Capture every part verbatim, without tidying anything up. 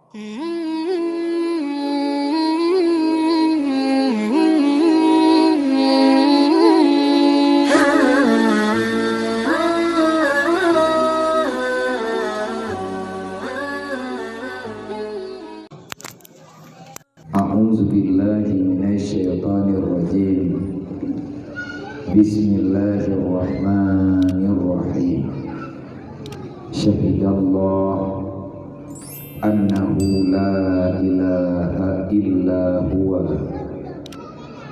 أعوذ بالله من الشيطان الرجيم. بسم الله الرحمن الرحيم. شهد الله أنه لا إله إلا هو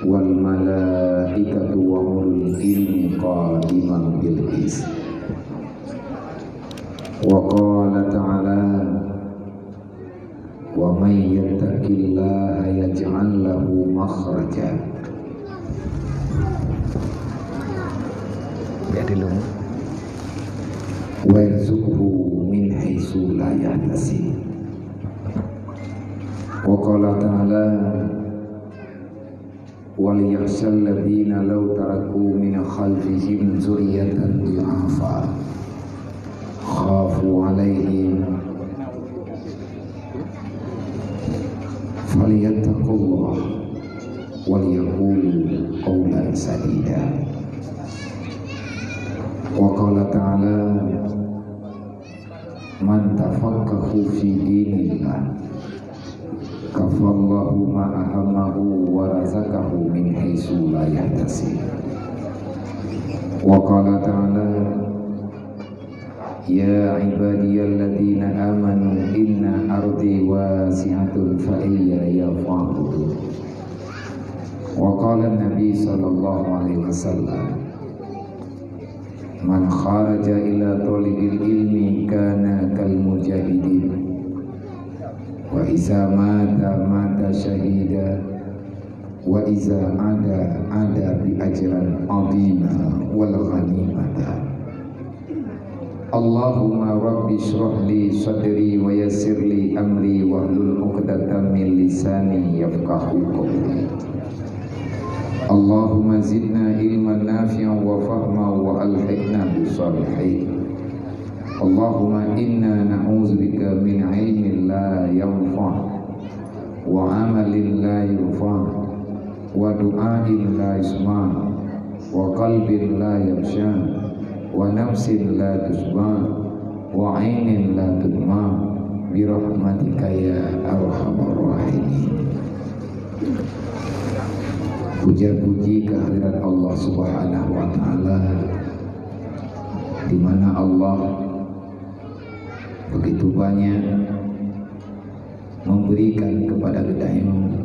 والملائكة وأولو العلم قائما بالقسط. وقال تعالى: ومن يتق الله يجعل له مخرجا. Ya, dulu. ويرزقه من حيث لا يحتسب. وقال تعالى: وليخش الذين لو تركوا من خلفهم ذرية ضعافا خافوا عليهم فليتقوا الله وليقولوا قولا سديدا. وقال تعالى: من تفقه في دين الله كفاه الله ما همه ورزقه من حيث لا يحتسب. وقال تعالى: يا عبادي الذين آمنوا إن أرضي واسعة فإياي فاعبدون. وقال النبي صلى الله عليه وسلم: من خرج إلى طلب العلم كان كالمجاهدين، وإذا مات مات شهيدا، وإذا عاد عاد بأجرا عظيما والغنيمة. اللهم رب اشرح لي صدري ويسر لي أمري واحلل عقدة من لساني يفقهوا قولي. اللهم زدنا علما نافعا وفهما وألحقنا بالصالحين. اللهم إنا نعوذ بك من علم لا ينفع وعمل لا يرفع ودعاء لا يسمع وقلب لا يخشع ونفس لا تشبع وعين لا تدمع برحمتك يا أرحم الراحمين. Puja-puji kehadirat Allah Subhanahu wa Ta'ala, di mana Allah begitu banyak memberikan kepada geutanyoe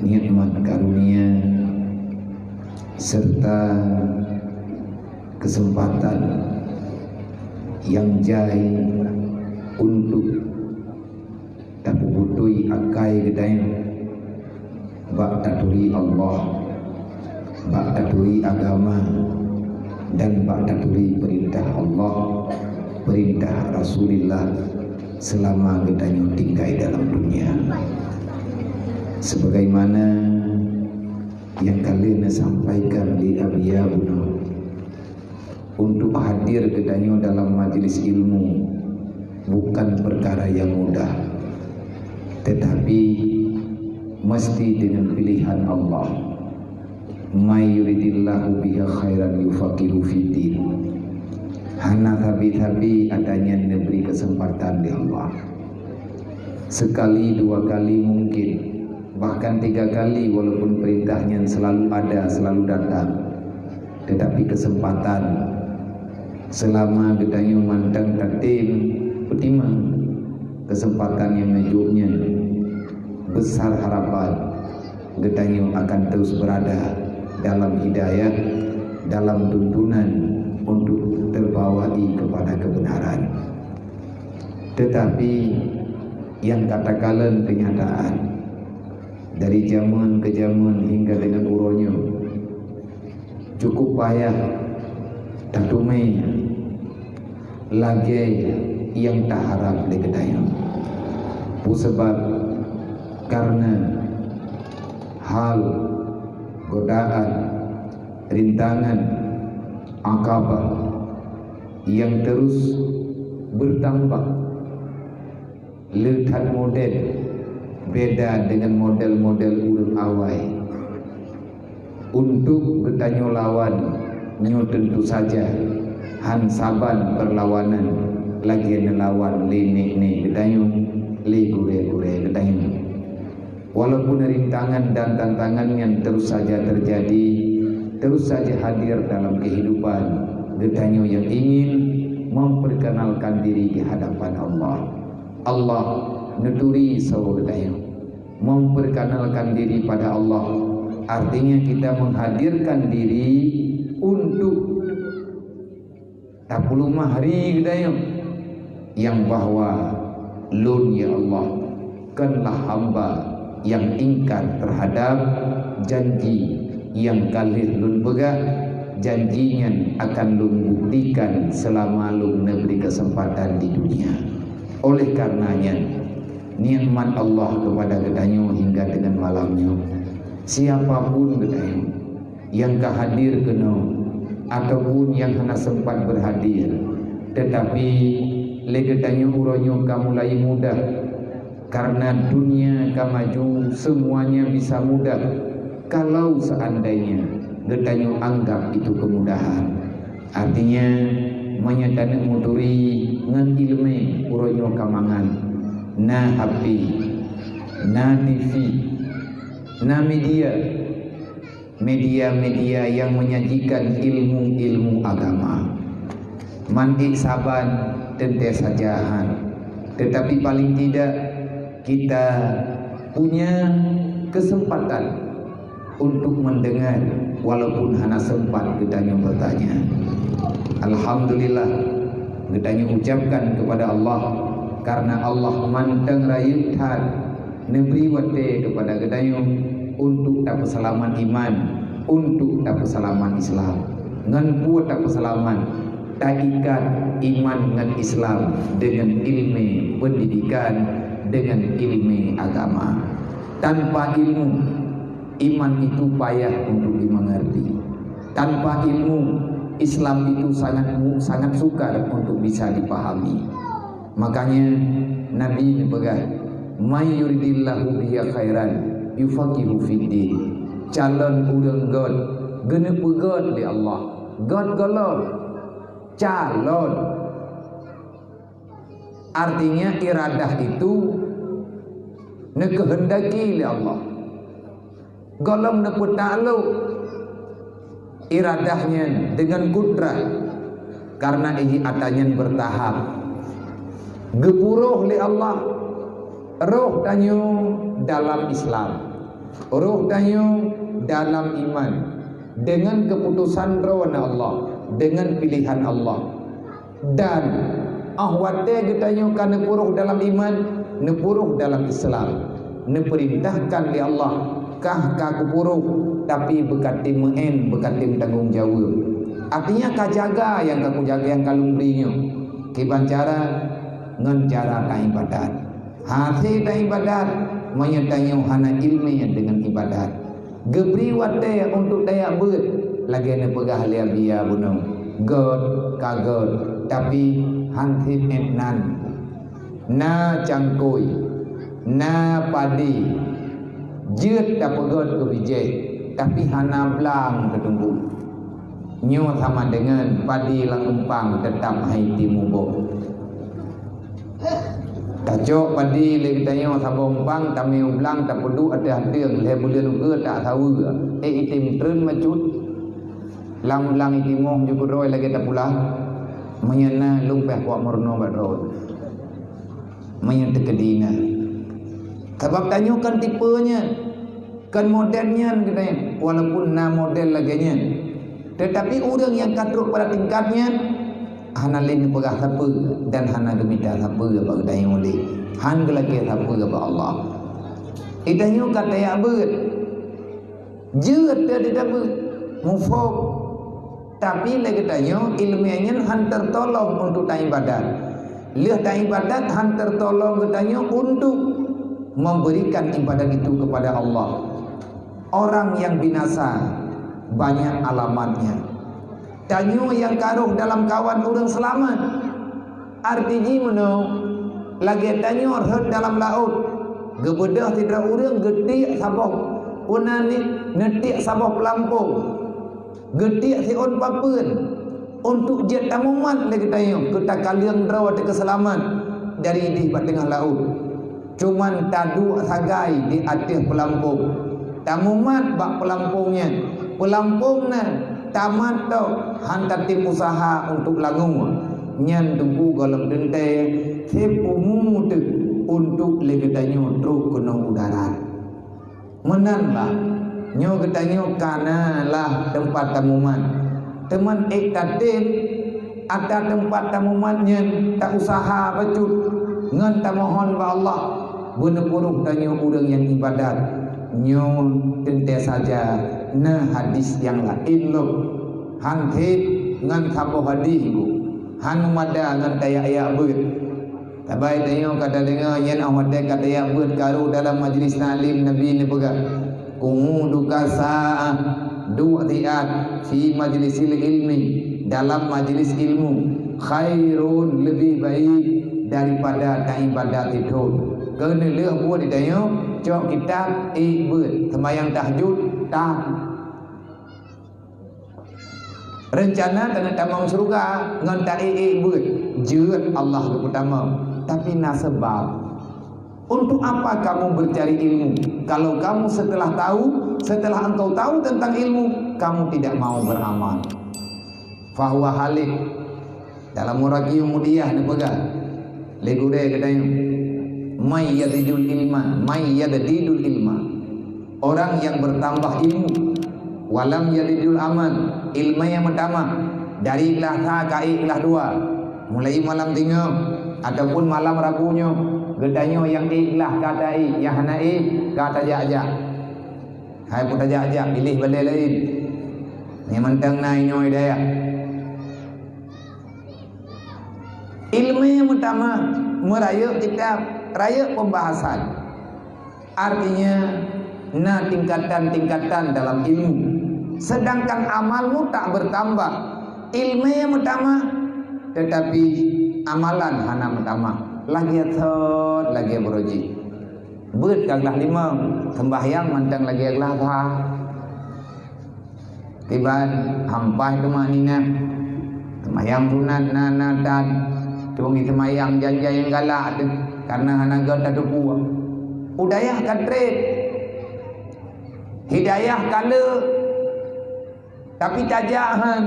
nikmat karunia serta kesempatan yang jai untuk tapeubutôi akai geutanyoe bak taturi Allah, bak taturi agama, dan bak taturi peurintah Allah, peurintah Rasulullah seulama geutanyoe tinggai dalam dunia. Sebagaimana nyang ka lheueh neusampaikan lé Abiya bunoe, untuk hadir geutanyoe dalam majlis ilmu bukan perkara yang mudah, tetapi mesti dengan pilihan Allah. "May yuridillahu bihi khairan yufaqihu fiddin." Hana sabe-sabe ata nyan neubri keuseumpatan lé Allah. Sekali, dua kali mungkin, bahkan tiga kali, walaupun peurintah nyan selalu ada, selalu datang. Tetapi keuseumpatan seulama geutanyoe mantong tatem peutimang, keuseumpatan nyang neujok nyan, besar harapan geutanyoe akan terus berada dalam hidayah, dalam tuntunan untuk terbawai kepada kebenaran. Tetapi nyang ka takalon keunyataan dari jameun keu jameun hingga deungon uroe nyoe, cukup payah tateumé lagée nyang taharab lé geutanyoe. Peue sabab? Kareuna hal, godaan, rintangan, akabah nyang terus beutambah Le that model, beda dengan model-model ureuëng awai. Untuk geutanyoe lawan, nyoe tentu saja han saban perlawanan lagée neulawan lé nek-nek geutanyoe, lé gurée-gurée geutanyoe. Walaupun rintangan dan tantangan nyan terus saja terjadi, terus saja hadir dalam kehidupan geutanyoe yang ingin memperkenalkan diri di hadapan Allah. Allah neuturi saboh geutanyoe. Memperkenalkan diri pada Allah, artinya kita menghadirkan diri untuk tapeuleumah ri geutanyoe, nyang bahwa Lôn, ya Allah, konlah hamba nyang ingkar terhadap janji nyang ka lheueh Lôn peugah, janji nyan akan Lôn buktikan selama Lôn neubri keuseumpatan di dunia. Oleh kareuna nyan, nikmat Allah keupada geutanyoe hingga deungon malam nyoe. Siapa pun geutanyoe nyang ka hadir keunoe ataupun nyang hana sempat berhadir, tetapi lé geutanyoe uroe nyoe ka mulai mudah, karena dunia ka maju, semuanya bisa mudah kalau seandainya geutanyoe anggap itu kemudahan. Artinya, meunyoe taneuk meuturi ngon iéleumé uroe nyoe ka mangat, na H P, na T V, na media, media-media nyang menyajikan ilmu-ilmu agama. Man ék saban teuntée saja han, tetapi paling tidak kita punya kesempatan untuk mendengar walaupun hana sempat geutanyoe bertanya. Alhamdulillah, geutanyoe ucapkan kepada Allah karena Allah mantong rayeuk that neubri watée keupada geutanyoe untuk tapeuseulamat iman, untuk tapeuseulamat Islam. Ngon peue tapeuseulamat? Taikat iman ngon Islam dengan ilmu pendidikan, dengan ilmu agama. Tanpa ilmu, iman itu payah untuk dimengerti. Tanpa ilmu, Islam itu sangat mu-, sangat sukar untuk bisa dipahami. Makanya Nabi neupeugah, "May yuridillahu bihi khairan yufaqihu fiddin." Calon ureuëng gét geuneupeugét lé Allah. Gét gohlom. Calon. Artinya iradah itu neukeuheundaki lé Allah. Gohlom neupeutaklok iradah nyan deungon kudrah, karena ihi ata nyan bertahap. Geupuroh lé Allah roh tanyoe dalam Islam, roh tanyoe dalam iman, deungon keuputosan Droeneuh Allah, deungon piléhan Allah. Dan óh watée geutanyoe ka neupuroh dalam iman, neupuroh dalam Islam, neupeurintahkan lé Allah, kah ka kupuroh, tapi beukatem meu'en, beukatem tanggong jaweueb. Artinya ka jaga nyang ka kujaga nyang ka lôn bri nyoe. Kiban cara? Ngon cara taibadat. Hase taibadat, meunyoe tanyoe hana iéleumé deungon ibadat. Geubri watée untuk tajak beuet, lagée neupeugah lé Abi Yahya bunoe, gét ka gét, tapi han sép ék nan. Na cangkôi, na padé, jeuet tapeugét keu bijéh, tapi hana blang teutumbôk. Nyoe sama deungon padé lam umpang teutap hai timu boh. Tacok padé lé geutanyoe saboh umpang, tamé u blang, tapeuduek ateueh ateueng, lhée buleuen ukeue tak saweue. Ék item treun macut. Lam blang itimoh jukut roi lagée tapula. Meunyoe na lôn péh kuak meurunoe bak droe. Meunyoe teukeudi na. Sabab tanyoe kan tipe nyan. Kon model nyan geutanyoe, walaupun na model lagée nyan. Tetapi ureuëng nyang ka trok pada tingkat nyan, hana lé neupeugah sapeue dan hana geumita sapeue bak geutanyoe lé. Han geulakée sapeue bak Allah. Geutanyoe ka tajak beuet. Jeuet teuh teutabeuet. Muphom. Tapi lé geutanyoe, iéleumé nyan han teutolong untuk taibadat. Lheueh taibadat han teutolong geutanyoe untuk memberikan ibadat itu kepada Allah. Orang yang binasa banyak alamatnya. Tanyoe nyang ka rhoh dalam kawan ureuëng seulamat. Arti jih meunoe, Lagée tanyoe rhot dalam laôt, geubeudôh sidroe ureuëng geutiek saboh, peue nan ni, neutiek saboh peulampong, geutiek siôn papeuen, untuk jeuet tamumat lé geutanyoe keu takaleueng droe teuh keu seulamat dari ideh bak teungoh laôt. Cuman taduek sagai di ateueh peulampong, tamumat bak peulampong nyan. Peulampong na tamat tok, hán tatem useuha untuk langue. Nyan teungku gohlom teuntée, seb umu teuh untuk lé geutanyoe trok keunoe u darat. Meunan lah, nyoe geutanyoe ka na lah teumpat tamumat. Teuma ék tatem atra teumpat tamumat nyan, tauseuha bacut ngon tamohon bak Allah, beuneupuruh tanyoe ureuëng nyang ibadat. Nyoe teuntée saja na hadis nyang laén lom. Hán that ngon saboh hadis, Bu. Hán meumada ngon tayak-yak beuet. Sabai tanyoe ka tadeungoe nyan óh watée ka tayak beuet karu dalam majlis taklim Nabi neupeugah, "Qu'udu kasa'ah, duek siat fi majlisil ilmi, dalam majlis ilmu, khairun, leubeh baik daripada taibadat sidroe." Keuneulheueh buet tanyoe cok kitab, ék beuet, seumayang tahajud, tan. Reuncana keuneuk tamong syeuruga ngon taék-ék beuet, jeuet Allah geupeutamong, tapi na seubab. Untuk apa kamu bercari ilmu, kalau kamu setelah tahu, setelah engkau tahu tentang ilmu, kamu tidak mau beramal? Fahuwa halik. Dalam Waraqiyun Mudiyah neupeugah lé gurée geutanyoe, "May yazidul ilma, may yazdidul ilma." Orang yang bertambah ilmu, walam yazidul amal, ilmu nyang meutamah, dari glah sa ka ék glah dua, mulai malam singoh ataupun malam Rabu nyoe, geutanyoe nyang ék glah ka taék, nyang hana ék ka tajak-jak. Hai peue tajak-jak, piléh balée laén. Nyang mantong na inoe dayah. Ilmu meutamah, meurayeuk kitab, rayeuk pembahasan. Artinya, na tingkatan-tingkatan dalam ilmu. Sedangkan amalmu tak bertambah. Ilmu meutamah, tetapi amalan hana meutamah. Lagée thot, lagée beuroji. Beuet ka glah limong, seumbahyang mantong lagée glah sa. Kiban hampai tumakninah. Seumayang sunat na, na tan. Cuma seumayang jan-jan nyang galak teuh, kareuna hana göt tateupeue. U dayah ka treb. Hidayah ka le. Tapi tajak han,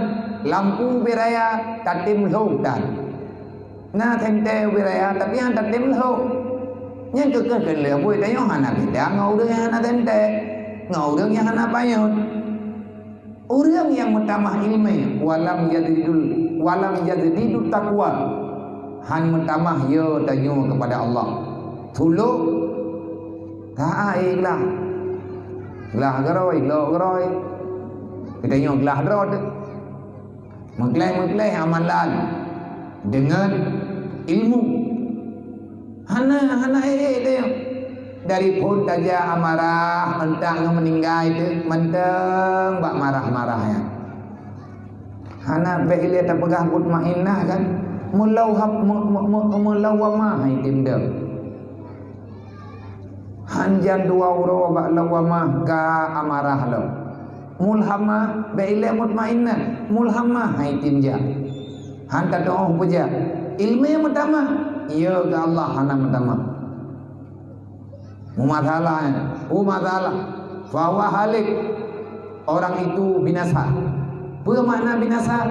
lampu ubé raya tatem lhok tan. Na sentée ubé raya, tapi han tatem lhok. Nyan keuh keuneulheueh buet tanyoe hana beda ngon ureuëng nyang hana sentée, ngon ureuëng nyang hana panyöt. Ureuëng nyang meutamah iéleumé, walam yazdidul, walam yazdidut taqwa, han meutamah yo tanyoe keupada Allah. Tulok, ka ék glah. Glah geurôi, lok geurôi. Geutanyoe glah droe teuh. Meugleh-meugleh amalan deungon ilmu. Hana, hana ék-ék teuh. Dari phon tajak amarah, euntak ngon meuninggai teuh, mantong bak marah-marah nyan. Hana bék ilée tapeugah mutmainnah kan? Meulawhab-, me-, me-, me-, meulawamah hai tim deuh. Hanjan dua uroe bak lawamah ka amarah lom. Mulhamah, bék ilée mutmainnah, mulhamah hai tim jak. Han tatu'oh peujak. Iéleumé meutamah, yo keu Allah hana meutamah. Meumasalah, meumasalah. Fahuwa halik. Orang itu binasa. Peue makna binasa?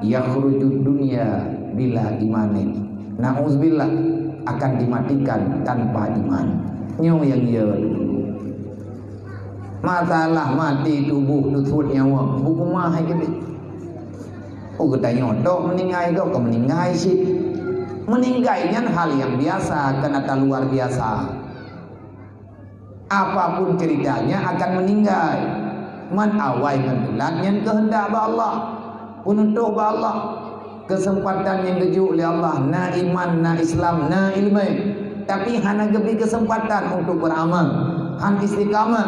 Yakhrujud dunya bila imanin. Na'udzubillah, akan dimatikan tanpa iman. Nyoe nyang yo. Masalah mati tuboh teusut nyawa, bukuma hai keudeh. Oh, geutanyoe tok meuninggai, gob ka meuninggai cit. Meuninggai nyan hal nyang biasa, kon atra luar biasa. Apapun ceritanya akan meuninggai. Man awai ngon bulat nyan keuheundak bak Allah. Peunutôh bak Allah. Keuseumpatan nyang geujok lé Allah, na iman, na Islam, na iéleumé, tapi hana geubri keuseumpatan untuk beuramal, han istiqamah,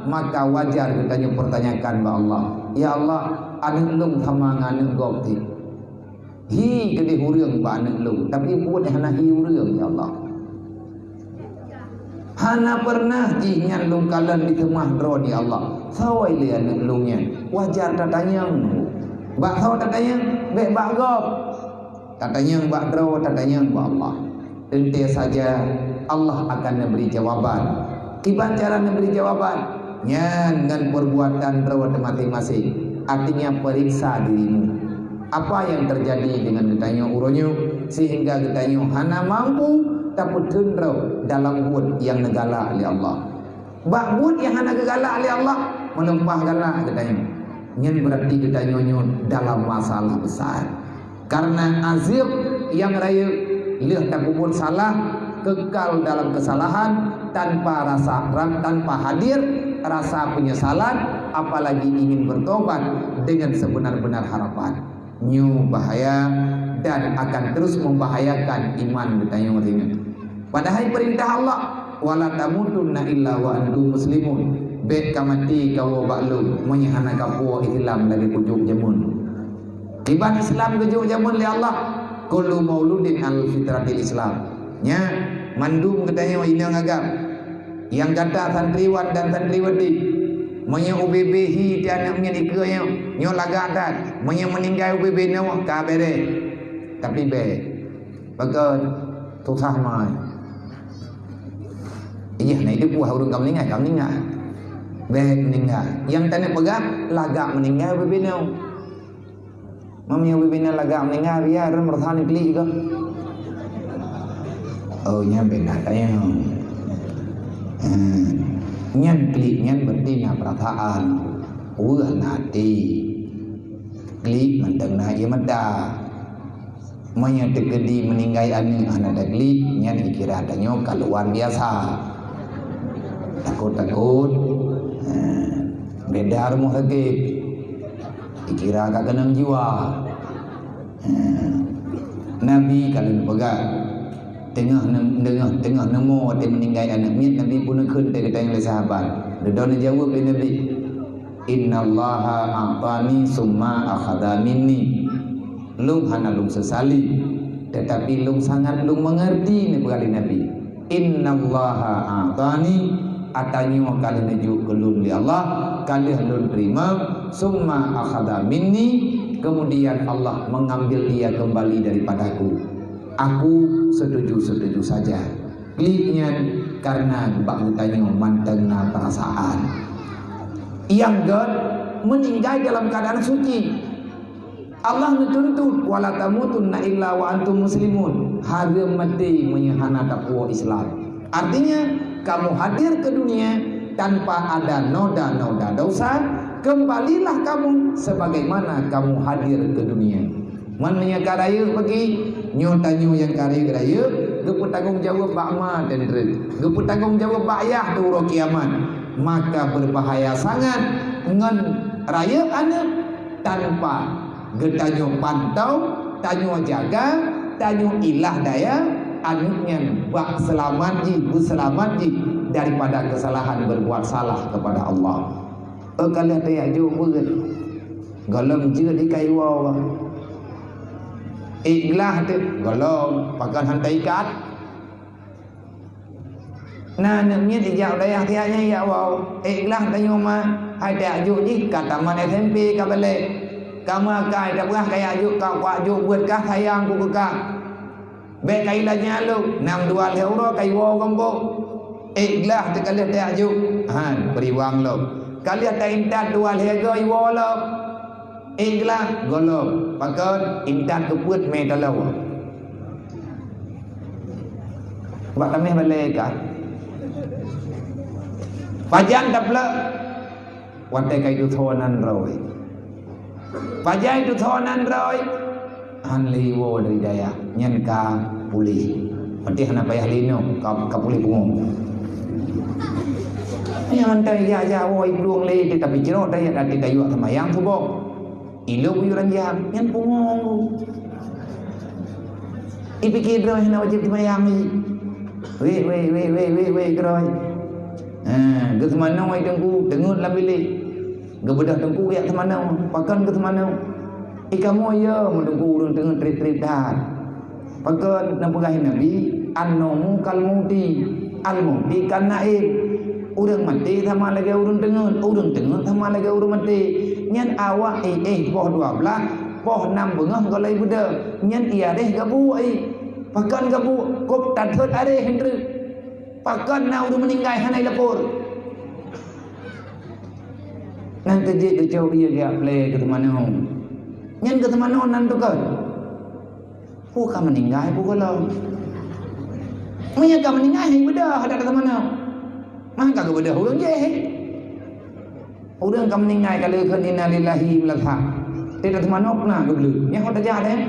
maka wajar geutanyoe peurtanyakan bak Allah, "Ya Allah, aneuëk lôn sama ngon aneuëk gob teuh. Hi keudeh ureuëng bak aneuëk lôn, tapi buet hana hi ureuëng, ya Allah." Hana pernah jih nyan lôn kalon diteumah droe di Allah. Soe lé aneuk lôn nyan? Wajar tatanyong. Bak soe tatanyong? Bék bak gob. Tatanyong bak droe, tatanyong bak Allah. Teuntée saja Allah akan neubri jawaban. Kiban cara neubri jawaban? Nyan ngon peurbuatan droe teuh maséng-maséng. Artinya, periksa dirimu. Apa nyang teujadi deungon geutanyoe uroe nyoe sehingga geutanyoe hana mampu tapeuteun droe dalam buet nyang neugalak lé Allah? Bak buet nyang hana geugalak lé Allah, meulimpah galak geutanyoe. Nyan beurati geutanyoe nyoe dalam masalah besar. Karena azab nyang rayeuk, lheueh tapeubuet salah, kekal dalam kesalahan, tanpa rasa, tanpa hadir rasa penyesalan, apalagi ingin bertobat dengan sebenar-benar harapan. Nyoe bahaya dan akan terus membahayakan iman geutanyoe ringan. Padahai perintah Allah, "Wala tamutunna illa wa antum muslimun." Bék ka maté kawoe bak lôn meunyoe hana kapuwoe Islam lagée kujok jameun. Kiban Islam geujok jameun lé Allah, kullu mauludin al fitratil Islam. Nya, mandum geutanyoe inong agam. Nyang gata santriwan dan santriwati, meunyoe ubé-bé hi di aneuk miet ikeue nyoe, nyoe lagak that. Meunyoe meuninggai ubé-bé nyoe ka bereh. Tapi bék. Pakon? Susah mai. Iya, na itu buah ureuëng ka meuninggai, ka meuninggai. Bék meuninggai. Nyang taneuk peugah, lagak meuninggai ubé-bé nyoe. Meunyoe ubé-bé nyan lagak meuninggai, biar meurasa ni klik ke? Oh, nyan beda tayang. Hmm. Nyan klik nyan berarti na perasaan. Weueh na até. Klik mantong na ié mata. Meunyoe teukeudi meuninggai aneuk hana taklik, nyan dikira tanyoe ka luar biasa. Takot-takot, ha, beda rumoh sakét. Dikira ka keunong jiwa. Ha. Nabi ka lheueh peugah, teungoh nem-, teungoh, teungoh neumo watée meuninggai aneuk miet, Nabi pun neukheun teuh geutanyoe lé sahabat. Dudoe neujaweueb lé Nabi, "Innallaha a'tani summa akhadha minni." Lôn hana lôn sesali, tetapi lôn sangat lôn mengerti, neupeugah lé Nabi. "Innallaha a'tani," atanyoe ka lheueh neujok keu lôn lé Allah, ka lheueh lôn terima, "summa akhadha minni," kemudian Allah mengambil dia kembali daripadaku. Aku setuju-setuju saja. Klik nyan karena bak geutanyoe mantong na perasaan. Nyang göt meuninggai dalam keadaan suci. Allah neutuntut, "Wala tamutunna illa wa antum muslimun." Hareuem maté meunyoe hana tapuwoe Islam. Artinya, kamu hadir ke dunia tanpa ada noda-noda dosa, kembalilah kamu sebagaimana kamu hadir ke dunia. Meunyoe ka rayeuk bagi, nyoe tanyoe nyang ka rayeuk-rayeuk, geupeutanggong jaweueb bak ma dan treuk, geupeutanggong jaweueb bak yah di uroe kiamat. Maka berbahaya sangat ngon rayeuk aneuk tanpa geutanyoe pantau, tanyoe jaga, tanyoe ilah daya aneuk nyan bak seulamat jih, beuseulamat jih daripada kesalahan berbuat salah kepada Allah. Oh, ka lheueh tajak jok beuet. Gohlom jeuet di kayue woe. Ikhlas teuh, gohlom, pakon han taikat. Na aneuk miet ijak u dayah siat nyan ijak woe. Ikhlas tanyoe ma, hai tajak jok jih ka tamat S M P ka balek. Ka meuakai, tapeugah kajak jok, ka kuak jok beuet kah, sayang ku keu kah. Bék ka ilée nyan lom, nam dua lhée uroe ka iwoe gombok. Ikhlas teuh ka lheueh tajak jok, han, peuriwang lom. Ka lheueh taintat dua lhée goe iwoe lom. Ikhlas, gohlom. Pakon? Intat keu peuet mé taloe. Bak tameh balée ka. Pajan taplak. Watée ka itu tho nan roi. Pajan itu tho nan roi. Han lé iwoe dari dayah. Nyan ka puléh. Maté hana payah lé inoe. Ka, ka puléh pungo. Nyang hantom jak-jak woe iplueng lé, tapi cirok dayah, tapi dayuak seumayang suboh. Ilok buyuran jam, nyan pungo. Ipike droe hana wajéb seumayang lé. Wéh, wéh, wéh, wéh, wéh, wéh, droe. Ha, geuseumanoe teungku, teungeut lam bilék. Geubeudôh teungku jak seumanoe, pakon geuseumanoe. Ikamoe yo, meu teungku ureuëng teungeut treb-treb that. Pakon na peugah Nabi, "An-naumu kal mauti." Al-mauti kan naib. Ureuëng maté sama lagée ureuëng teungeut, ureuëng teungeut sama lagée ureuëng maté. Nyan awak éh, éh poh dua blaih, poh nam beungoh gohlom beudôh. Nyan ié aréh gabuek éh. Pakon gabuek? Kôb tathot aréh hindeuh. Pakon na ureuëng meuninggai hana ilapor? Nyan keuh jeuet geucok ié geujak plé keu teumanoe. Nyan keu teumanoe nan teuka. Peue ka meuninggai peue gohlom. Meunyoe ka meuninggai, hai beudôh adat teumanoe. Mah ka geubeudôh ureuëng jih. Ureuëng ka meuninggai ka lheueh kheun innalillahi meulathah. Teuka teumanoe na geubleuet. Nyan ho tajak deh.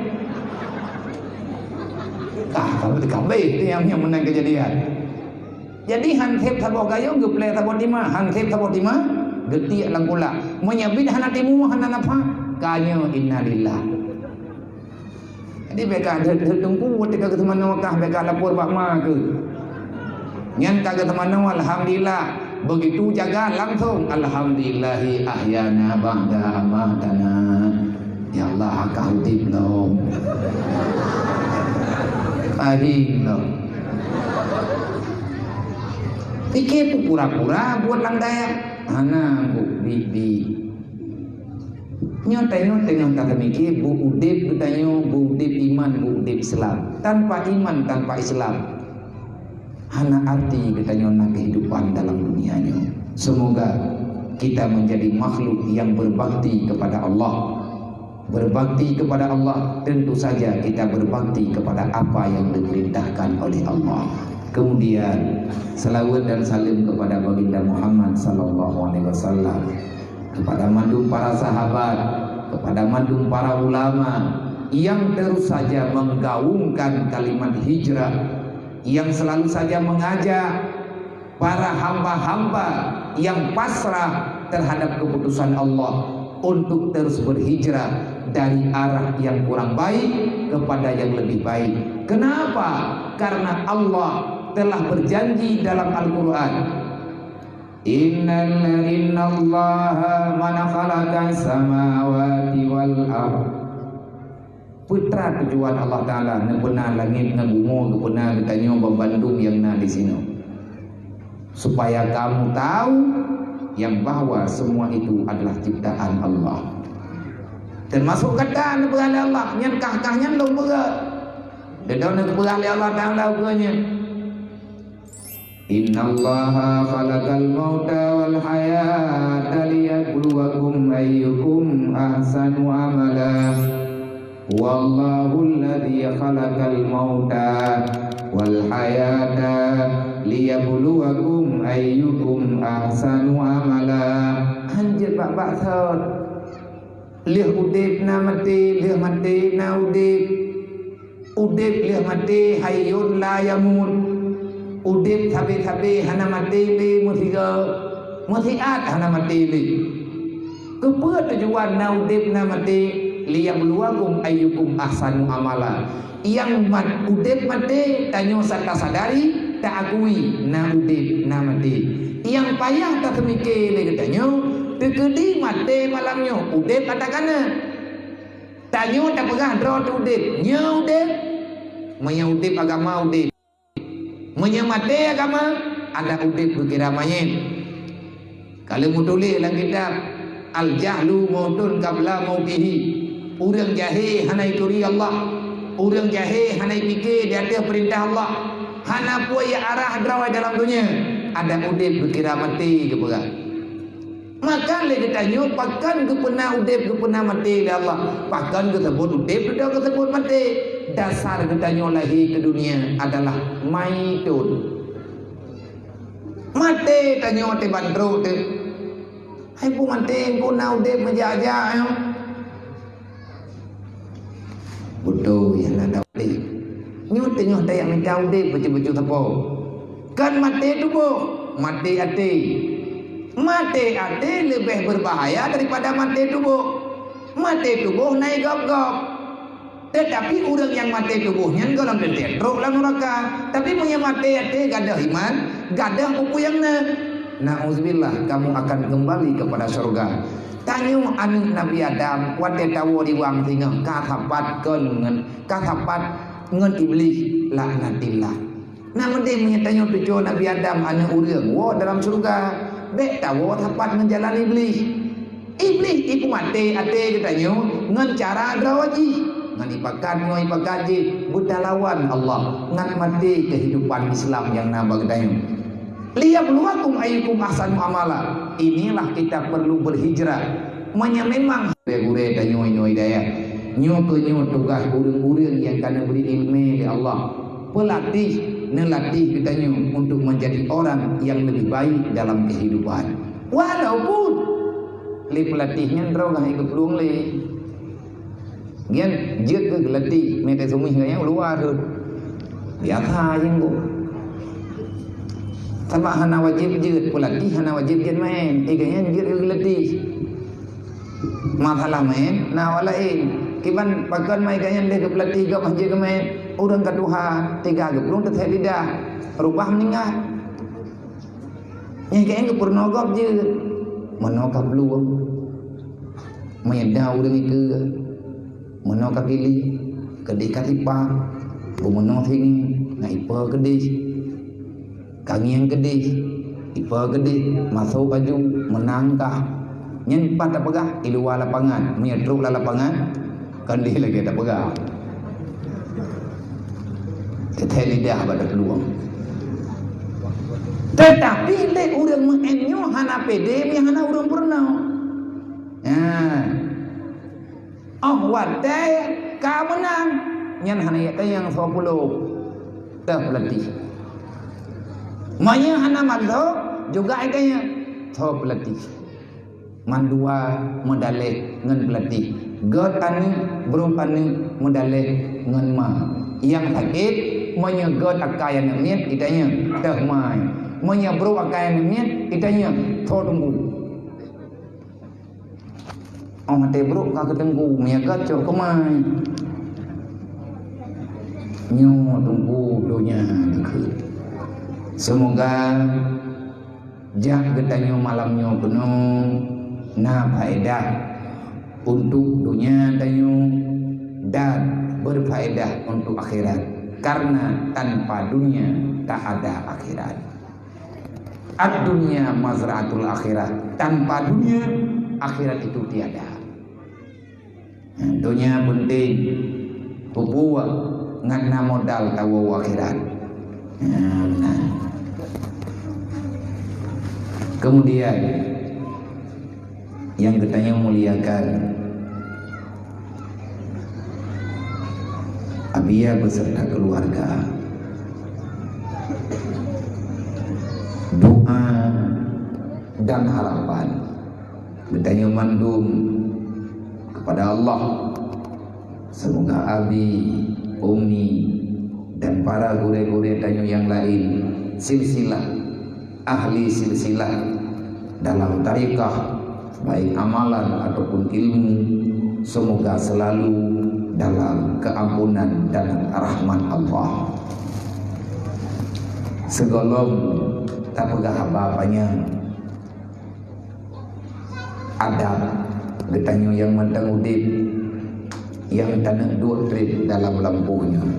Ka, ka beuteuka beh nyang, nyang meunan keujadian. Jadi, han sép saboh gayong geuplé saboh tima, han sép saboh tima geutiek lam kulak. Meunyoe biet hana timu, hana nafah, ka nyoe innalillah. Jadi, bék ka deuet-deuet teungku, teuka geuteumanoe kah, bék ka lapor bak ma keuh. Nyan ka geuteumanoe, alhamdulillah. Begitu jaga langsung, alhamdulillahi ahyana ba'da amatana. Ya Allah, ka udép lom. Ahi lom. Pike pura-pura buet lam dayah. Hana, Bu, bi, bi. Nyoe tanyoe teungoh tapeumike, bu udép geutanyoe, bu udép iman, bu udép Islam. Tanpa iman, tanpa Islam, hana arti geutanyoe na kehidupan dalam dunia nyoe. Semoga kita menjadi makhluk yang berbakti kepada Allah. Berbakti kepada Allah, tentu saja kita berbakti kepada apa yang diperintahkan oleh Allah. Kemudian, selawat dan salam kepada Baginda Muhammad sallallahu alaihi wasallam, kepada mandum para sahabat, kepada mandum para ulama yang terus saja menggaungkan kalimat hijrah, yang selalu saja mengajak para hamba-hamba yang pasrah terhadap keputusan Allah untuk terus berhijrah dari arah yang kurang baik kepada yang lebih baik. Kenapa? Karena Allah telah berjanji dalam Al-Quran, "Innal, innallaha man khalaqas samawati wal ard." Peue teuma tujuan Allah Taala neupeuna langét ngon bumoe, geupeuna geutanyoe banmandum nyang na di sinoe? Supaya kamu tahu yang bahwa semua itu adalah ciptaan Allah. Termasuk gata neupeugah lé Allah, nyan kah-kah nyan lôn peugah. Deungon neupeugah lé Allah Taala ukeue nyan. Innallaha khalaqal mauta wal hayata liyabluwakum ayyukum ahsanu amala. Huwallahul ladzi khalaqal mauta wal hayata liyabluwakum ayyukum ahsanu amala. Hanjeuet bak-bak thot. Lheueh udeb na maté, lheueh maté na udeb. Udeb lheueh maté, hayyun la yamut. Udeb sabe-sabe hana maté lé, meusigoe, meusiat hana maté lé. Keupeue tujuan na udeb na maté? Liyabluwakum ayyukum ahsanu amala. Nyang mat-, udeb maté, tanyoe sa-, tasadari, taakui na udeb na maté. Nyang payah taseumike lé geutanyoe, teukeudi maté malam nyoe, udeb ata kana. Tanyoe tapeugah droe teu udeb, nyoe udeb. Meunyoe udeb agama udeb. Meunyoe maté agama, adak udeb geukira manyét. Ka lheueh meutuléh lam kitab, "Al-jahlu mautun qabla mautihi." Ureuëng jahé hana jituri Allah. Ureuëng jahé hana jipike di ateueh peurintah Allah. Hana peue jiarah droe dalam donya. Adak udeb geukira maté geupeugah. Maka lé geutanyoe pakon geupeuna udeb, geupeuna maté lé Allah. Pakon geuseubut udeb, dudoe geuseubut maté. Dasar geutanyoe lahé keu dunia adalah maitun. Maté tanyoe teuh ban trok teuh. Hai peue maté, peue na udeb meujak-jak nyoe? Beutôi, hana udeb. Nyoe teungoh tajak mita udeb bacut-bacut sapo. Kan maté tuboh, maté até. Maté até leubeh beubahaya daripada maté tuboh. Maté tuboh na gob-gob. Teutapi ureuëng nyang maté tuboh nyan gohlom teuntée trok lam nuraka. Tapi meunyoe maté até, gadôh iman, gadôh peue-peue nyang na, na'udzubillah, kamu akan kembali kepada syurga. Tanyoe aneuëk Nabi Adam, watée tawoe di ruang singoh, ka sapat kon ngon, ka sapat ngon Iblih, laknatillah. Nah, mending meunyoe tanyoe tuju Nabi Adam, aneuk ureueng, woe dalam syeuruga. Bèk tawoe sapat ngon jalan Iblih. Iblih ipeumaté até geutanyoe ngon cara droe jih, ngon ipakat nyoe ipakat jih, beutalawan Allah, ngat maté keuhidupan Islam nyang na bak geutanyoe. "Liyabluwakum ayyukum ahsanu amala." Inilah kita perlu berhijrah. Meunyoe memang gurée-gurée tanyoe inoe hidayah, nyoe keuh nyoe tugaih ureueng-ureueng nyang ka neubri iéleumé lé Allah. Peulatéh, neulatéh geutanyoe untuk menjadi orang yang lebih baik dalam kehidupan. Walaupun lé peulatéh nyan droe geuh geuplueng lé. Nyan jeuet keu geulatih, meuteuseumieh gaya luwa rhot. Biasa jeuet keu. Sabab hana wajéb jeuet, peulatéh hana wajéb jeuet maén. Eh, gaya jeuet keu geulatih. Masalah maén na awak laén. Kiban pakon mai gaya lé geupeulatéh gob hana jeuet keu maén. Ureueng ka tuha, teuga geuplueng teuthèe lidah. Rubah meuninggai. Nyang keu geupurunoe gob jeuet. Meunoe ka plueng. Meunyoe da ureueng ikeue, meunoe ka piléh, keudeh ka tipa, beumeunoe singieng, na ipe keudeh. Ka ngieng keudeh, ipe keudeh, masôk aju, meunang kah. Nyan pat tapeugah, i luwa lapangan. Meunyoe trok lam lapangan, Kan lé lagèe tapeugah. Teuthèe lidah bak taplueng. Teutapi lé ureueng meu'én nyoe hana pédé, meuhana ureueng peurunoe. Nah. Oh, watèe ka meunang, nyan hana jak tanyong soe pulo. Teuh peulatéh. Meunyoe hana masôk, juga jak tanyong soe peulatéh. Mandua meudaleh ngon peulatéh. Gèt aneuk, brôk aneuk meudaleh ngon ma. Nyang sakét, meunyoe gèt akai aneuk miet, itanyong, "Teuh mai?" Meunyoe brôk akai aneuk miet, itanyong, "Soe teungku?" Oh, maté brôk ka keu teungku, meunyoe gèt cok keu mai. Nyoe teungku donya dikeue. Seumoga Jak geutanyoe malam nyoe keunoe na faedah untuk donya tanyoe dan berfaedah untuk akhirat, karena tanpa dunia tak ada akhirat. Ad-dunya mazra'atul akhirah, tanpa dunia akhirat itu tiada. Donya peunteng, peue-peue ngat na modal tawoe akhirat. Nah, nah. Kemudian yang geutanyoe muliakan, Abia beserta keluarga, doa dan harapan geutanyoe mandum kepada Allah. Semoga abi, umi, dan para gurée-gurée tanyoe nyang laén, silsilah, ahli silsilah dalam tarekat, baik amalan ataupun ilmu, semoga selalu dalam keampunan dan rahmat Allah. Sigohlom tapeugah haba panyang, adab geutanyoe nyang mantong udeb, nyang taneuk duek treb dalam lampôh nyoe,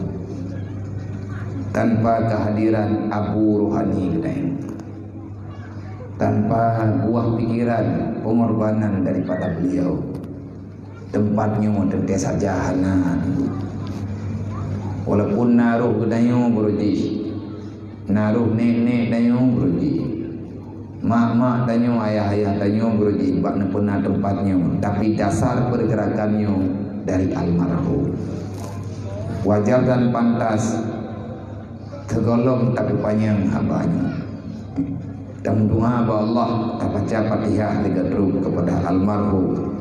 tanpa kehadiran abu rohani geutanyoe, tanpa buah pikiran pengorbanan daripada beliau, teumpat nyoe teuntée saja hana. Walaupun na roh geutanyoe beurujih, na roh nék-nék tanyoe beurujih, mak-mak tanyoe, ayah-ayah tanyoe beurujih bak neupeuna teumpat nyoe, tapi dasar peurgeurakan nyoe dari almarhum. Wajar dan pantas sigohlom tapeupanyang haba nyoe. Tameudoa bak Allah, tabaca Fatihah tiga trok kepada almarhum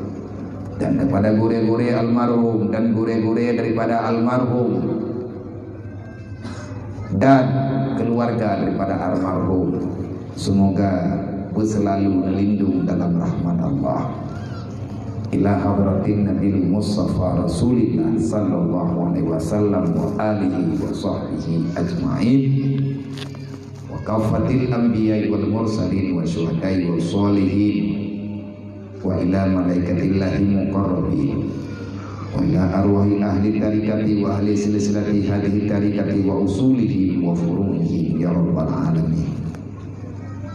dan kepada gurée-gurée almarhum dan gurée-gurée daripada almarhum dan keluarga daripada almarhum. Semoga beuselalu neulindong dalam rahmat Allah. Ila hadratin Nabil Mustafa Rasulillah sallallahu alaihi wasallam wa alihi wa sahbihi ajma'in. Wa kaffatil anbiya'i wal mursalin wa syuhada'i wa sholihin. Wa ila malaikatillahi muqarrabin. Wa ila arwahi ahli tarikati wa ahli silsilati hadhihi tarikati wa usulihim wa furu'ihim ya rabbal alamin.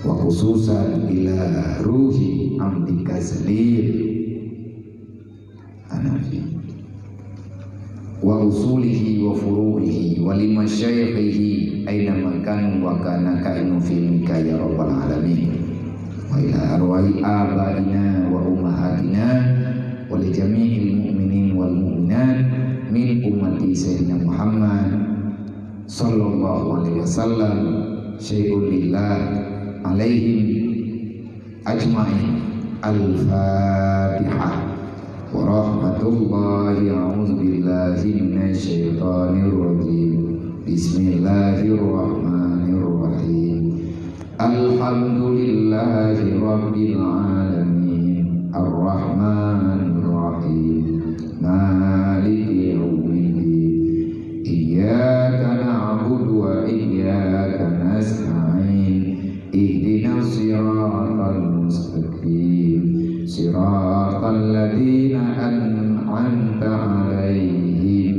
Wa khususan ila ruhi amdika Salim Hanafi. Wa usulihi wa furu'ihi wa li masyaikhihi aina ma kanu wa kana kainu fi ilmika ya rabbal alamin. Wa ila arwahi abaina wa ummahatina wa li jami'il mu'minin wal mu'minat min ummati Sayyidina Muhammad sallallahu alaihi wasallam, syai'un lillah alaihim ajma'in. Al-Fatihah. Wa rahmatullahi, a'udzu billahi minasy syaithanir rajim. Bismillahirrahmanirrahim. Alhamdulillahi rabbil alamin. Arrahmanir rahim. Maliki yaumiddin. Iyyaka na'budu wa iyyaka nasta'in. Ihdinas siratal mustaqim. Siratal ladzina an'amta 'alaihim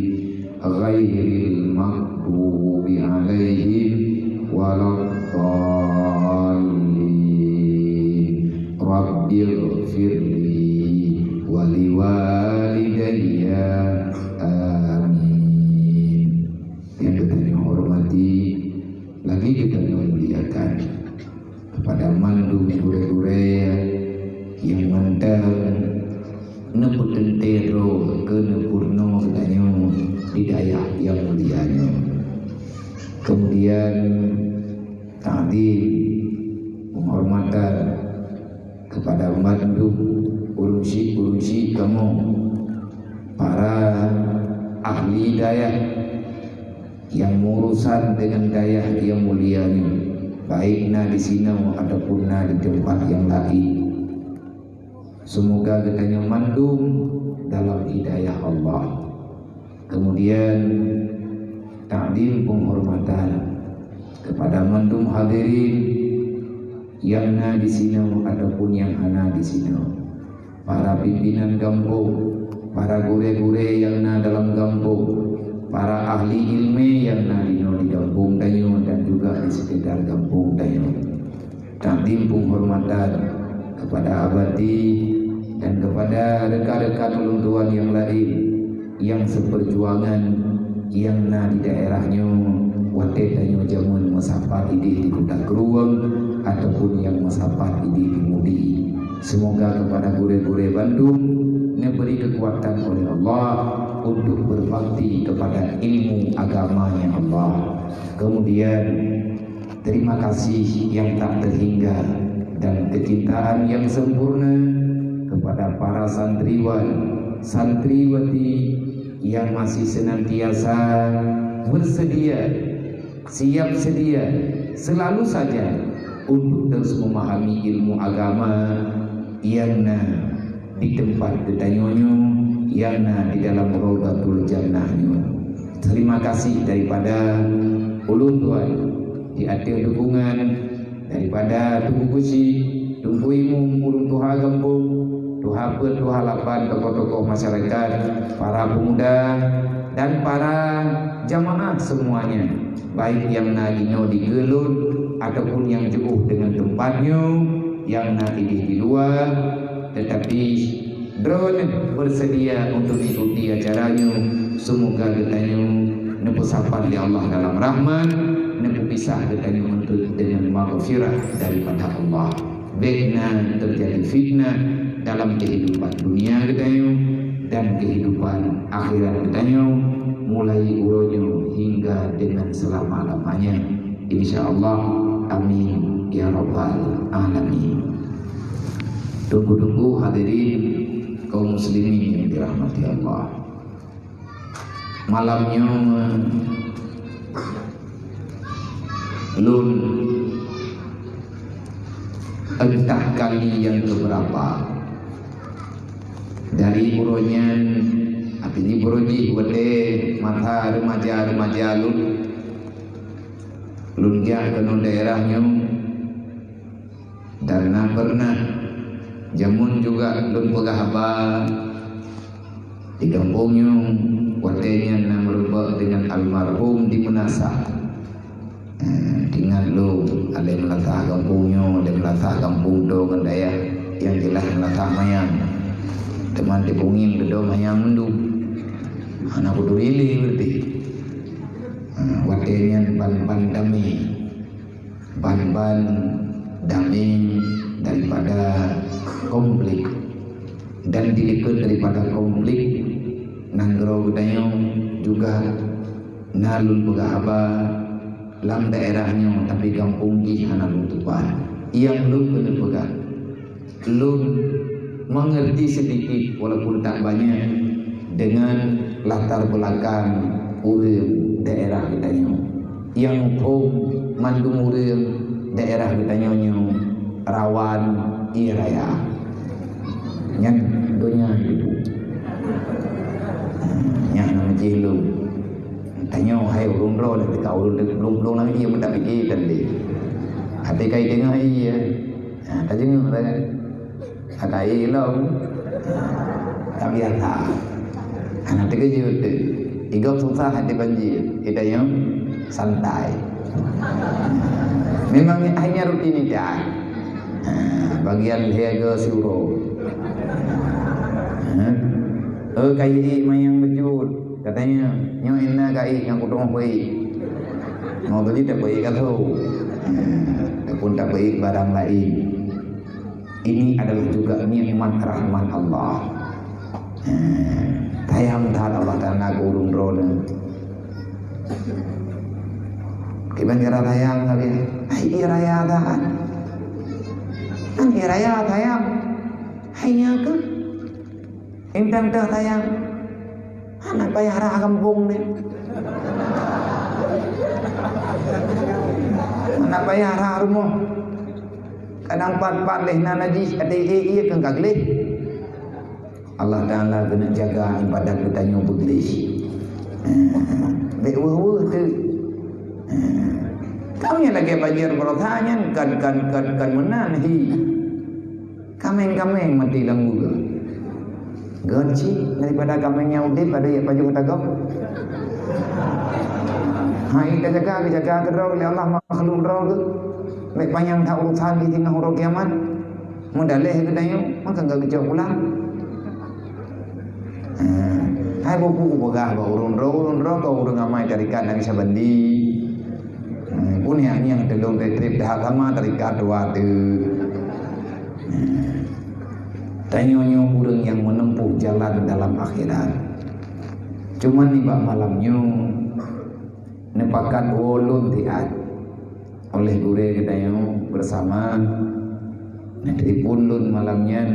ghairil maghdubi 'alaihim waladdallin. Rabbighfirli wa liwalidayya. Amin. Nyang geutanyoe hormati, lagi geutanyoe muliakan. Kepada mandum gurée-gurée nyang mantong neupeuteuntée droe keu neupeurunoe geutanyoe di dayah nyang mulia nyoe. Kemudian, takzim, penghormatan kepada mandum ureuëng syik-ureuëng syik kamoe, para ahli dayah nyang meurusan deungon dayah nyang mulia nyoe, baik na di sinoe ataupun na di teumpat nyang laén. Seumoga geutanyoe mandum dalam hidayah Allah. Kemudian, takzim penghormatan kepada mandum hadirin nyang na di sinoe ataupun nyang hana di sinoe. Para pimpinan gampông, para gurée-gurée nyang na dalam gampông, para ahli iéleumé nyang na dinoe di gampông tanyoe dan juga di sekitar gampông tanyoe. Takzim penghormatan kepada Abati dan kepada rekan-rekan ulôn tuan nyang laén nyang seupeurjuangan nyang na di daerah nyoe, watée tanyoe jameun meusapat idéh di Kuta Krueng ataupun nyang meusapat idéh di Mudi. Seumoga kepada gurée-gurée bandum neubri keukuatan oleh Allah untuk berbakti kepada ilmu agamanya Allah. Kemudian, terima kasih yang tak terhingga dan kecintaan yang sempurna kepada para santriwan, santriwati yang masih senantiasa bersedia, siap sedia, selalu saja untuk terus memahami ilmu agama yang na di teumpat geutanyoe nyoe, nyang na di dalam Raudhatul Jannah nyoe. Terima kasih daripada ulôn tuan di ateueh dukungan daripada Teungku Geuchik, Teungku Imum, ulôn tuha gampông, tuha peuet, tuha lapan, tokoh-tokoh masyarakat, para pemuda, dan para jamaah semuanya, baik nyang na inoe di geulon ataupun nyang jiôh deungon teumpat nyoe, nyang na idéh di luwa, tetapi droeneuh bersedia untuk mengikuti acara nyoe. Semoga geutanyoe neupeusapat lé Allah dalam rahmat, neupeupisah geutanyoe untuk dengan maghfirah daripada Allah. Bék na terjadi fitnah dalam kehidupan dunia geutanyoe dan kehidupan akhirat geutanyoe, mulai uroe nyoe hingga dengan selama-lamanya. Insya Allah. Amin ya rabbal alamin. Teungku-teungku hadirin kaum muslimin yang dirahmati Allah. Malam nyoe lôn entah kali yang keberapa dari uroe nyan, artinya uroe jih watée masa remaja-remaja lôn, lôn jak keunoe daerah nyoe, dan na pernah jameun juga lôn peugah haba Di gampông nyoe, watée nyan na meurumpok deungon almarhum di Meunasah. Eh, ingat lom, lé Meunasah gampông nyoe, lé Meunasah gampông droe ngon dayah nyang jeulaih Meunasah manyang. Teuma di Bunging dudoe manyang mandum. Hana kupeuturi lé berarti. Eh, watée nyan ban-ban damé. Ban-ban damé daripada konflik. Dan di likot daripada konflik, nanggroe geutanyoe juga na lôn peugah haba lam daerah nyoe, tapi gampông jih hana lôn tupat. Nyang lôn keuneuk peugah, lôn mengerti sedikit walaupun tak banyak dengan latar belakang ureuëng daerah geutanyoe. Nyang muphom mandum ureuëng daerah geutanyoe nyoe rawan ié raya. Nyan donya itu. Nyan nama jih lôn. Tanyoe hai ureuëng droe, lé ka ureuëng plueng-plueng lagée ié meutapike kan lé. Até kai deungoe ié. Ha, tajeungeuk dah kan. Akai lom. Tapi ata. Anak teukeujot tu. Igop susah hati banjir. Kita yang santai. Memang hanya rutinitas. Ha, bagian lhée go siuroe. Ha? Oh, kayi manyang beujeuet. Katanya, nyoe ina kayi nyang kutoh beuik. Mau tadi tak beuik kata. Ha, ataupun tak beuik barang lain. Ini adalah juga nikmat rahmat Allah. Eh, sayang that Allah Taala gurung droeneuh. Kiban cara sayang tapi, hai ié raya that. Kan ié raya sayang. Hai nya ke? Intang teuh sayang. Hana payah rhah gampông deh. Hana payah rhah rumoh. Kadang pat-pat leh na najih, até ié-ié keu ka gleh. Allah Taala keuneuk jaga ibadat geutanyoe beugleh. Eh, bék weueh-weueh teuk. Eh, kamoe lagée banjir baroesa nyan kan, kan, kan, kan meunan hi. Kaméng-kaméng maté lam gula. Geucit daripada kaméng nyang udeb pada jak pajoh tagok. Hai, tajaga, geujaga keudroe lé Allah makhluk droe geuh. Bék panyang that urusan di teungoh uroe kiamat. Meudaleh geutanyoe, maka geucok pulang. Ha, hai buku kupeugah bak ureuëng droe, ureuëng droe keu ureuëng amai tarekat Naqsyabandi. Hmm, pun nyang, nyang teulông treb-treb that sama tarekat dua tu. Hmm. Tanyoe nyoe ureuëng nyang meunempuh jalan dalam akhirat. Cuma nibak malam nyoe, neupakat woe lôn siat oleh gurée geutanyoe bersama. Neutelepon lôn malam nyan,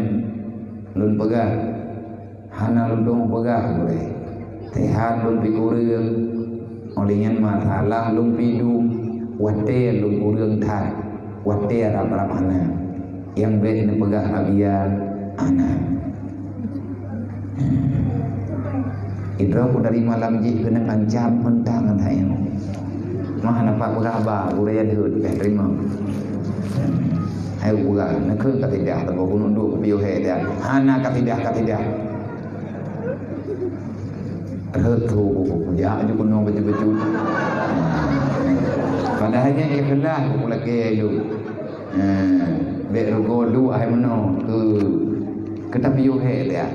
lôn peugah, hana lôn dong peugah gurée. Siat lôn pi kureueng, oleh nyan masalah lôn pi dum, watée lôn kureueng that, watée rab-rab hana. Nyang bék neupeugah Abia hana. Idroe ku dari malam jih keuneuk ancam meuntang ngon hai nyoe. Mah na pat peugah haba, gurée deuh ka teurimong. Hai peugah, neukheun kasidah, tapi keuneuk duek kupiôh hé dia. Hana kasidah, kasidah. Rhot tu, jak ju keunoe bacut-bacut. Padahai nyan ikhlas ku lakée ju. Ha, bék rugoe duek hai meunoe keu, keu tapiôh hé dia.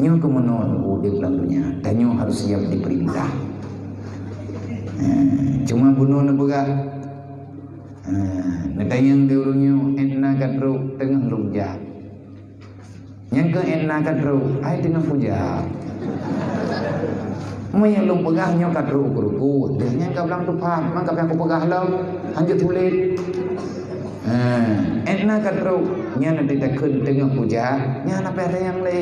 Nyoe keu meunoe udeb lam donya, tanyoe harus siap diperintah. Ha, cuma bunoe neupeugah, ha, neutanyong di ureuëng nyoe, "Ét na ka trok teungoh lôn jak?" Nyang keu ét na ka trok, ai teungoh kujak. Meunyoe lôn peugah nyoe ka trok u keurukue, deh nyan ka blang tupat, man ka payah kupeugah lom, hanjeuet tuléh. Ha, ét na ka trok, nyan na takheun teungoh kujak, nyan na payah tanyong lé.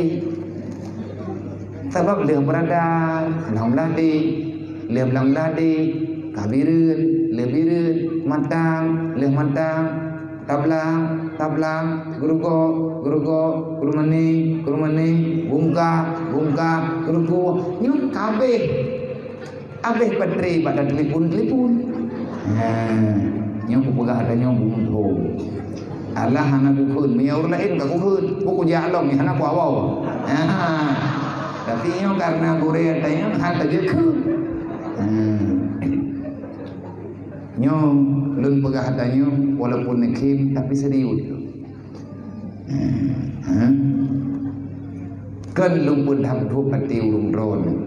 Sabab lheueh beurada, blang beuladi, lheueh blang beuladi, ka bireuen, lheueh bireuen, matang, lheueh matang, tablang, tablang, geurugoe, geurugoe, keurumané, keurumané, bungka, bungka, keurukue, nyoe ka abéh. Abéh baterai bak tatelepon-telepon. Nah, nyoe kupeugah tanyoe bumoe thon. Alah hana kukheun, meunyoe ureuëng laén ka kukheun, peue kujak lom, hana kuwoe. Ha. Tapi nyoe karena gurée tanyoe hana tajeuet kheun. Hmm. Nyoe lôn peugah tanyoe walaupun neukheun tapi serius. Hmm. Ha. Kon lôn peudhab-dhub até ureuëng droeneuh.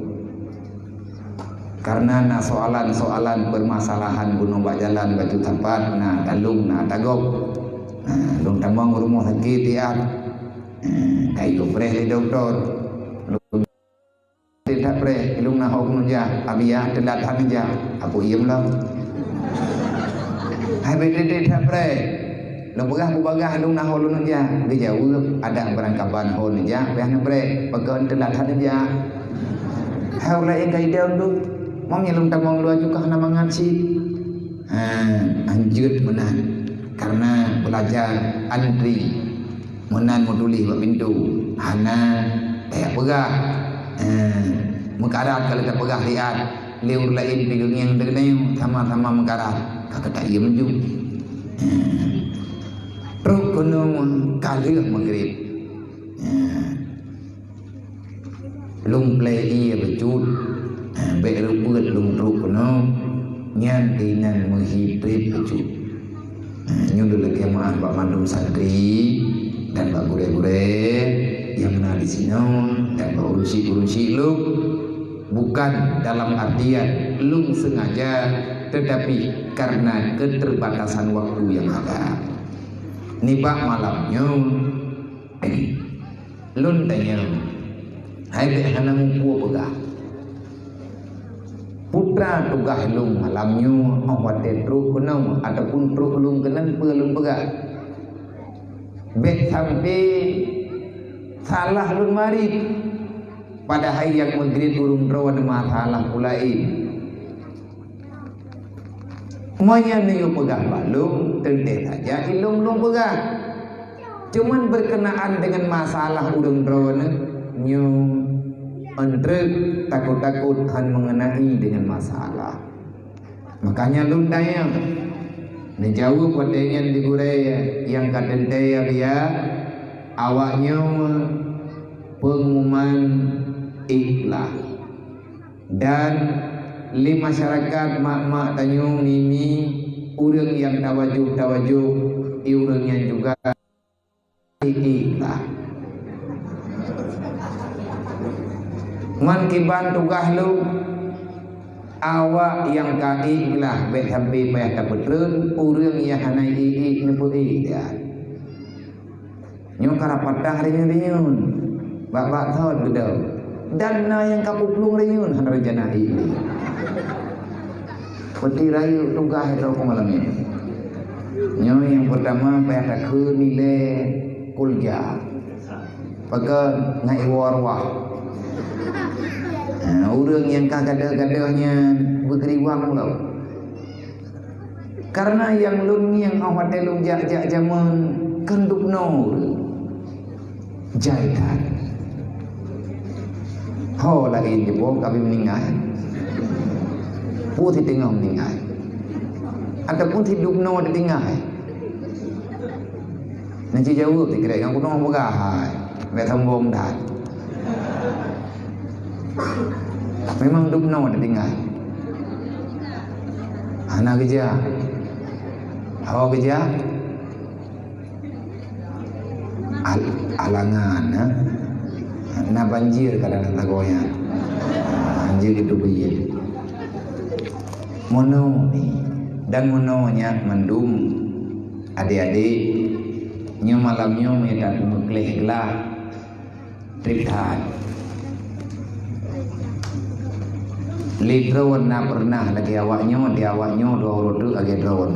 Karena na soalan-soalan permasalahan bunoe bak jalan bacut sapat, na talung, na tagob. Nah, lôn tamong rumoh sakét tiat. Nah, ka iyue preh lé dokto. Lôn that preh, ilung na ho keuneuk jak, abiah teulat that neujak. Apu iem lom. Hai bèk that preh. Lôn peugah bubagaih lôn na ho lôn jak. Geujaweueb, adak barangkaban ho neujak, pih hana preh. Pakon teulat that neujak. Hai ureuëng laén ka idong tu. Mom nyang lôn tamong luwa cukah na mangat cit. Ha, anjeut meunan. Karena belajar antri. Meunan meutuléh bak pintoe. Hana tajak peugah. Ha, meukarat ka lheueh tapeugah siat. Lé ureuëng laén pih geungieng deungon sama-sama meukarat. Ka keutak iem ju. Ha. Trok keunoe ka lheueh Maghrib. Ha. Lôn plé ié bacut, ha, bèk reupeuet lôn trok keunoe, nyan keunan meuhi trép bacut. Ha, nyoe lôn lakèe meu'ah bak mandum santri dan bak gurèe-gurèe nyang na disinoe dan bak ureueng syik-ureueng syik lôn. Bukan dalam artian lôn sengaja, tetapi karena keterbatasan waktu yang ada. Nibak malam nyoe, Lôn tanyong, hai bèk hana muphom peugah. Peue teuma tugaih lôn malam nyoe, óh watèe trok keunoe ataupun trok lôn keunan peue lôn peugah. Bèk sampai salah lôn marit. Padahai nyang meugriet ureueng droe masalah peue laén. Meunyoe neuyue peugah bak lôn, teuntèe saja ilôn lôn peugah. Cuman berkenaan dengan masalah ureueng droeneuh nyoe, eunteuk takot-takot hán mengenai dengan masalah. Makanya lôn tanyong, neujaweueb watèe nyan di gurèe nyang ka teuntèe ya biya, awak nyoe pengumuman ikhlas. Dan lé masyarakat mak-mak tanyoe mi-mi ureueng nyang tawajoh-tawajoh, i ureueng nyan juga ikhlas. Ngon kiban tugaih lôn, awak nyang ka ikhlas bèk sampai payah tapeutreun, ureueng nyang hana ikhlas neupeuék dia. Nyoe ka rap patah renyun-renyun, bak-bak thon geudong. Dan na nyang ka peuplueng renyun hana rencana ié. Peuti rayeuk tugaih droe keu malam nyoe. Nyoe nyang peurtama payah takheun ilèe kulja. Pakon ngon iwoe arwah. Ha, ureueng nyang ka gadôh-gadôh nyan beugeuriwang lom. Karena nyang lôn ngieng óh watèe lôn jak-jak jameun kon dubnoe ureueng. Jai that. Ho laén jiboh ka abéh meuninggai. Peue si teungoh meuninggai. Ataupun si dubnoe teutinggai. Nyan ci jaweueb sikrek nyang keunoe peugah hai. Bèk sombong that. Memang dubnoe teutinggai. Hana geujak. Ho geujak. Al-, alangan, ha? Na banjir kadang-kadang lagoe nyan. Banjir itu buyet. Meunoe ni. Dan meunoe nyan mandum. Adék-adék, nyoe malam nyoe mita teumeukleh glah. Trép that. Lé droe na peureunah lagèe awak nyoe, di awak nyoe dua uroe teuk lagèe droe.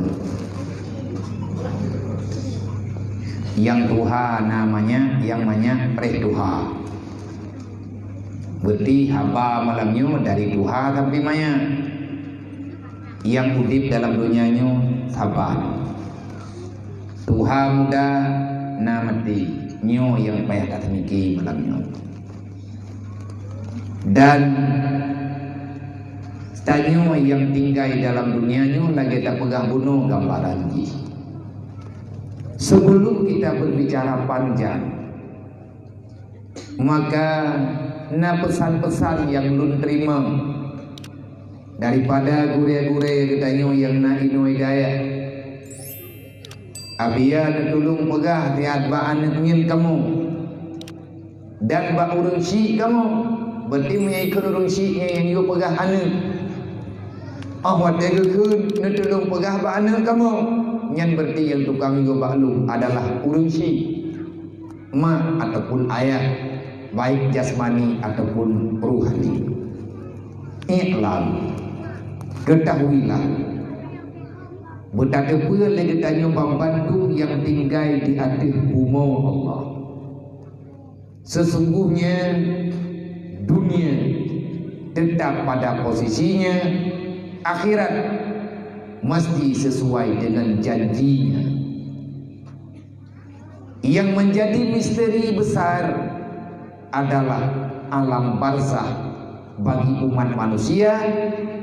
Nyang tuha na manyak, nyang manyak preh tuha. Beuti haba malam nyoe dari tuha sampai manyak. Nyang udép dalam donya nyoe saban. Tuha muda na maté, nyoe nyang payah taseumike malam nyoe. Dan tanyoe nyang tinggai dalam donya nyoe lagèe tapeugah bunoe gambaran jih. Sebelum kita berbicara panjang, maka na pesan-pesan nyang lôn teurimong daripada gurée-gurée geutanyoe nyang na inoe dayah. Abia neutulông peugah siat bak aneuëk ngieng kamoe dan bak ureuëng syiek kamoe, berarti meunyoe ikheun ureuëng syiek nyan nyang yue peugah aneuëk. Óh watée geukheun neutulông peugah bak aneuëk kamoe, nyan berarti nyang tukang yue bak lôn adalah ureuëng syiek, mak ataupun ayah, baik jasmani ataupun ruhani. I'lam, ketahuilah, beutateupeue lé geutanyoe banmandum nyang tinggai di ateueh bumoe Allah. Sesungguhnya dunia tetap pada posisinya, akhirat mesti sesuai dengan janjinya. Yang menjadi misteri besar adalah alam barzakh bagi umat manusia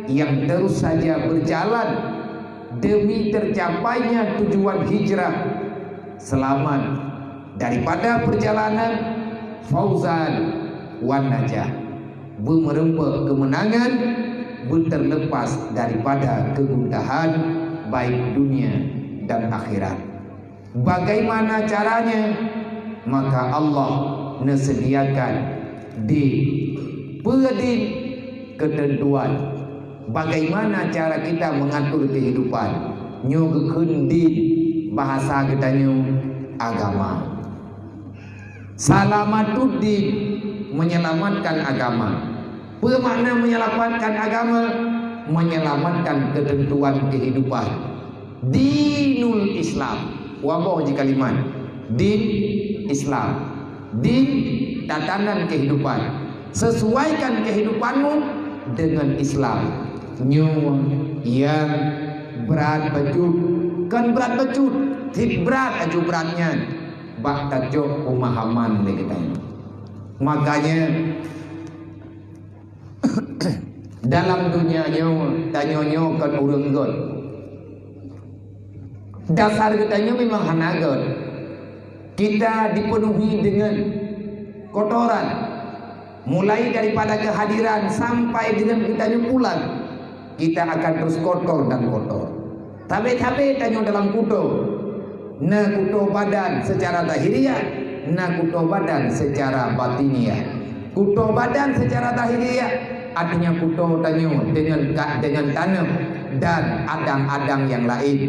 yang terus saja berjalan demi tercapainya tujuan hijrah, selamat daripada perjalanan, fauzan wan najah, beumeureumpok keumeunangan, beuterlepas daripada keugundahan baik dunia dan akhirat. Bagaimana caranya? Maka Allah neuseudiakan din. Peue din? Keuteuntuan. Bagaimana cara kita mengatur kehidupan? Nyoe geukheun din, bahasa geutanyoe agama. Salamatuddin, menyelamatkan agama. Peue makna menyelamatkan agama? Menyelamatkan keuteuntuan kehidupan. Dinul Islam. Waboh jih kalimat. Din Islam. Din tatanan kehidupan. Sesuaikan kehidupanmu dengan Islam. Nyoe nyang brat bacut. Kon brat bacut, cit brat aju brat nyan bak tacok peumahaman lé geutanyoe. Makanya, dalam dunia nyoe, tanyoe nyoe kon ureuëng göt. Dasar geutanyoe memang hana göt. Kita dipenuhi dengan kotoran. Mulai daripada kehadiran sampai dengan geutanyoe pulang, kita akan terus kotor dan kotor. Sabe-sabe tanyoe dalam kuto. Na kuto badan secara zahiriah, na kuto badan secara batiniah. Kuto badan secara zahiriah, artinya kuto tanyoe dengan ka-, dengan taneuh dan adang-adang nyang laén.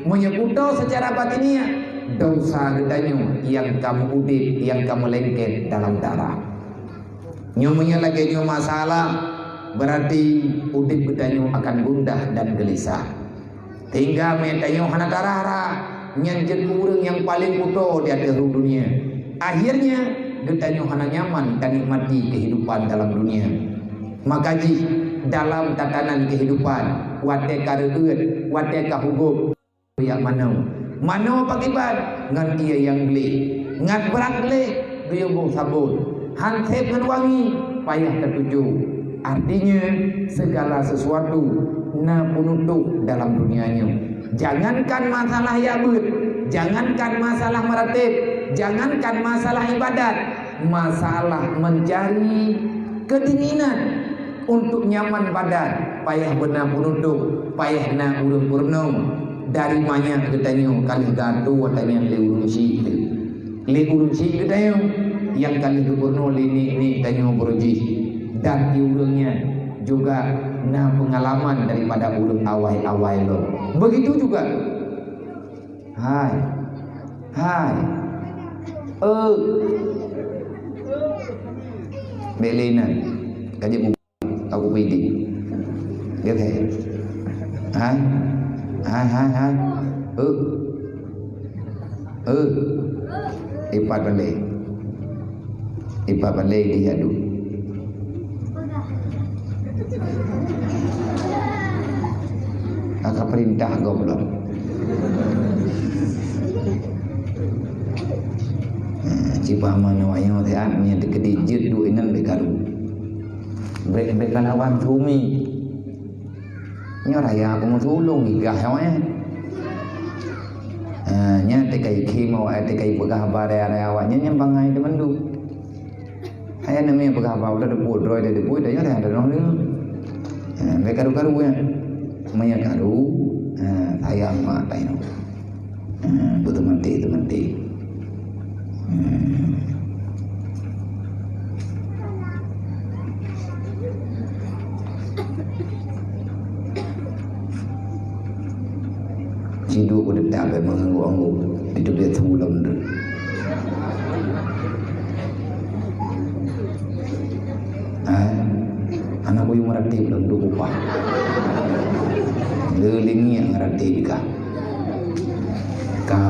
Meunyoe kuto secara batiniah, desya geutanyoe nyang ka meu-udeb, nyang ka meulengket dalam darah. Nyoe meunyoe lagée nyoe masalah, berarti udeb geutanyoe akan gundah dan geulisah. Sehingga meunyoe tanyoe hana tarah-rah, nyan jeuet keu ureuëng nyang paleng kuto di ateueh rhueng dunia. Akhirnya, geutanyoe hana nyaman tanikmati kehidupan dalam dunia. Maka jih, dalam tatanan kehidupan, watée ka reuôt, watée ka hugôb, jak manoe. Manoe pakriban? Ngon ié nyang gleh. Ngat brat gleh, geuyue boh sabon. Han sép ngon wangi, payah tatujoh. Artinya, segala sesuatu na peunutôh dalam dunia nyoe. Jangankan masalah jak beuet, jangankan masalah meuratéb, jangankan masalah ibadat, masalah mencari kedinginan untuk nyaman badan, payah beuna peunutôh, payah na ureuëng peurunoe. Dari manyak geutanyoe ka lheueh geuatô watée nyan lé ureuëng syiek teuh. Lé ureuëng syiek geutanyoe nyang ka lheueh geupeurunoe lé nek-nek tanyoe baroe jih, dan di ureuëng nyan juga na peungalaman daripada ureuëng awai-awai lom. Begitu juga, hai, hai, eu, bék lé inan ka jeuet Aku pidi. Dia kata, hai, hai, hai, hai. Eh, eh. Ipat balai. Ipat balai di adu. Aka perintah goblok. Cibah mana wayang sehat, meunyo teukeudi jeuet duek inan bèk karu. Bèk, bèk kalawan sumi. Nyoe raya aku meusulung gigah nyoe. Ah, nyan teuka ikhim awak, teuka ipeugah haba raya-raya awak nyan, nyan bangai teumandum. Hai aneuk miet peugah haba udah debu, droe dah debu, dah nyoe dah droe. Ah, baik karu-karu ya. Maya karu, ah, sayang mak tayong. Ah, betul mati, betul mati. Hmm. Sidroe peudeundak bèk meunganggok-anggok, itu biasa ulôn tu. Eh, aneuk kuyueng meuratéb lom duek upah. Le lingiek meuratéb ka. Ka.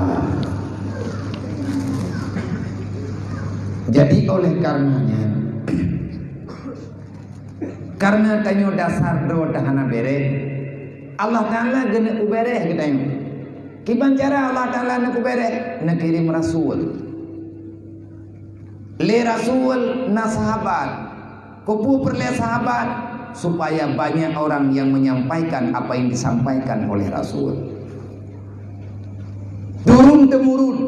Jadi oleh karenanya, karena tanyoe dasar droe teuh hana bèrèh, Allah Taala geuneuk ubèrèh geutanyoe. Kiban cara Allah Taala neuk ubèrèh? Neukirém rasul. Lé rasul na sahabat. Keupeue peureulèe sahabat? Supaya banyak orang yang menyampaikan apa yang disampaikan oleh rasul. Turun temurun.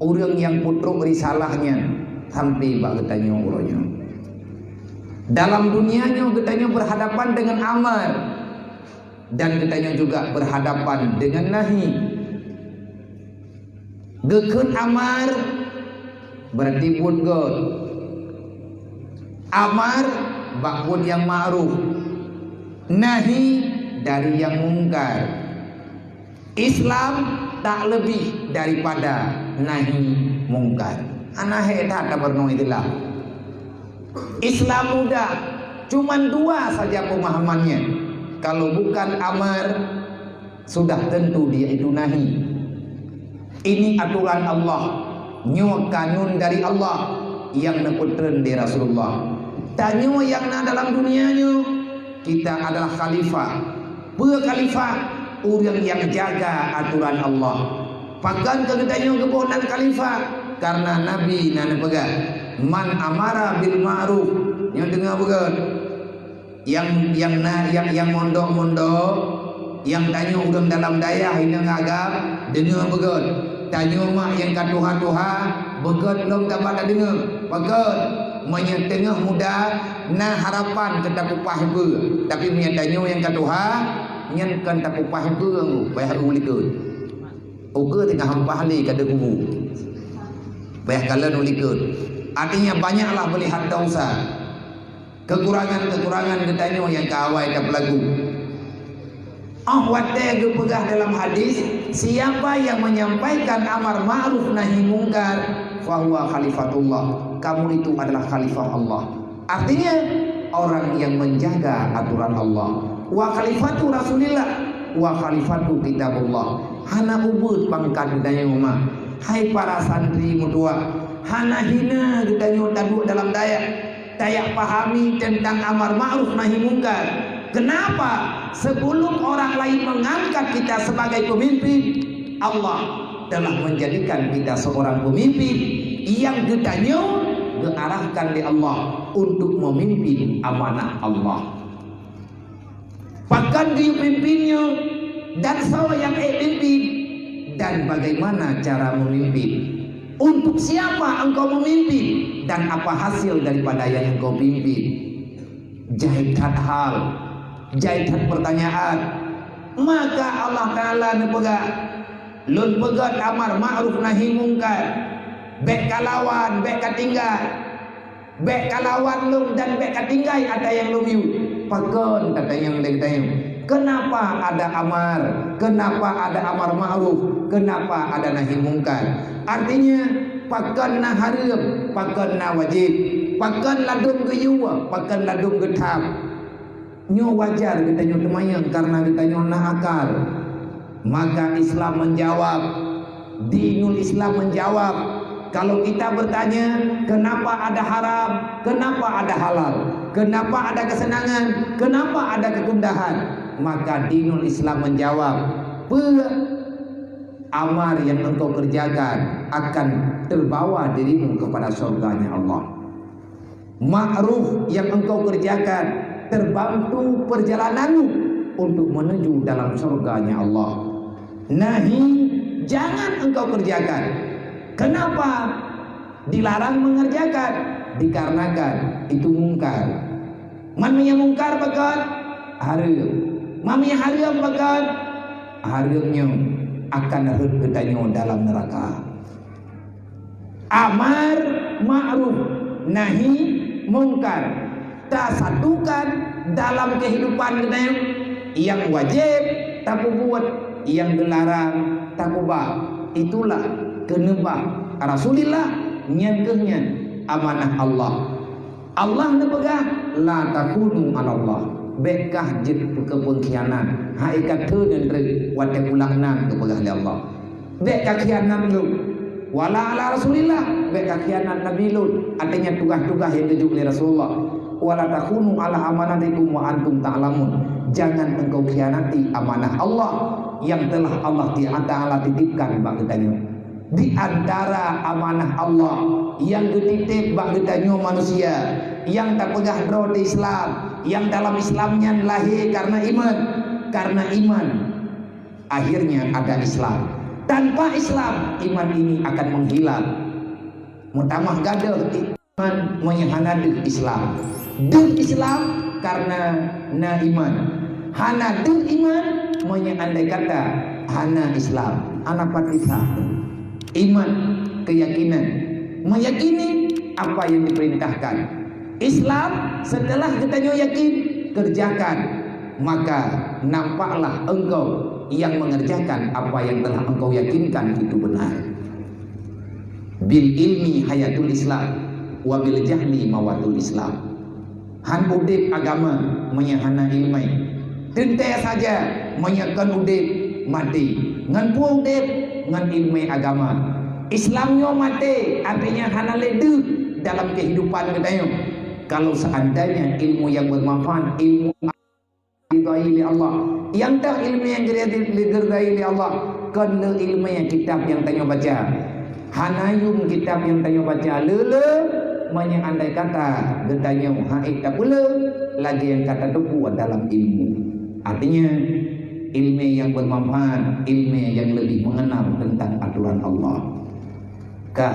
Ureuëng nyang peutrok risalah nyan sampai bak geutanyoe uroe nyoe. Dalam dunia nyoe geutanyoe berhadapan dengan amar dan geutanyoe juga berhadapan dengan nahi. Geukheun amar berarti buet gét. Amar bak buet nyang ma'ruf. Nahi dari nyang mungkar. Islam tak lebih daripada nahi mungkar. Hana hék that tameureunoe Islam. Islam mudah, cuman dua saja pemahamannya. Kalau bukan amar, sudah tentu dia itu nahi. Ini aturan Allah, nyoe kanun dari Allah nyang neupeutreun lé Rasulullah. Tanyoe nyang na dalam dunia nyoe, kita adalah khalifah. Peue khalifah? Ureuëng nyang jaga aturan Allah. Pakon keu geutanyoe geuboh nan khalifah? Karena Nabi na neupeugah, "Man amara bil ma'ruf." Nyoe deungoe beugét. Nyang, nyang na, nyang, nyang mondok-mondok, nyang tanyoe ureuëng dalam dayah inong agam, deungoe beugét. Tanyoe mak nyang ka tuha-tuha, beugét lom tabat tadeungoe. Pakon? Meunyoe teungoh muda, na harapan keu tapeupaih beue. Tapi meunyoe tanyoe nyang ka tuha, nyan kon tapeupaih beue, payah u likot. Ukeue teungoh hampah lé ka deuh kubu. Payah kalon u likot. Artinya, banyaklah melihat dosa. Kekurangan-kekurangan geutanyoe nyang ka awai tapeulagu. Óh watée geupeugah dalam hadis, "Siapa yang menyampaikan amar ma'ruf nahi mungkar, fahuwa khalifatullah." Kamu itu adalah khalifah Allah. Artinya, orang yang menjaga aturan Allah. Wa khalifatu Rasulillah, wa khalifatu kitabullah. Hana ubeuet pangkat geutanyoe mah. Hai para santri meutuah, hana hina geutanyoe taduek dalam dayah. Tayak pahami tentang amar ma'ruf nahi mungkar. Kenapa? Sebelum orang lain mengangkat kita sebagai pemimpin, Allah telah menjadikan kita seorang pemimpin yang geutanyoe geuarahkan lé Allah untuk memimpin amanah Allah. Pakon geuyue pimpin nyoe, dan soe nyang ék pimpin, dan bagaimana cara memimpin? Untuk siapa engkau memimpin, dan apa hasil daripada yang engkau pimpin? Jai that hal, jai that pertanyaan. Maka Allah Taala neupeugah, "Lôn peugét amar ma'ruf nahi mungkar. Bék kalawan, bék katinggai." Bék kalawan lôn dan bék katinggai ata nyang lôn yue. Pakon tatanyong lé geutanyoe, kenapa ada amar? Kenapa ada amar ma'ruf? Kenapa ada nahi mungkar? Artinya, pakon na hareuem, pakon na wajéb, pakon ladôm geuyue, pakon ladôm geutham. Nyoe wajar geutanyoe teumanyong karena geutanyoe na akal. Maka Islam menjawab, dinul Islam menjawab. Kalau kita bertanya, kenapa ada haram, kenapa ada halal, kenapa ada kesenangan, kenapa ada kegundahan, maka dinul Islam menjawab, peue amar yang engkau kerjakan akan terbawa dirimu kepada surganya Allah. Ma'ruf yang engkau kerjakan terbantu perjalananmu untuk menuju dalam surganya Allah. Nahi Jangan engkau kerjakan. Kenapa dilarang mengerjakan? Dikarenakan itu mungkar. Man meunyoe mungkar pakon? Hareuem. Man meunyoe hareuem pakon? Hareuem nyoe akan rhot geutanyoe dalam neuraka. Amar ma'ruf, nahi mungkar. Tasatukan dalam kehidupan geutanyoe, nyang wajéb tapeubuet, nyang geularang tapeubah. Itulah keuneubah Rasulillah, nyan keuh nyan amanah Allah. Allah neupeugah, "La takhunu 'alallah." Bék kah jeuet keu peungkhianat. Hai ka theun treuk watée pulak nan geupeugah lé Allah. Bék kakhianat lôn. Wala 'ala Rasulillah, bék kakhianat Nabi lôn. Artinya tugaih-tugaih nyang geujok lé Rasulullah. "Wala takhunu 'ala amanatikum wa antum ta'lamun." Jangan engkau khianati amanah Allah yang telah Allah Ti-, Ta'ala titipkan bak geutanyoe. Di antara amanah Allah yang geutitip bak geutanyoe manusia, yang tapeugah droe di Islam, yang dalam Islam nyan lahé karena iman, karena iman. Akhirnya ada Islam. Tanpa Islam, iman ini akan menghilang. Meutamah gadôh iman meunyoe hana deuh Islam. Deuh Islam karena na iman. Hana deuh iman meunyoe andai kata hana Islam. Hana pat Islam. Iman, keyakinan. Meyakini apa yang diperintahkan. Islam, setelah geutanyoe yakin, kerjakan. Maka nampaklah engkau yang mengerjakan apa yang telah engkau yakinkan itu benar. Bil ilmi hayatul Islam, wa bil jahli mawatul Islam. Han udeb agama meunyoe hana ileumé. Teuntée saja meunyoe kon udeb, maté. Ngon peue udeb? Ngon ileumé agama. Islam nyoe maté, artinya hana lé deuh dalam kehidupan geutanyoe. Kalau seandainya ilmu yang bermanfaat, ilmu diridai lé Allah, nyang toh ileumé nyang diridai lé Allah, kon le ileumé kitab nyang tanyoe baca. Hana yum kitab nyang tanyoe baca le-le, meunyoe andai kata geutanyoe hana tapeuleueh lagée nyang ka tateupeue dalam ilmu. Artinya, ileumé nyang bermanfaat, ileumé nyang lebih mengenal tentang aturan Allah. Ka,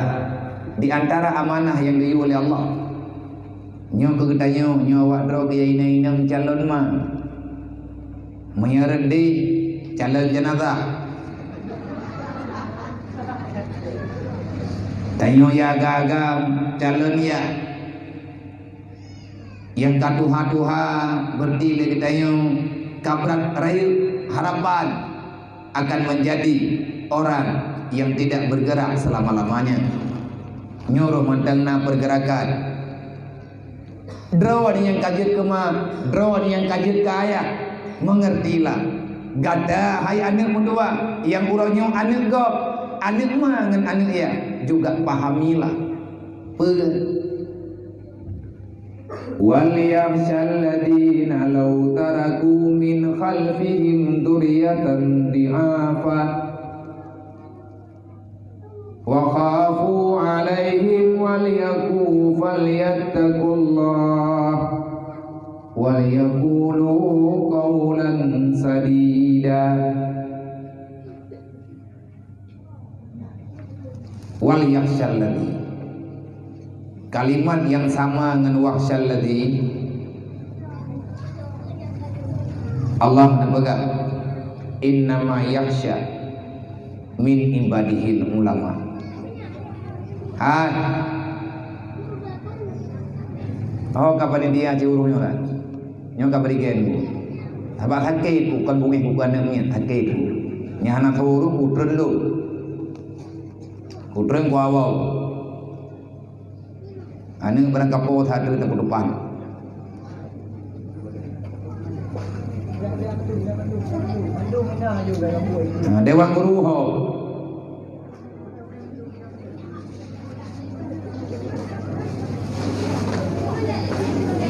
di antara amanah nyang geuyue lé Allah, nyoe keu geutanyoe, nyoe awak droe keu nyang inong-inong calon ma. Meunyoe rot deh, calon jeunazah. Tanyoe nyang agam-agam, calon yah. Nyang ka tuha-tuha, berarti lé geutanyoe ka brat rayeuk harapan akan menjadi orang yang tidak bergerak selama-lamanya. Nyoe roh mantong na pergerakan. Droe nyang ka jeuet keu ma, droe nyang ka jeuet keu ayah, mengertilah. Gata hai aneuëk meudua, nyang uroe nyoe aneuëk gob, aneuëk ma ngon aneuëk yah, juga pahamilah. Peue? "Wal yakhshal ladzina law taraku min khalfihim dzurriyyatan dhi'afa wa khafu 'alaihim wal yaku-, falyattaqullah wal yaqulu qawlan sadida." Wal yakhshal ladzi. Kalimat nyang sama ngon wakhshal ladzi, Allah neupeugah, "Innama yakhsha min ibadihil ulama." Hai. Oh, ka panitia cit ureuëng nyoe kan? Nyoe ka bri gen ku. Sabab sakét ku, kon beungéh ku keu aneuëk miet, sakét ku. Nyang hana saboh ureuëng ku treun lom. Ku treun ku awai. Aneuëk barangkapeue that treun ku depan. Nah, dewan guru ho.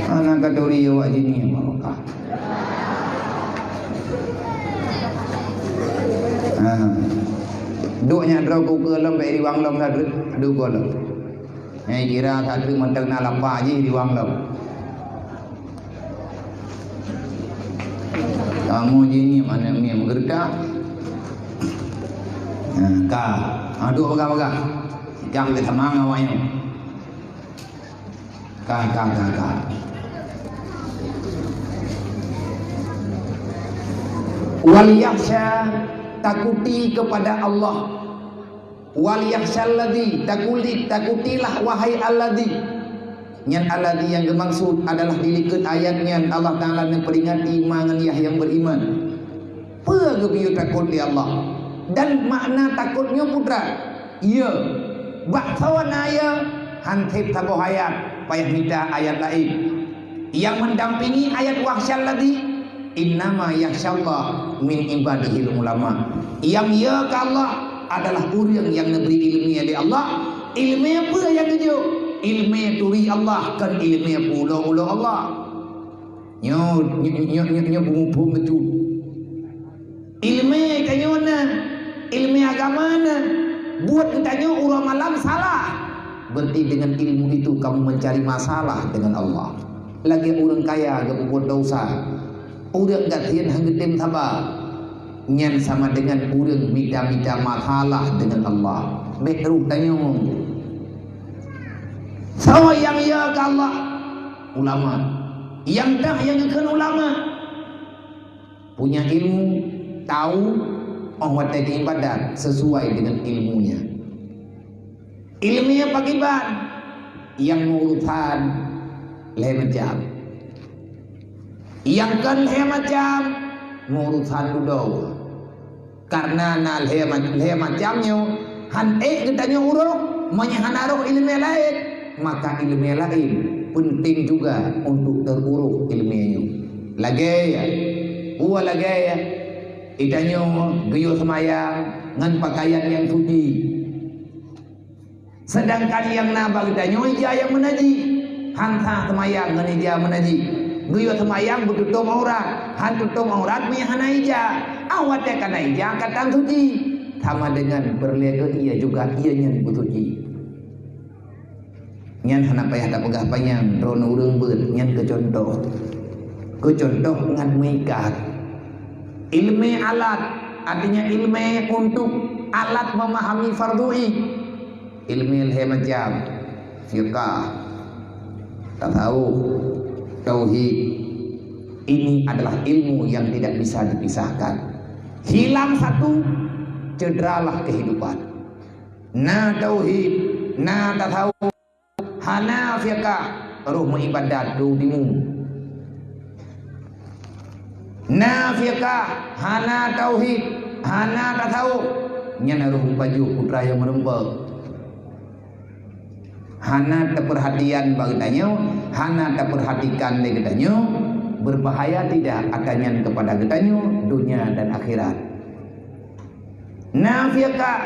Anak katuri awak jini barokah. Ha. Duk nyak droe ku keue lom bak riwang lom sadeuek, duk goe lom. Nyang kira sadeuek mantong na lapa jih riwang lom. Kamoe jih ngieng aneuëk miet meugeureutak. Ha, ka. Ha, duek bagah-bagah. Ikam lé sama ngon awak nyoe. Ka, ka, ka, ka. Wal yakhsha, takuti kepada Allah. Wal yakhshalladzi, takuti, takutilah wahai alladzi. Nyan alladzi nyang geumaksud adalah di likot ayat nyan Allah Taala neuperingati ma ngon yah nyang beriman. Peue geubiyeu takot lé Allah? Dan makna takot nyoe peue treuk? Ye, bak saboh na ye, han sép saboh ayat, payah mita ayat laén. Nyang mendampingi ayat wakhshalladzi, innama yakhsyallaha min ibadihil ulama. Nyang ye keu Allah adalah ureuëng nyang neubri iéleumé lé Allah. Iéleumé peue nyang geujok? Iéleumé turi Allah, kon iéleumé pulo-ulo Allah. Nyoe, nyoe, nyoe, nyoe, nyoe beumuphom beutôi. Iéleumé tanyoe na, iéleumé agama na, buet geutanyoe uroe malam salah. Berarti dengan ilmu itu kamu mencari masalah dengan Allah. Lagée ureuëng kaya geupeubuet desya, ureuëng gasien han geutem saba, nyan sama dengan ureuëng mita-mita masalah dengan Allah. Bék troh tanyoe. Soe nyang ye keu Allah? Ulama. Nyang deuh nyang geukheun ulama. Punya ilmu, tahu, óh watée geuibadat sesuai dengan ilmunya. Iéleumé pakriban? Nyang meuurusan lhée macam. Nyang kon lhée macam, meuurusan dudoe. Karena na lhée ma-, lhée macam nyoe, han ék geutanyoe urôh, meunyoe hana rôh iéleumé laén, maka iéleumé laén penting juga untuk teurôh iéleumé nyoe. Lagée, peue lagée, geutanyoe geuyue seumayang ngon pakaian nyang suci. Seudangkan nyang na bak geutanyoe ija nyang meunajih, han sah seumayang ngon ija meunajih. Geuyue seumayang beututôb aurat, han tutôb aurat meunyoe hana ija. Óh watée ka na ija ka tan suci, sama dengan peureulée keu ie juga ie nyan beusuci. Nyan hana payah tapeugah panyang, droeneuh ureuëng beuet, nyan keu cuntoh. Keu cuntoh ngat meuikat. Iéleumé alat, artinya iéleumé untuk alat memahami fardhu ain. Iéleumé lhée macam, fiqah, tasawuf, tauhid. Ini adalah ilmu yang tidak bisa dipisahkan. Hilang satu, cederalah kehidupan. Na tauhid, na tasawuf, hana fiqah, rôh meuibadat, rôh dimu. Na fiqah, hana tauhid, hana tasawuf, nyan rôh meupajoh putra nyang meureumpok. Hana teupeurhatian bak geutanyoe, hana teupeurhatikan lé geutanyoe, beubahaya tidak atanyan keupada geutanyoe donya dan akhirat. Na fiqah,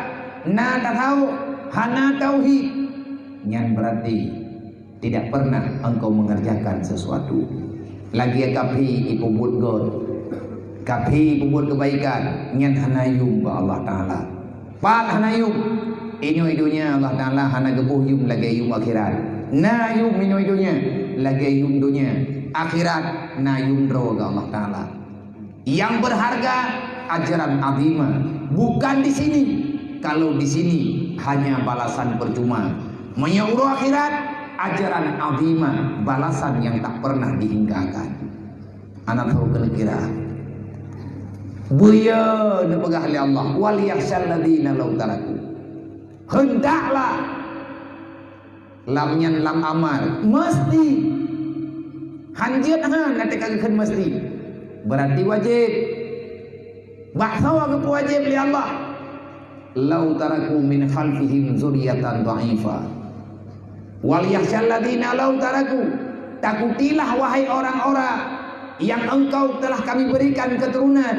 na tasawuf, hana tauhid, nyan berarti tidak pernah engkau mengerjakan sesuatu. Lagée kaphé ipeubuet gét, kaphé ipeubuet keubaikan, nyan hana yum bak Allah Taala. Pat hana yum? Inoe donya Allah Taala hana geuboh yum lagée yum akhirat. Na yum inoe donya lagée yum donya, akhirat na yum droe geuh Allah Taala. Yang berharga ajaran azimah, bukan di sini. Kalau di sini hanya balasan percuma. Meunyoe uroe akhirat, ajaran azimah, balasan yang tak pernah dihinggakan. Anak tahu kira-kira. Buya neupeugah lé Allah, "Wal yakhshal ladzina law taraku." Hendaklah. Lam nyan lam amar, meusti. Han jeuet han, na teuka geukheun meusti. Berarti wajéb. Bak soe geupeuwajéb lé Allah? "Lau taraku min khalfihim dzurriyyatan dha'ifah." "Wal yakhshal ladzina lau taraku." Takutilah, wahai orang-orang yang engkau telah Kami berikan keturunan,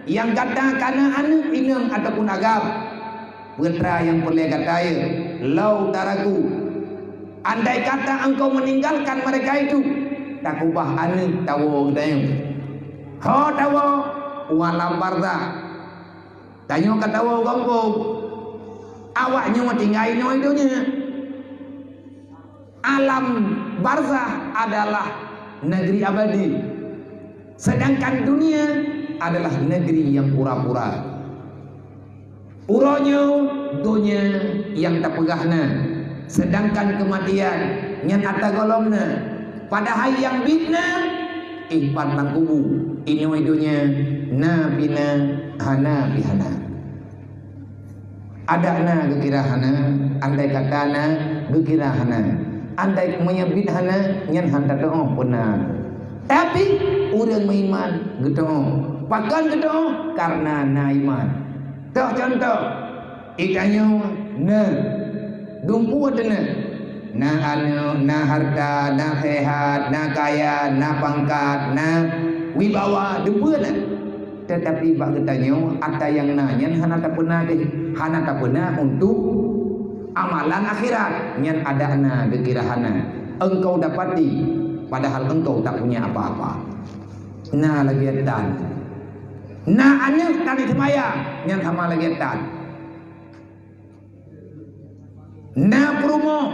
yang gata kana aneuëk inong ataupun agam. Peue treuk nyang peureulée gata ye, lau taraku. Andai kata engkau meninggalkan mereka itu, takubah aneuëk tawoe geutanyoe. Ho tawoe u alam barzakh. Tanyoe ka tawoe gampông. Awak nyoe tinggai inoe donya. Alam barzakh adalah negeri abadi, sedangkan dunia adalah negeri yang pura-pura. Uroe nyoe donya nyang tapeugah na, seudangkan keumatian nyan ata gohlom na. Padahai nyang biet na, eh, pat lam kubu. Inoe donya na pih na, hana pih hana. Adak na geukira hana, andai kata na geukira hana. Andai meunyoe biet hana, nyan hana teu'oh peue na. Tapi, ureuëng meuiman geuteu'oh. Pakon geuteu'oh? Kareuna na iman. Toh contoh, geutanyoe na, dumpeue teuh na. Na aneuëk, na hareuta, na seuhat, na kaya, na pangkat, na wibawa, dumpeue na. Teutapi bak geutanyoe, ata nyang na nyan hana tapeuna deh, hana tapeuna untuk amalan akhirat. Nyan adak na geukira hana. Engkau dapati, padahal engkau tak punya apa-apa. Na lagée tan. Na aneuëk tan seumayang, nyan sama lagée tan. Na peurumoh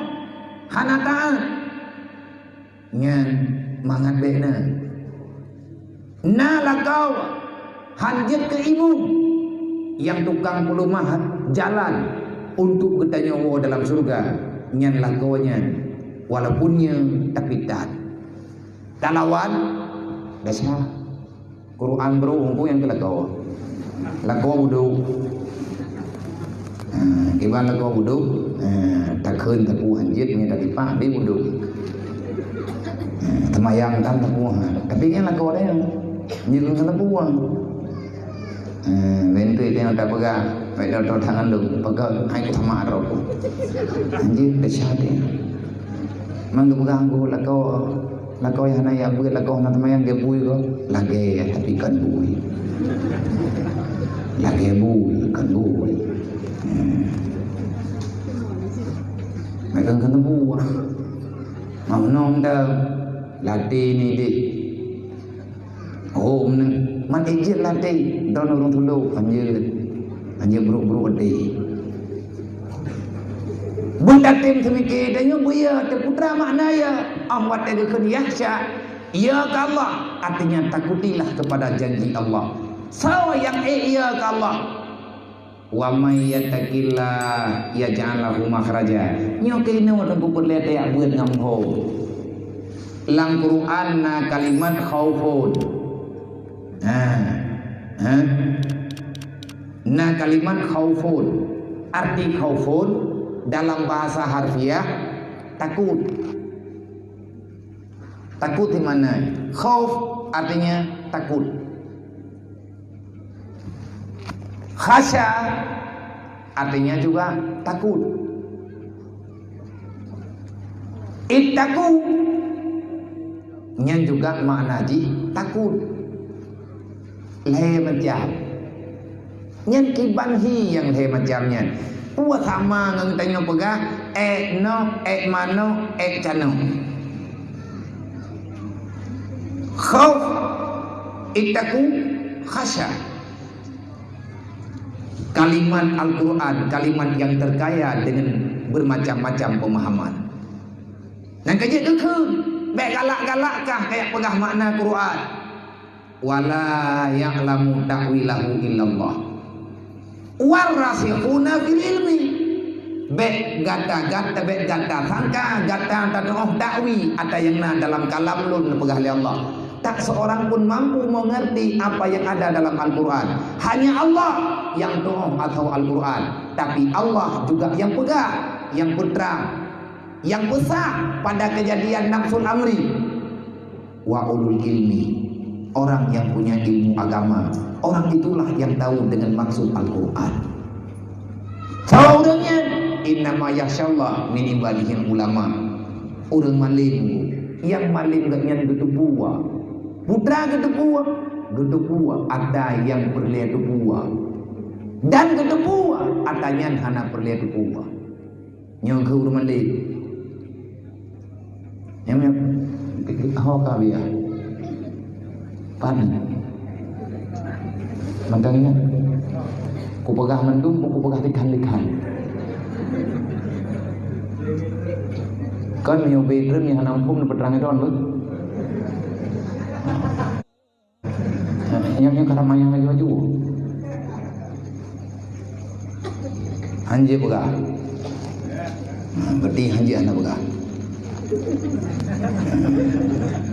hana taát, nyan mangat bék na. Na lakoe han jeuet keu imeum, nyang tukang peuleumah jalan untuk geutanyoe woe dalam syeuruga, nyan lakoe nyan, walaupun nyan tapi tan. Talawan, desya. Quran brôk, engku nyang keu lakoe. Lakoe budôk. Ha, kiban lakoe budôk, ha, takheun sapeue hanjeuet, meunyoe tatipak, habéh budôk. Ha, teumayang kan sapeue, ha. Tapi nyan lakoe deh, nyan keu sapeue. Ha, bèk enteuk teuh tapeugah, bèk droe-droe tangan lôn, peugah, hai ku sama droe ku. Hanjeuet, desya teuh. Mang geupeugah engku lakoe. Lakoe nyang hana jak beuet, lakoe hana teumayang, lagèe bui ko. Lagèe, tapi kon bui. Lagèe bui, kon bui. Hmm. Meunan kon bui. Meunong dah latih ni deh. Oh, meunan. Man ijin latih. Don ureueng tulok. Anjir. Anjir buruk-buruk deh. Beutatem seumike tanyoe beuya teuputra makna ya. Am watèe geukheun yakhsya, ya keu Allah, artinya takutilah kepada janji Allah. Soe nyang ék ya keu Allah? Wa may yattaqillah yaj'al lahu makhraja. Nyoe keunoe teungku peureulèe tajak beuet ngon ho. Lam Quran na kalimat khaufun. Ha. Ha? Na kalimat khaufun. Arti khaufun dalam bahasa harfiah takut. Takut di mana? Khauf artinya takut. Khasya artinya juga takut. Ittaqu nyan juga makna jih takut. Lhèe macam. Nyan kiban hi nyang lhèe macam nyan. Peue sama ngon tanyoe peugah, èk nyoe, èk manoe, èk canoe. Khauf, ittaqu, khasya. Kalimat Al-Quran, kalimat yang terkaya dengan bermacam-macam pemahaman. Nyang keujeuet geukheun, bèk galak-galak kah kajak peugah makna Quran. Wala ya'lamu ta'wilahu illallah. Warasikhuna fil ilmi. Bèk gata-gata, bèk gata sangka, gata tatu'oh ta'wil ata nyang na dalam kalam lôn neupeugah lé Allah. Tak seorang pun mampu mengerti apa yang ada dalam Al-Quran. Hanya Allah yang tu'oh atau Al-Quran. Tapi Allah juga yang peugah, yang peutrang, yang peusah pada kejadian nafsul amri. Wa ulul ilmi, orang yang punya ilmu agama, orang itulah yang tahu dengan maksud Al-Quran. Soe ureueng nyan? Innama yakhsyallaha min ibadihil ulama. Ureueng malém, nyang malém geuh nyan geuteupeue. Peue treuk geuteupeue? Geuteupeue ata nyang peureulèe teupeue. Dan geuteupeue ata nyan hana peureulèe teupeue. Nyoe keuh ureueng malém. Nyoe, nyoe. Ho ka biya. Pan. Mantong ingat. Kupeugah mandum, kupeugah likhan-likhan. Kan nyoe bèk treun nyang hana muphom neupeutrang droen beuh. Nyang, nyang ka ramayang laju-laju. Hanjeuet peugah. Berarti hanjeuet hana peugah.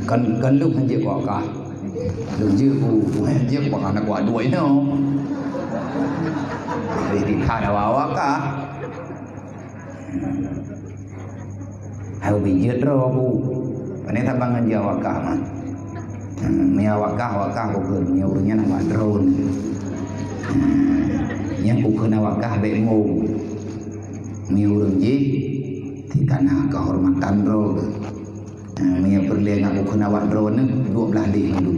Kan, kan lôn hanjeuet peugah. Lôn jeuet ku, hanjeuet peugah hana kuat dua inoe. Jadi, di hana awak-awak kah? Hai ubé jeuet droe bu. Pane saban ngon jih awak kah man. Hmm, meunyo awak kah, awak kah bukon. Meunyo ureuëng nyan awak droe. Hmm, nyang bukon awak kah bék mong. Meunyo ureuëng jih, tikana keuhormatan droe. Hmm, meunyo peureulée ngat bukon awak droe nyoe, dua belah deh malu.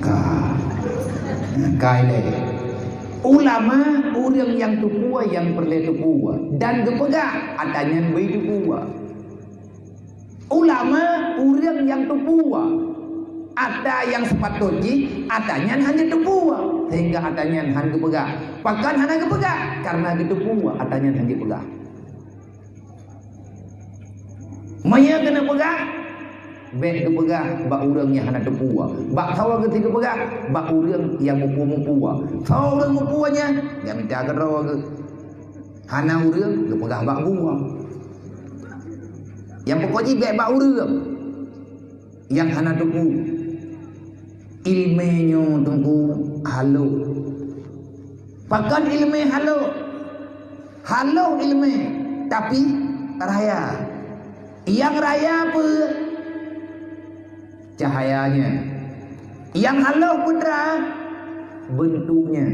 Ka. Ka ilée. Ulama, ureuëng nyang teupeue nyang peureulée teupeue dan geupeugah, ata nyan bri teupeue. Ulama, ureuëng nyang teupeue ata nyang seupatôt jih, ata nyan hana teupeue, sehingga ata nyan hana geupeugah. Pakon hana geupeugah? Karena geuteupeue ata nyan hana geupeugah. Meunyo keuneuk peugah, bék geupeugah bak ureuëng nyang hana teupeue. Bak soe geuti geupeugah? Bak ureuëng nyang mupeue-mupeue. Soe ureuëng mupeue nyan? Nyang mita keudroe geuh. Hana ureuëng geupeugah bak buah. Nyang pokok jih bék bak ureuëng nyang hana teupeue. Ileumé nyoe teungku halôh. Pakon ileumé halôh? Halôh ileumé, tapi raya. Nyang raya peue? Cahayanya. Nyang halôh peue teuma? Beuntuknya.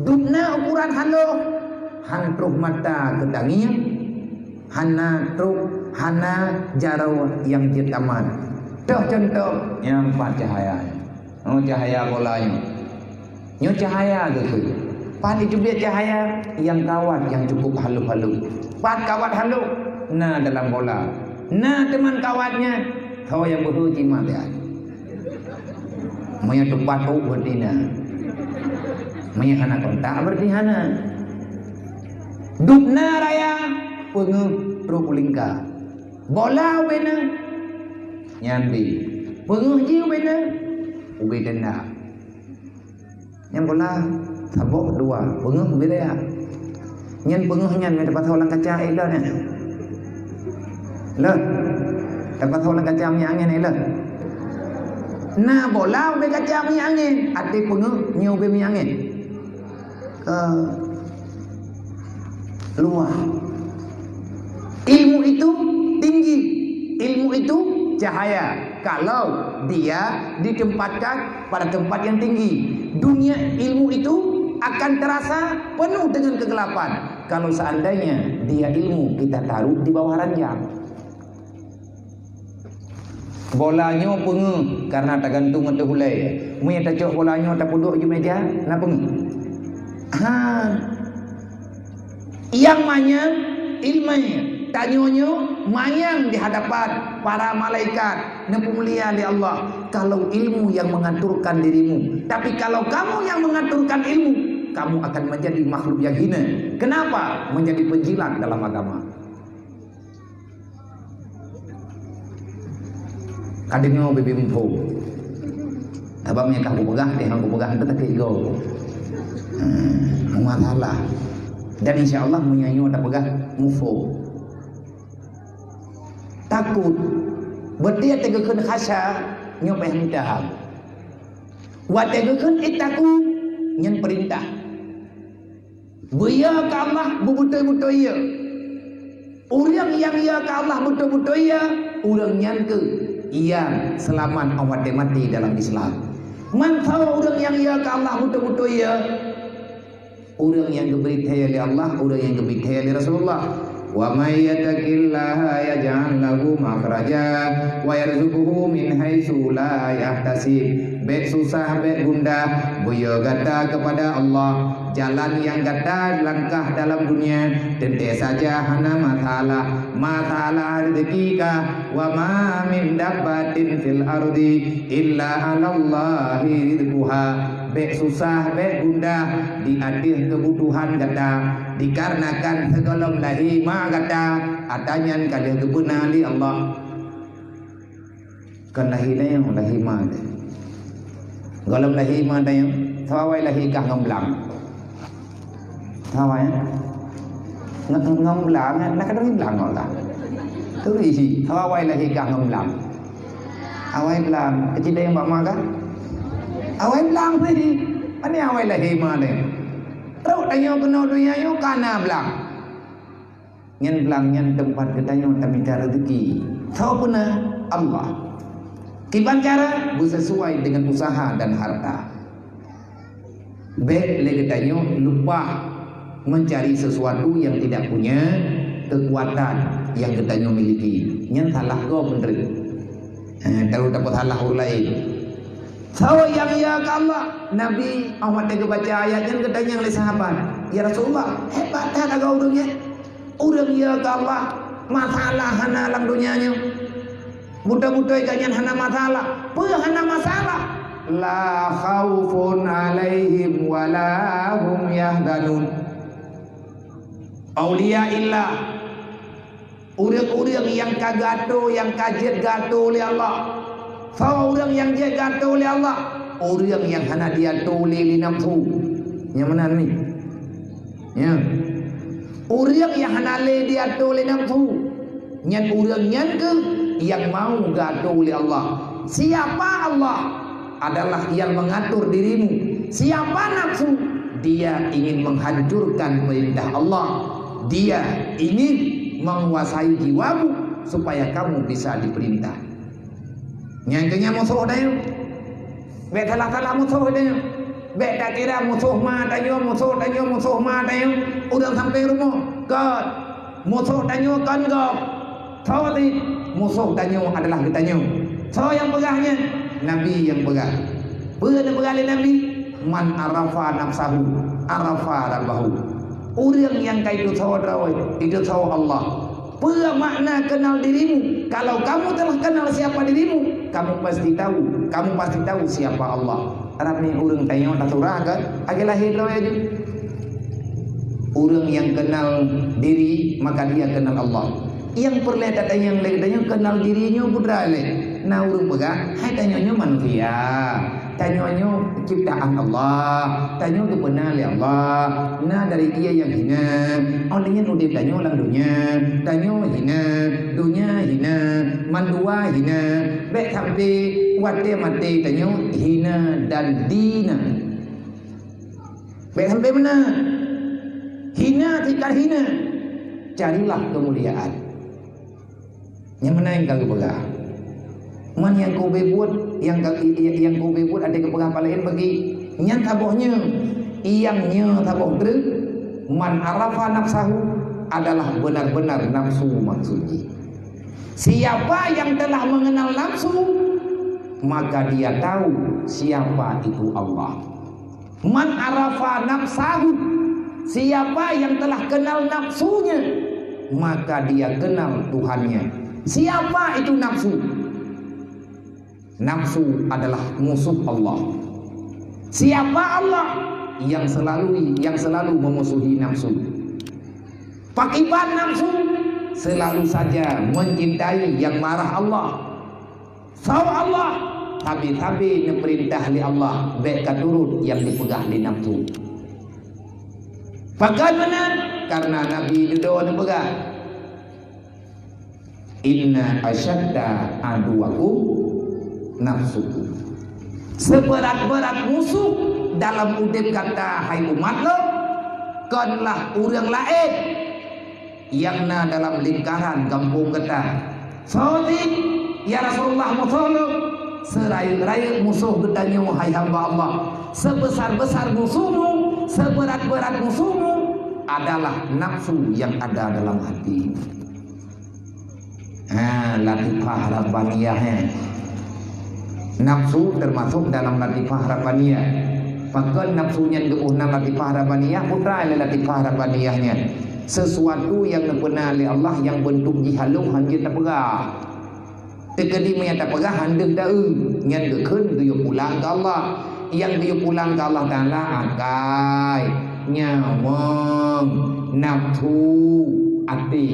Dubna ukuran halôh, han troh mata keu tangieng, hana troh, hana jaroe nyang jeuet tamat. Toh cuntoh, nyang pat cahaya. Oh, cahaya bola nyoe. Nyoe cahaya geukheun. Pat jiteubiet cahaya nyang kawat nyang cukup halôh-halôh. Pat kawat halôh? Na dalam bola. Na teuma kawatnya, soe nyang beuhe cit mat. Meunyo teupat ôk berarti na. Meunyo hana kontak berarti hana. Dubna raya, peungeuh trok u lingka. Bola ubena, nyan bi. Peungeuh jih ubena, ubé tenda. Nyang bola saboh dua, peungeuh ubé raya. Nyan peungeuh nyan meuteupasôk lam kaca, eh, lôn nyan. Lôn. Teupasôk lam kaca minyeuk angén, eh, lôn. Na bola ubé kaca minyeuk angén, até peungeuh nyoe ubé minyeuk angén. Ka luwah. Ilmu itu tinggi. Ilmu itu cahaya. Kalau dia ditempatkan pada tempat yang tinggi, dunia ilmu itu akan terasa penuh dengan kegelapan kalau seandainya dia ilmu kita taruh di bawah ranjang. Bola nyoe peungeuh karena tagantung ateueh ulée. Meunyo tacok bola nyoe tapeuduek ju meja, na peungeuh? Ha. Nyang manyang ileumé, tanyoe nyoe manyang di hadapan para malaikat, neupeumulia lé Allah. Kalau ilmu yang mengaturkan dirimu, tapi kalau kamu yang mengaturkan ilmu, kamu akan menjadi makhluk yang hina. Kenapa? Menjadi penjilat dalam agama. Ka deungoe bibim phon. Sabab meunyo ka kupeugah, teuh kupeugah, hana takheun goe. Hmm, masalah. Dan insya Allah meunyo nyoe tapeugah muphom. Takot. Berarti watée geukheun khasya, nyoe payah mita. Watée geukheun ittaqu, nyan peurintah. Beuyo keu Allah beubeutôi-beutôi yo. Ureuëng nyang yo keu Allah beutôi-beutôi yo, ureuëng nyan keuh nyang seulamat 'oh watée maté dalam Islam. Mansoe ureuëng nyang yo keu Allah beutôi-beutôi yo, ureuëng nyang geubri thée lé Allah, ureuëng nyang geubri thée lé Rasulullah. "Wa may yattaqillaha yaj'al lahu makhraja wa yarzuqhu min haitsu la yahtasib." Bék susah, bék gundah, beuyo gata kepada Allah. Jalan nyang gata langkah dalam dunia, teuntée saja hana masalah. Masalah rezeki kah? "Wa ma min dabbatin fil ardi illa 'alallahi rizquha." Bék susah, bék gundah di ateueh keubutuhan gata, dikarenakan sigohlom lahé ma gata, ata nyan ka lheueh geupeuna lé Allah. Kon lahé inong, lahé ma teuh. Gohlom lahé ma tanyoe, soe awai lahé kah ngon blang? Soe awai, eh? Ngon, ngon blang, eh? Nah, kadang blang ngon lah. Turi si, soe awai lahé kah ngon blang? Awai blang, keuci dayang bak ma kah? Awai blang tadi. Pane awai lahé ma tanyoe? Trok tanyoe keunoe donya nyoe ka na blang. Nyan blang nyan teumpat geutanyoe tamita rezeki. Soe peuna? Allah. Kiban cara? Beusesuai dengan usaha dan harta. Bék lé geutanyoe lupa mencari sesuatu yang tidak punya kekuatan yang geutanyoe miliki. Nyan salah gob meunurot. Eh, tahu dapat salah ureuëng laén. Soe nyang ya keu Allah? Nabi, awak watée geubaca ayat nyan geutanyong lé sahabat, "Ya Rasulullah, hebat that agam ureuëng nyan? Ureuëng ya keu Allah, masalah hana lam donya nyoe. Beutôi-beutôi gobnyan hana masalah." "Peue hana masalah?" "La khaufun 'alaihim wa la hum yahzanun." Auliya illah, ureuëng-ureuëng nyang ka geuatô, nyang ka jeuet geuatô lé Allah. Soe ureuëng nyang jeuet geuatô lé Allah? Ureuëng nyang hana diatô lé, lé nafsu. Nyang meunan ni. Ya. Ureuëng nyang hana lé diatô lé nafsu, nyan ureuëng nyan keuh nyang mau geuatô lé Allah. Siapa Allah? Adalah yang mengatur dirimu. Siapa nafsu? Dia ingin menghancurkan perintah Allah. Dia ingin menguasai jiwamu supaya kamu bisa diperintah. Nyang keu nyan musoh tanyoe. Bék salah-salah musoh tanyoe. Bék takira musoh ma tanyoe, musoh tanyoe, musoh ma tanyoe. Ureuëng sampéng rumoh, kon. Musoh tanyoe kon gob. Soe cit? Musoh tanyoe adalah geutanyoe. Soe nyang peugah nyan? Nabi nyang peugah. Peue nyang peugah lé Nabi? "Man arafa nafsahu, arafa rabbahu." Ureuëng nyang ka jiteusoe droe, jiteusoe Allah. Peue makna kenal dirimu? Kalau kamu telah kenal siapa dirimu, kamu pasti tahu, kamu pasti tahu siapa Allah. Ramé ureuëng tanyoe tasurah keu lagée lahé droe jih. Ureuëng nyang kenal diri, maka dia kenal Allah. Nyang peureulée tatanyong lé geutanyoe, kenal diri nyoe peue teuma lé? Na ureuëng peugah, hai tanyoe nyoe manusia. Tanyoe nyoe ciptaan Allah. Tanyoe geupeuna lé Allah. Na dari ié nyang hina. Óh lheueh nyan udeb tanyoe lam donya. Tanyoe hina, donya hina, mandua hina. Bék sampai watée maté tanyoe hina dan dina. Bék sampai meunan. Hina tikar hina. Carilah kemuliaan. Nyang meunan ka geupeugah. Man nyang ka ubé buet, nyang ka, nyang ka ubé buet até geupeugah palaén bagi. Nyan saboh nyoe, nyang nyoe saboh treuk, man arafa nafsahu adalah benar-benar nafsu maksud jih. Siapa yang telah mengenal nafsu, maka dia tahu siapa itu Allah. Man arafa nafsahu, siapa yang telah kenal nafsunya, maka dia kenal Tuhannya. Siapa itu nafsu? Nafsu adalah musuh Allah. Siapa Allah? Yang selalu, yang selalu memusuhi nafsu. Pakiban nafsu selalu saja mencintai yang marah Allah. Soe Allah? Sabe-sabe neupeurintah lé Allah bék ka turot nyang dipeugah lé nafsu. Pakon meunan? Karena Nabi dudoe neupeugah, "Inna asyadda aduwakum nafsukum." Seubeurat-beurat musoh dalam udeb gata, hai umat lôn, konlah ureuëng laén nyang na dalam lingkaran gampông gata. Soe cit, ya Rasulullah, musoh lôn? Seurayeuk-rayeuk musoh geutanyoe, hai hamba Allah. Seubesar-besar musohmu, seubeurat-beurat musohmu adalah nafsu nyang ada dalam hati. Ha, latifah rabbaniyah, eh. Nafsu teumasok dalam latifah rabbaniyah. Pakon nafsu nyan geuboh nan latifah rabbaniyah? Peue teuma lé latifah rabbaniyah nyan? Sesuatu nyang neupeuna lé Allah nyang beuntuk jih halôh hana jeuet tapeugah. Teukeudi meunyo tapeugah hana deuh taeu, nyan geukheun geuyue pulang keu Allah. Nyang geuyue pulang keu Allah Taala akai, nyawöng, nafsu, até.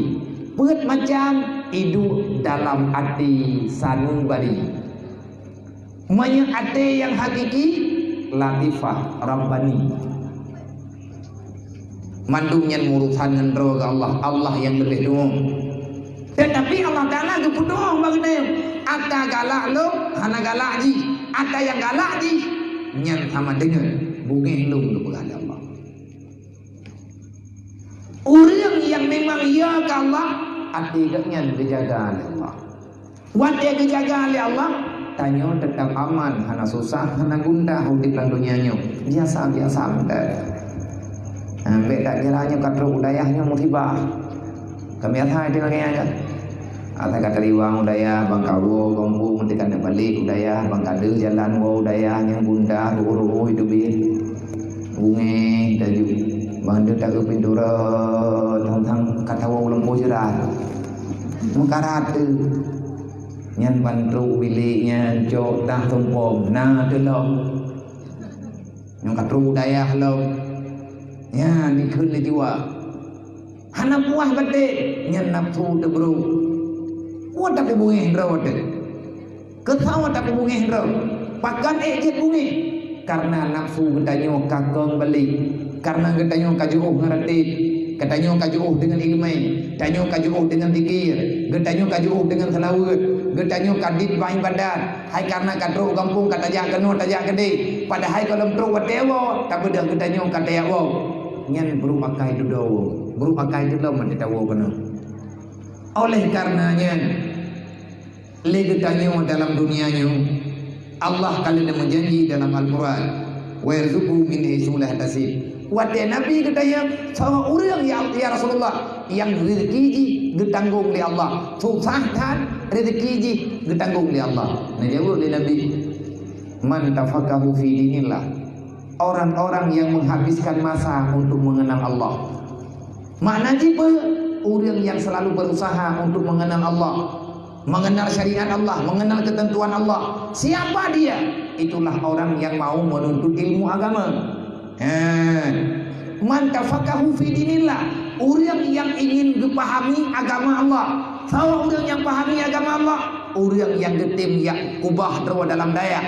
Peuet macam iduek dalam até sanubari. Meunyoe até nyang hakiki, latifah, rabbani. Mandum nyan urusan ngon droe geuh Allah, Allah nyang leubeh tuwoe. Teutapi Allah Taala geupeutuwoe bak geutanyoe, ata galak lom, hana galak jih. Ata nyang galak jih, nyan sama deungon beungéh lom geupeugah lé Allah. Ureuëng nyang memang ya keu Allah, até geuh nyan geujaga lé Allah. Watée geujaga lé Allah, tanyoe teutap aman, hana susah, hana gundah udeb lam donya nyoe. Biasa-biasa mantong. Ha, bék dak kira nyoe ka trok u dayah nyoe musibah. Ka biasa itu lagée nyan. Ata ka tariwang u dayah, ban ka woe gampông, meuti ka neuk balek u dayah, ban ka deuh jalan woe u dayah, nyang gundah, ruoh-ruoh itu biet. Beungéh laju. Ban deuh taeu pintoe rot, tang-tang ka tawoe u lampôh jeurat. Meukarat teuh. Nyan ban trok u bilék nyan cok dah tumpom na teulom. Nyang ka trok u dayah lom. Nyan dikheun lé jiwa. Hana puah baté, nyan nafsu teubrok. Kuat tapi beungéh droe teuh. Keusawa tapi beungéh droe. Pakon ék jeuet beungéh? Karena nafsu geutanyoe ka kong balik. Karena geutanyoe ka jiôh ngon ratéb. Geutanyoe ka jiôh deungon iéleumé. Tanyoe ka jiôh deungon zikir. Geutanyoe ka jiôh deungon seulaweuet. Geutanyoe ka dit bak iébadat. Hai karena ka trok gampông ka tajak keunoe tajak keudéh. Padahai gohlom trok watée woe, tabeudôh geutanyoe ka tajak woe. Nyan brok akai dudoe woe. Brok akai dudoe meuti tawoe keunoe. Oleh karena nyan, lé geutanyoe dalam dunia nyoe, Allah ka lheueh meujanji dalam Al-Quran, "Wa yarzuqhu min haitsu la yahtasib." Watée Nabi geutanyong, "Soe ureuëng, ya, ya Rasulullah, nyang rezeki jih geutanggong lé Allah? Susah that, rezeki jih geutanggong lé Allah." Neujaweueb lé Nabi, "Man tafaqahu fi dinillah." Orang-orang yang menghabiskan masa untuk mengenal Allah. Makna jih peue? Ureuëng nyang selalu berusaha untuk mengenal Allah, mengenal syariat Allah, mengenal ketentuan Allah. Siapa dia? Itulah orang yang mau menuntut ilmu agama. Ha. Man tafaqahu fi dinillah, ureuëng nyang ingin geupahami agama Allah. Soe ureuëng nyang pahami agama Allah? Ureuëng nyang geutem jak kubah droe dalam dayah,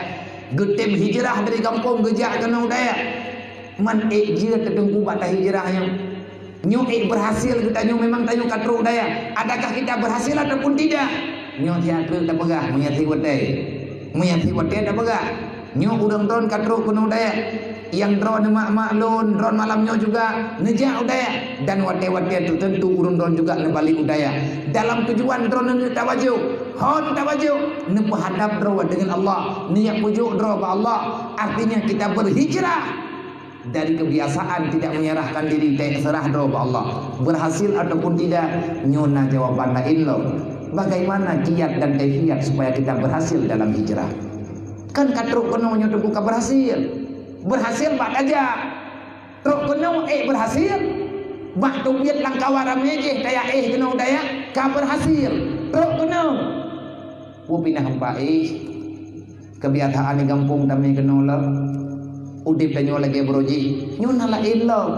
geutem hijrah dari gampông geujak keunoe u dayah. Man ék jeuet teuteungku bak tahijrah nyoe. Nyoe ék berhasil geutanyoe, memang tanyoe ka trok u dayah. Adakah kita berhasil ataupun tidak? Nyoe siat treuk tapeugah, meunyo sit watée. Meunyo sit watée tapeugah. Nyoe ureuëng droen ka trok keunoe u dayah. Nyang droeneuh mak-mak lôn, droen malam nyoe juga neujak u dayah. Dan watée-watée teuteuntu ureuëng droen juga neubalek u dayah. Dalam tujuan droeneuh tawajoh, hon tawajoh, neupeuhadab droe deungon Allah, neujak peujok droe bak Allah. Artinya kita berhijrah. Dari kebiasaan tidak menyerahkan diri, terserah droe bak Allah. Berhasil ataupun tidak, nyoe na jawaban laén lom. Bagaimana kiat dan kaifiat supaya kita berhasil dalam hijrah? Kan ka trok keunoe nyoe teuh bukan berhasil. Berhasil bak tajak. Trok keunoe ék berhasil. Bak teubiet lam kawan ramé jih tajak éh keunoe u dayah ka berhasil. Trok keunoe. Peue pinah empat éh. Kebiasaan di gampông tamé keunoe lom. Udeb tanyoe lagée baroe jih. Nyoe na laén lom.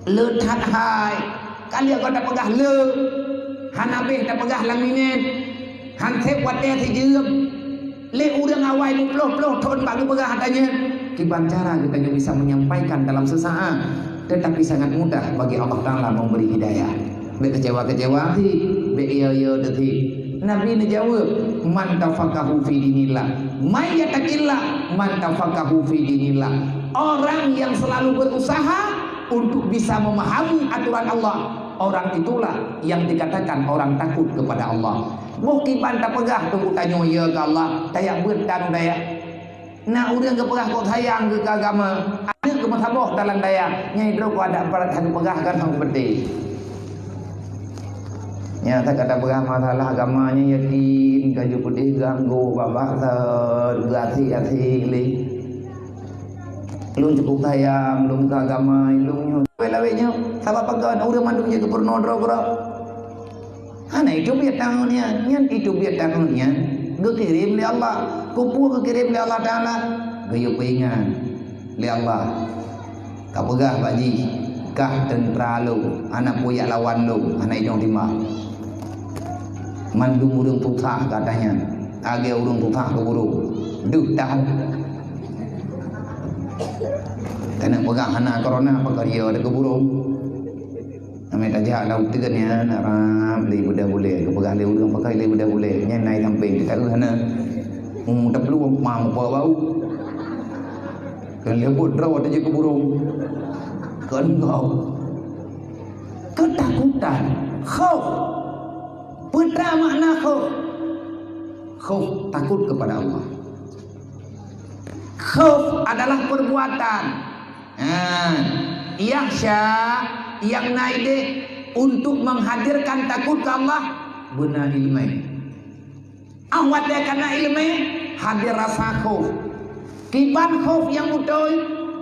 Le that hai. Ka lheueh goe tapeugah le. Hana béh tapeugah lam minét. Han sép watée sijeuem. Lé ureuëng awai meuploh-ploh thon bak geupeugah ata nyan. Kiban cara geutanyoe bisa menyampaikan dalam sesaat, tetapi sangat mudah bagi Allah Taala memberi hidayah. Bék kecewa-kecewa sit, bék yo-yo sit. Nabi neujaweueb, "Man tafaqahu fi dinillah, may yattaqillah, man tafaqahu fi dinillah." Orang yang selalu berusaha untuk bisa memahami aturan Allah, orang itulah yang dikatakan orang takut kepada Allah. Boh kiban tapeugah teungku tanyoe yo keu Allah, tajak beuet tan u dayah. Na ureuëng geupeugah kok sayang keu agama, aneuk geumeusaboh dalam dayah, nyang droe kok adak brat hana geupeugah kan hana geupeudeh. Nyang that ka tapeugah masalah agama nyan yakin, ka jeuet peudeh ganggu babah that, geuasék-asék lé. Lôn cukup sayang, lôn keu agama, lôn nyoe. Lawét-lawét nyoe, sabab pakon ureuëng mandum jeuet geupeurunoe droe keudroe. Hana jiteubiet tangan nyan, nyan jiteubiet tangan nyan geukirém lé Allah. Keupeue geukirém lé Allah Taala? Geuyue peuingat lé Allah. Ka peugah bak jih, "Kah teuntra lôn, hana peue jak lawan lôn, hana inong timah." Mandum ureuëng susah gata nyan, lagée ureuëng susah keu gurée. Deuh tahan. Keuneuk peugah hana corona, pakai dia ada keburung. Namanya tajak laut tegan ya, nak rap, lé bedah bulé. Kepeugah lé ureueng pakai lé bedah bulé. Nyan naik samping, kita tu sana. Hmm, tak perlu, mam, bawa bau. Kan lé buat draw ada je keburung. Kan kau. Ketakutan. Khauf. Peue makna khauf? Khauf, takut kepada Allah. Khauf adalah perbuatan. Ha, yakhsya, nyang na idéh untuk menghadirkan takut ke Allah, beuna ileumèe. Ah, watèe ka na ileumèe, hadir rasa khauf. Kiban khauf nyang beutôi,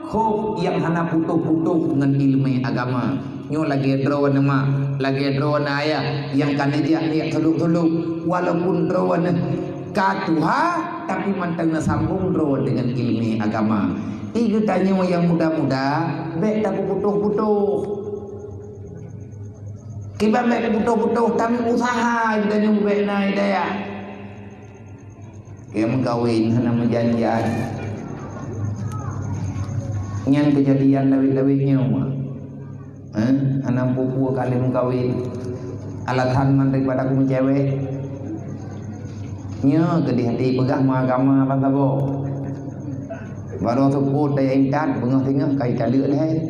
khauf nyang hana putôh-putôh ngon ileumèe agama. Nyoe lagèe droeneuh mak, lagèe droeneuh ayah nyang ka neujak niet suluk-suluk, walaupun droeneuh ka tuha, tapi mantong neusambong droe deungon ileumèe agama. Di geutanyoe nyang muda-muda, bèk tapeuputôh-putôh. Kiban bèk tapeuputôh-putôh, tapi usaha geutanyoe bèk na hidayah. Nyang meukawen hana meujanjian. Nyan keujadian lawét-lawét nyoe. Eh, hana peue-peue kali meukawen. Alasan man daripada aku meucewek. Nyoe keudeh hati peugah meuagama ban saboh. Barô seupôt daya intat, beungoh singoh ka italeuek lé.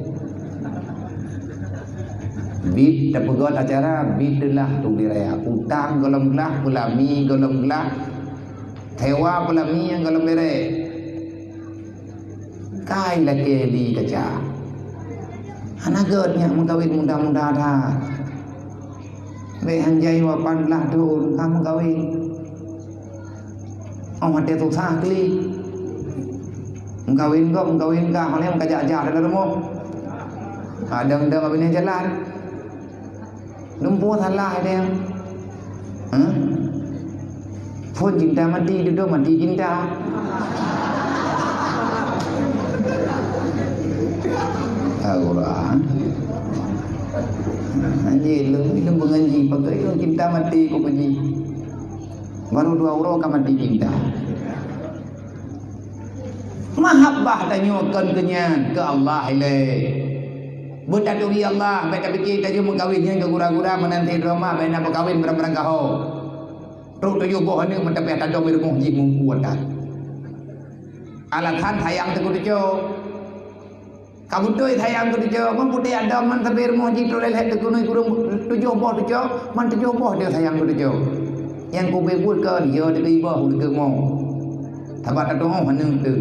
Bit tapeugöt acara, bit teulah tubiraya. Utang gohlom glah, peulami gohlom glah. Sewa peulami nyang gohlom bèrèh. Kai lakèe li kaca. Hana gèt nyak meukawen muda-muda that. Bèk hanjai lapan blah thôn ka meukawen. Oh, watèe susah kli. Meukawen gob, meukawen kah, hana meukaja-ja dalam rumoh. Ha, dang-dang abéh nyan jalan. Lumpoe salah dia. Hah? Phôn cinta mati, dudoe mati cinta. Aura. Anjing, lôn, lôn mengaji, pakai lôn cinta mati, kok kaji. Baru dua uroe ka mati cinta. Mahabbah tanyoe kon keu nyan, keu Allah ilèe. Beutaturi Allah, bèk tapike tajeuet meukawen nyan keu gura-gura, meunan sidroe ma bèk na meukawen barang-barang gaho. Trok tujoh boh aneuk meuteupèh tadong di rumoh jih mumpu ata. Alasan sayang teungku tuco. Ka beutôi sayang keu tuco, man putéh Adam man sabe rumoh jih trok lhèe-lhèe teukeunui kureueng tujoh boh tuco, man tujoh boh dia sayang keu tuco. Nyang kubeuet kon, yo teuka iboh, teuka mo. Sabab tatuoh aneuk teuh.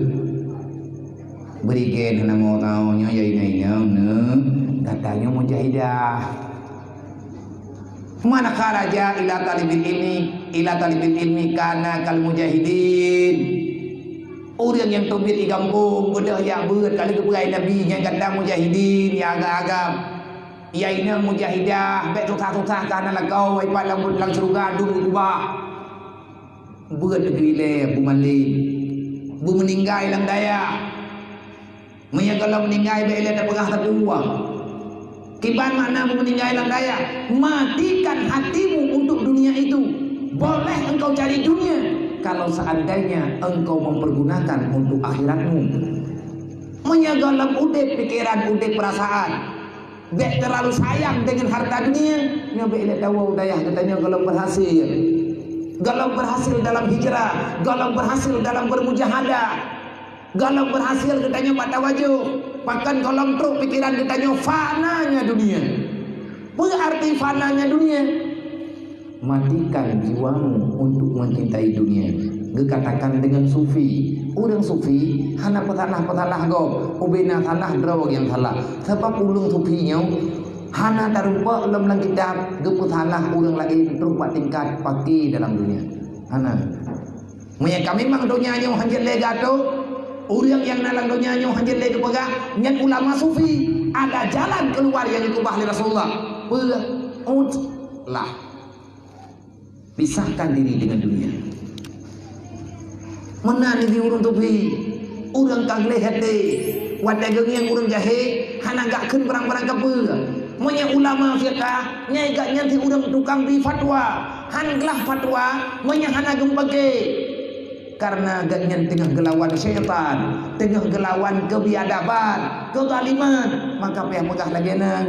Bri gen hana mo tao nyoe ya inong-inong neuh, gata nyoe mujahidah. Man kharaja ila talibil ilmi, ila talibil ilmi kana kal mujahidin. Ureueng nyang teubiet di gampông, beudôh jak beuet, ka lheueh geupeugah Nabi, nyan gata mujahidin nyang agam-agam. Ya inong mujahidah, bèk susah-susah ka hana lakoe, ipat lam, lam syeuruga dum keubah. Beuet laju ilèe, beumalém. Beumeuninggai lam dayah. Meunyoe gohlom meuninggai, bèk ilèe tapeugah sapeue. Kiban makna beumeuninggai lam dayah? Matikan hatimu untuk dunia itu. Boleh engkau cari dunia, kalau seandainya engkau mempergunakan untuk akhiratmu. Meunyoe gohlom udép pikeran, udép peurasaan, bèk terlalu sayang dengan harta dunia, nyoe bèk ilèe tawoe u dayah geutanyoe gohlom berhasil. Gohlom berhasil dalam hijrah, gohlom berhasil dalam bermujahadah. Gohlom berhasil geutanyoe bak tawajoh, pakon gohlom trok pikeran geutanyoe fananya dunia. Peue arti fananya dunia? Matikan jiwamu untuk mencintai dunia. Geukatakan dengan sufi. Ureueng sufi hana peusalah-peusalah gob, ubena salah droe nyang salah. Sabab ureueng sufi nyoe hana tarumpok lom lam kitab geupeusalah ureueng laén trok bak tingkat paki dalam dunia. Hana. Meunyoe ka memang donya nyoe hanjeuet lé geuato, ureueng nyang na lam donya nyoe hanjeuet lé geupeugah, nyan ulama sufi, ada jalan keluar nyang geukeubah lé Rasulullah. Peue? Uzlah. Pisahkan diri dengan dunia. Meunan di ureueng sufi, ureueng ka gleh até, watèe geungieng ureueng jahé, hana geukheun barang-barang kapeue. Meunyoe ulama fiqah, nyan gobnyan sit ureueng tukang bri fatwa, han glah fatwa, meunyoe hana geumeupaké. Karena gobnyan teungoh geulawan syaitan, teungoh geulawan keubiadaban, keuzaliman, maka payah peugah lagée na.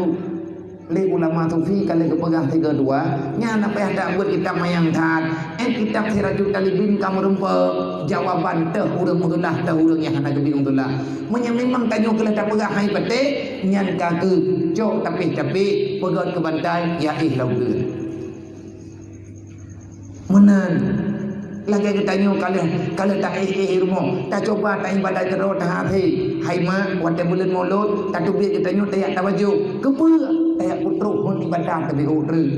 Lé ulama sufi ka lheueh geupeugah sigoe dua, nyan na payah dak buet kitab manyang that. Eh, kitab Sirajul Thalibin ka meurumpok jawaban teuh ureuëng meuteulah, teuh ureuëng nyang hana geubri ureuëng teulah. Meunyoe memang tanyoe keuneuk tapeugah hai patéh, nyan ka keuh cok tapéh-tapéh, peugöt keu bantai, ya éh lam uteuen. Meunan, lagée geutanyoe ka lheueh, ka lheueh taéh-éh rumoh, tacuba taibadat keudroe taha-, hai mak, watée buleuen Molot, tateubiet geutanyoe tajak tabajoh. Keupeue? Tajak peutrok ngon ibadat tabiôh treuk.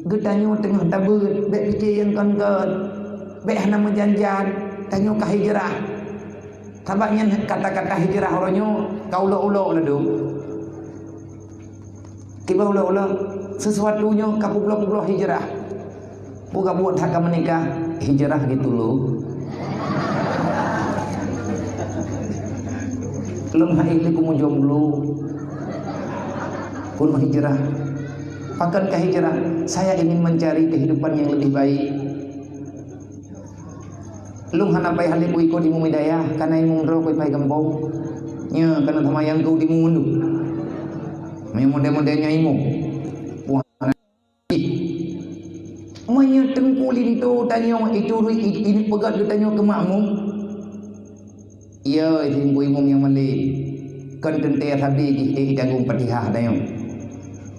Geutanyoe teungoh tabeuet, bék pike nyang kon-kon. Bék hana meujan-jan, tanyoe ka hijrah. Sabab nyan kata-kata hijrah uroe nyoe ka ulok-ulok ladôm. Kiban ulok-ulok, sesuatu nyoe ka peubloe-peubloe hijrah. Peue ka buet that ka meunikah, hijrah gitu loh. Lôn hai lé keumu jomblo. Keuneuk hijrah. Pakon ka hijrah? Saya ingin mencari kehidupan yang lebih baik. Lôn hana payah lé kuikot imeum Hidayah, kana imeum droe kuipai gampông. Nyoe kana sama nyang keu imeum mandum. Meunyoe model-model nyan imeum. Wah, hana. Meunyoe teungku linto tanyoe ituri, i-, ini peugöt geutanyoe keu makmum. Iya, teungku imeum nyang malém. Kon teuntée sabe jih, eh, itanggong Fatihah tanyoe.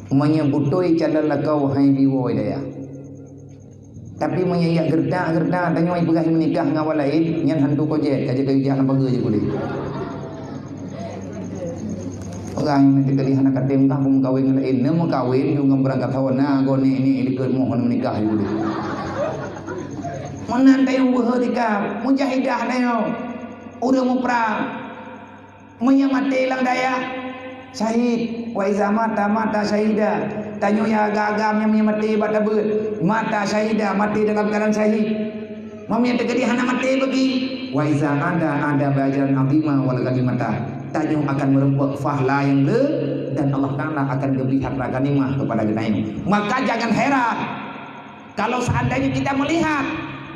Meunyoe beutôi calon lakoe hai biwoe dayah. Tapi meunyoe yak geureutak-geureutak tanyoe ipeugah meunikah ngon awak laén, nyan hantu kojét, ka jeuet keu ijak lam pageue jih udeh. Orang yang nanti kali hana katem kah pun meukawen ngon laén, na meukawen ju ngon beurangkat hawa na go nek-nek likot moh hana meunikah jih udeh. Meunan tanyoe beuhe tika, mujahidah tanyoe, ureuëng muprang. Meunyoe maté lam dayah, syahid. Wa iza mata, mata syahida. Tanyoe nyang agam-agam nyang meunyoe maté bak tabeuet, mata syahida, maté dalam keuadaan syahid. Meunyoe teukeudi hana maté bagi, wa iza ada, ada bajaran azima wal ghanimata. Tanyoe akan meureumpok fahla nyang le, dan Allah Taala akan geubri harta ghanimah kepada geutanyoe. Maka jangan heran Kalau seandainya kita melihat,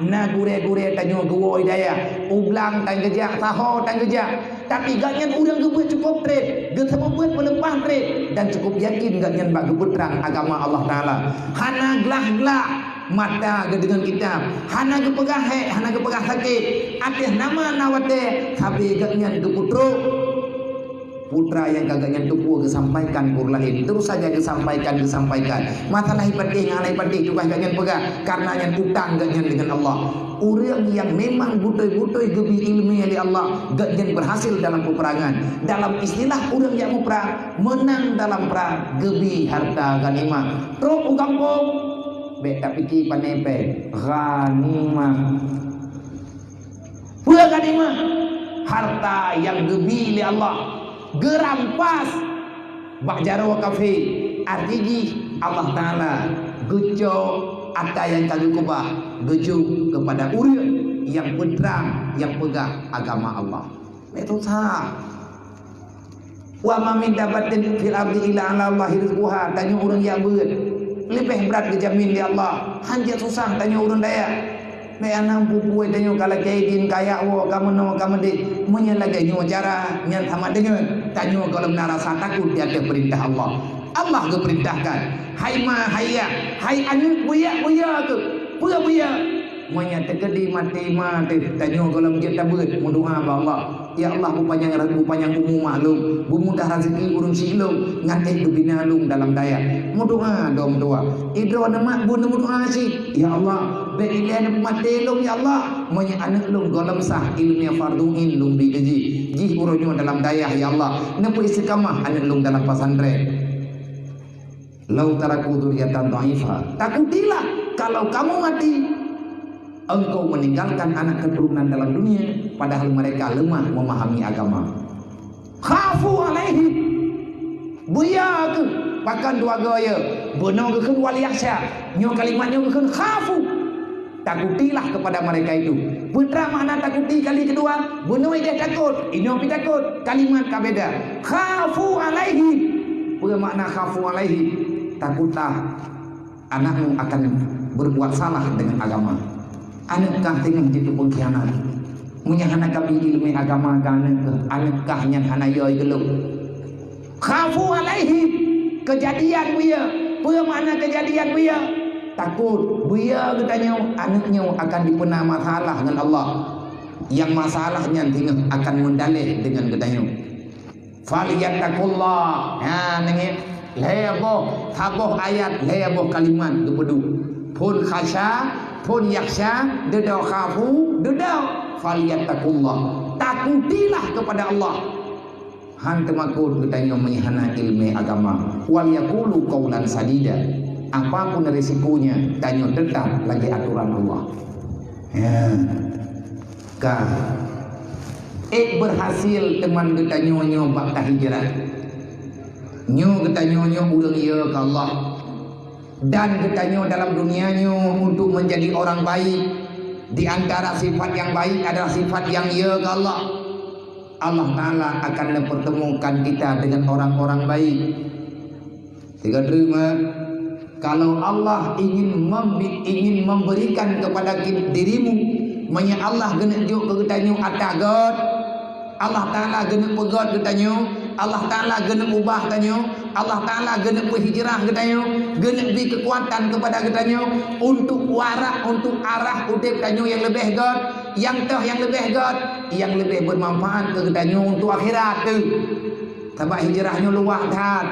na gurée-gurée tanyoe geuwoe dayah, u blang tan geujak, saho tan geujak, tapi gobnyan ureuëng geubeuet cukup treb, geuseumeubeuet meuleupah treb, dan cukup yakin gobnyan bak geupeutrang agama Allah Taala. Hana glah-glah mata geudeungon kitab, hana geupeugah hék, hana geupeugah sakét, ateueh nama na watée sabe gobnyan geupeutrok. Putra nyang ka gobnyan tupeue geusampaikan keu ureuëng laén, terus saja geusampaikan, geusampaikan. Masalah ipatéh ngon hana ipatéh tugaih gobnyan peugah, karena nyan utang gobnyan deungon Allah. Ureuëng nyang memang beutôi-beutôi geubri iéleumé lé Allah, gobnyan berhasil dalam peperangan. Dalam istilah ureuëng nyang muprang, meunang dalam prang, geubri harta ghanimah. Trok u gampông, bék tapike pané péng, ghanimah. Peue ghanimah? Harta nyang geubi lé Allah, geurampas bak jaroe kafé. Arti jih, Allah Taala geucok ata nyang ka geukeubah geujok keupada ureuëng nyang peutrang, nyang peugah agama Allah. Bék susah. Wa ma min dabbatin fil ardi illa 'alallahi rizquha. Tanyoe ureuëng jak beuet, leubeh brat geujamin lé Allah. Han jeuet susah tanyoe ureuëng dayah. Bék hana peue-peue tanyoe ka lakée idin, ka jak woe, ka meunoe, ka meudeh. Meunyoe lagée nyoe cara, nyan sama deungon tanyoe gohlom na rasa takot di ateueh peurintah Allah. Allah geupeurintahkan, "Hai ma, hai yah, hai aneuëk, buya-buya keuh." Peue buya? Meunyoe teukeudi maté ma teuh, tanyoe gohlom jeuet tabeuet, meudoá bak Allah. Ya Allah, beupanyang, beupanyang umu mak lôn, beumudah raseuki ureuëng syiek lôn, ngon éh geubina lôn dalam dayah. Meudoá dong dua. Idroe neumat bun neumeudoá cit, "Ya Allah, bék ilée neupeumaté lôn, ya Allah, meunyoe aneuëk lôn gohlom sah iéleumé fardhu ain lôn bi keu jih. Jih uroe nyoe dalam dayah, ya Allah, neupeu istiqamah aneuëk lôn dalam pesantren." "Lau taraku dzurriyyatan dha'ifah." Takutilah kalau kamu mati, engkau meninggalkan anak keturunan dalam dunia, padahal mereka lemah memahami agama. Khafu alaihim. Buya keuh, pakon dua goe ya. Bunoe geukheun wal yakhsha. Nyoe kalimat nyoe geukheun khafu. Takutilah kepada mereka itu. Peue treuk makna takuti kali keudua? Bunoe ideh takot, inoe pi takot. Kalimat ka beda. Khafu alaihim. Peue makna khafu alaihim? Takutlah anakmu akan berbuat salah dengan agama. Aneuk kah teungoh jeuet keu peungkhianat. Meunyoe hana kabi ileumèe agama keu aneuk keuh, aneuk kah nyan hana yö geulok. Khafu alaihim, keujadian buyö. Peue makna keujadian buyö? Takot buyö geutanyoe, aneuk nyoe akan jipeuna masalah ngon Allah. Nyang masalah nyan teungoh akan meudaleh deungon geutanyoe. Falyattaqullah. Ha, neungieng. Lhèe boh, saboh ayat, lhèe boh kalimat geupeuduek. Phon khasya, phon yakhsya, deudeu khafu, deudeu. Falyattaqullah. Takutilah kepada Allah. Han teumakot geutanyoe meunyoe hana ileumèe agama. Wal yaqulu qaulan sadida. Apapun risikonya, tanyoe teutap lagèe atoran Allah. Ya. Ka. Ék beurhasil teuma geutanyoe nyoe bak tahijrah. Nyoe geutanyoe nyoe ureueng yö keu Allah. Dan geutanyoe dalam dunia nyoe untuk menjadi orang baik. Di antara sifat yang baik adalah sifat yang yö keu Allah. Allah Ta'ala akan mempertemukan kita dengan orang-orang baik. Tiga terima, kalau Allah ingin membi-, ingin memberikan kepada ki-, dirimu, meunyoe Allah geuneuk jok keu geutanyoe ata göt, Allah Ta'ala geuneuk peugöt geutanyoe, Allah Ta'ala geuneuk ubah tanyoe, Allah Ta'ala geuneuk peuhijrah geutanyoe, geuneuk bri keukuatan kepada geutanyoe untuk warak, untuk arah udép tanyoe nyang leubeh göt, nyang toh nyang leubeh göt, nyang leubeh bermanfaat keu geutanyoe untuk akhirat teuh. Sabab hijrah nyoe luwah that.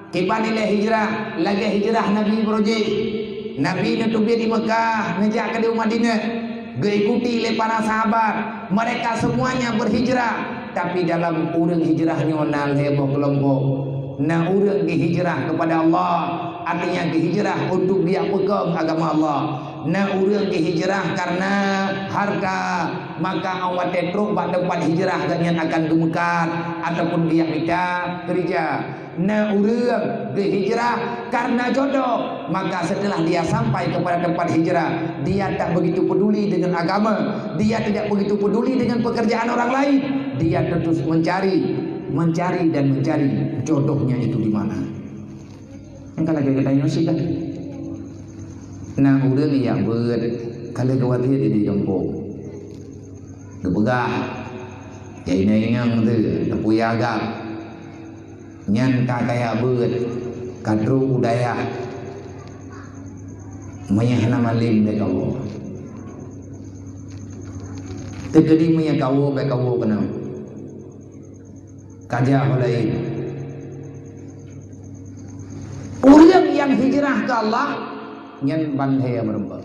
Kiban ilée hijrah, lagée hijrah Nabi beurujih. Nabi neuteubiet di Meukah, neujak keudéh u Madinah, geuikuti lé para sahabat. Mereka semuanya berhijrah, tapi dalam ureuëng hijrah nyoe na lhée boh keulompok. Na ureuëng geuhijrah kepada Allah, artinya geuhijrah untuk biak peukong agama Allah. Na ureuëng geuhijrah karena harta, maka 'oh watée trok bak teumpat hijrah gobnyan akan geumeukat ataupun geujak mita keurija. Na ureuëng geuhijrah karena jodoh, maka setelah dia sampai kepada tempat hijrah, dia tak begitu peduli dengan agama, dia tidak begitu peduli dengan pekerjaan orang lain, dia terus mencari, mencari dan mencari jodohnya itu di mana. Nyang ka lagée geutanyoe sih kan. Na ureuëng jak beuet, ka lheueh geuwatée di gampông. Geupeugah, jai inong-inong teuh, teupuya agam. Nyan ka kaya beuet, ka trok u dayah. Meunyoe hana malem bèk kawoe. Teukeudi meunyoe kawoe bèk kawoe keunoe. Ka jak ho laén. Ureuëng nyang hijrah keu Allah, nyan ban lhée meureumpok.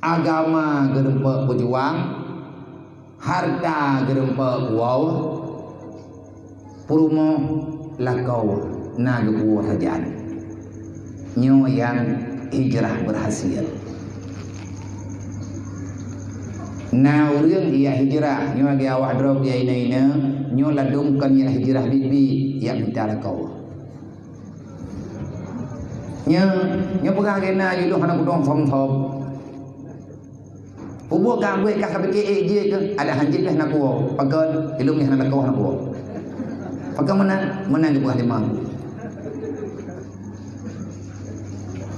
Agama geureumpok beujuang, harta geureumpok kuwoe, peurumoh lakoe na geupuwoe sajan. Nyoe nyang hijrah beurhasil. Na ureuëng jak hijrah, nyoe lagée awak droe jak inong-inong, nyoe ladôm kon jak hijrah biet-biet, jak mita lakoe. Nyoe, nyoe peugah lagée na jih lôn hana kudong thom-thom. Peubuet ka buet ka sabe keu ék jih keu ada hanjeuet lé hana kuwoe. Pakon ilôn lé hana lakoe hana kuwoe. Pakon meunan, meunan geupeugah lé ma.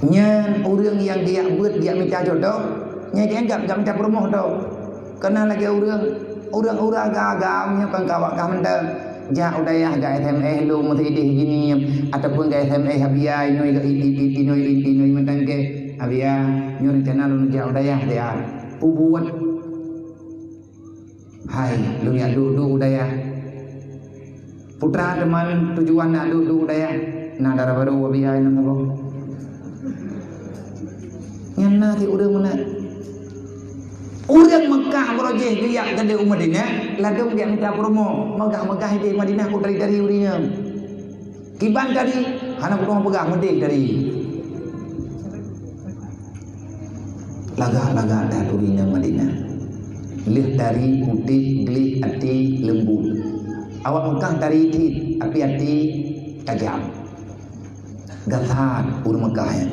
Nyan ureuëng nyang geujak beuet geujak mita jodoh, nyan geuanggab geujak mita peurumoh droe. Keunan lagée ureuëng, ureuëng-ureuëng agam-agam nyoe kan kawak kah mantong. Jak u dayah jak S M S lôn meusideh gini, ataupun jak S M S Abiya inoe, inoe, inoe mantong keu Abiya, nyoe rencana lôn jak u dayah, dayah. Peubuet. Hai, lôn jak duek-duek u dayah. Putra teuma tujuan nak duek-duek u dayah, na dara barô Abiya nyang saboh. Nyan na cit ureuëng meunan. Ureuëng Meukah beurujih geujak keudéh u Madinah, ladôm geujak mita peurumoh, meugah-meugah idéh Madinah kok tari-tari ureuëng nyan. Kiban tari, hana kudong peugah meudéh tari. Lagak-lagak that ureuëng nyan Madinah. Lheueh tari putéh, gleh, até leumbut. Awak Meukah tari cit, tapi até tajam. Gasat ureuëng Meukah nyan.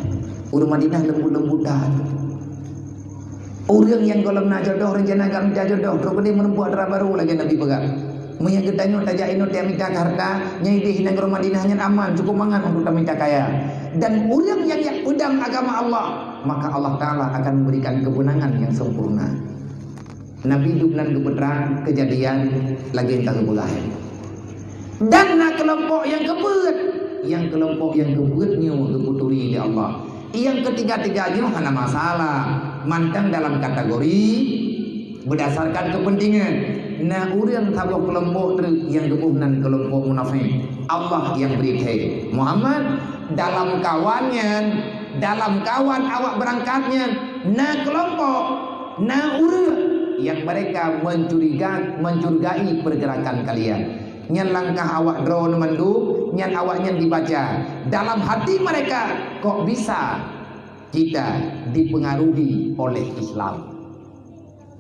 Ureuëng Madinah leumbut-leumbut that. Ureuëng nyang gohlom na jodoh, rencana geujak mita jodoh, trok keudéh meureumpok dara barô lagée Nabi peugah. Meunyoe geutanyoe tajak inoe tajak mita keu hareuta, nyan idéh nanggroe Madinah nyan aman, cukup mangat untuk tamita kaya. Dan ureuëng nyang jak peudong agama Allah, maka Allah Taala akan memberikan kemenangan yang sempurna. Nabi Nuh nan geupeutrang keujadian lagée nyang ka geupeugah. Dan na keulompok nyang keupeuet, nyang keulompok nyang keupeuet nyoe geupeuturi lé Allah. Nyang keutiga-tiga nyoe hana masalah, mantong dalam kategori berdasarkan kepentingan. Na ureuëng saboh keulompok treuk nyang geuboh nan keulompok munafék. Allah nyang bri thée. Muhammad, dalam kawan nyan, dalam kawan awak beurangkat nyan, na keulompok, na ureuëng nyang mereka mencuriga-, mencurigai pergerakan kalian. Nyan langkah awak droe mandum, nyan awak nyan dibaca. Dalam hati mereka, kok bisa kita dipengaruhi oleh Islam?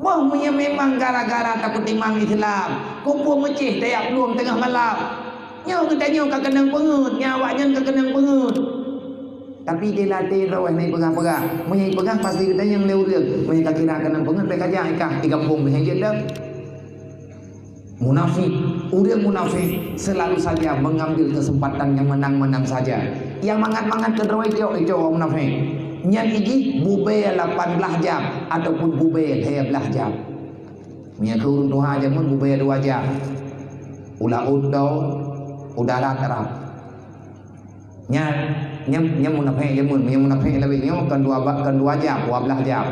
Boh meunyoe memang gara-gara tapeutimang Islam, kumpul meucéh tajak plueng teungoh malam. Nyoe geutanyoe ka keunong peungeuet, nyan awaknyan ka keunong peungeuet. Tapi di latih droe hana peugah-peugah. Meunyoe peugah pasti geutanyoe lé ureuëng. Meunyoe ka kira keunong peungeuet, bèk kajak ikah di gampông beuhèn jeuet dah. Munafik, ureuëng munafik selalu saja mengambil kesempatan yang menang-menang saja. Yang mangat-mangat keudroe icok-icok munafik. Nyan ijih bubé lapan blaih jam ataupun bubé lhèe blaih jam. Meunyoe keu ureuëng tuha jameun bubé dua jam. U laôt dong, u darat rab. Nyan, nyan, nyan munafék jameun, nyan munafék lawét nyoe kon dua ba-, kon dua jam, dua blaih jam.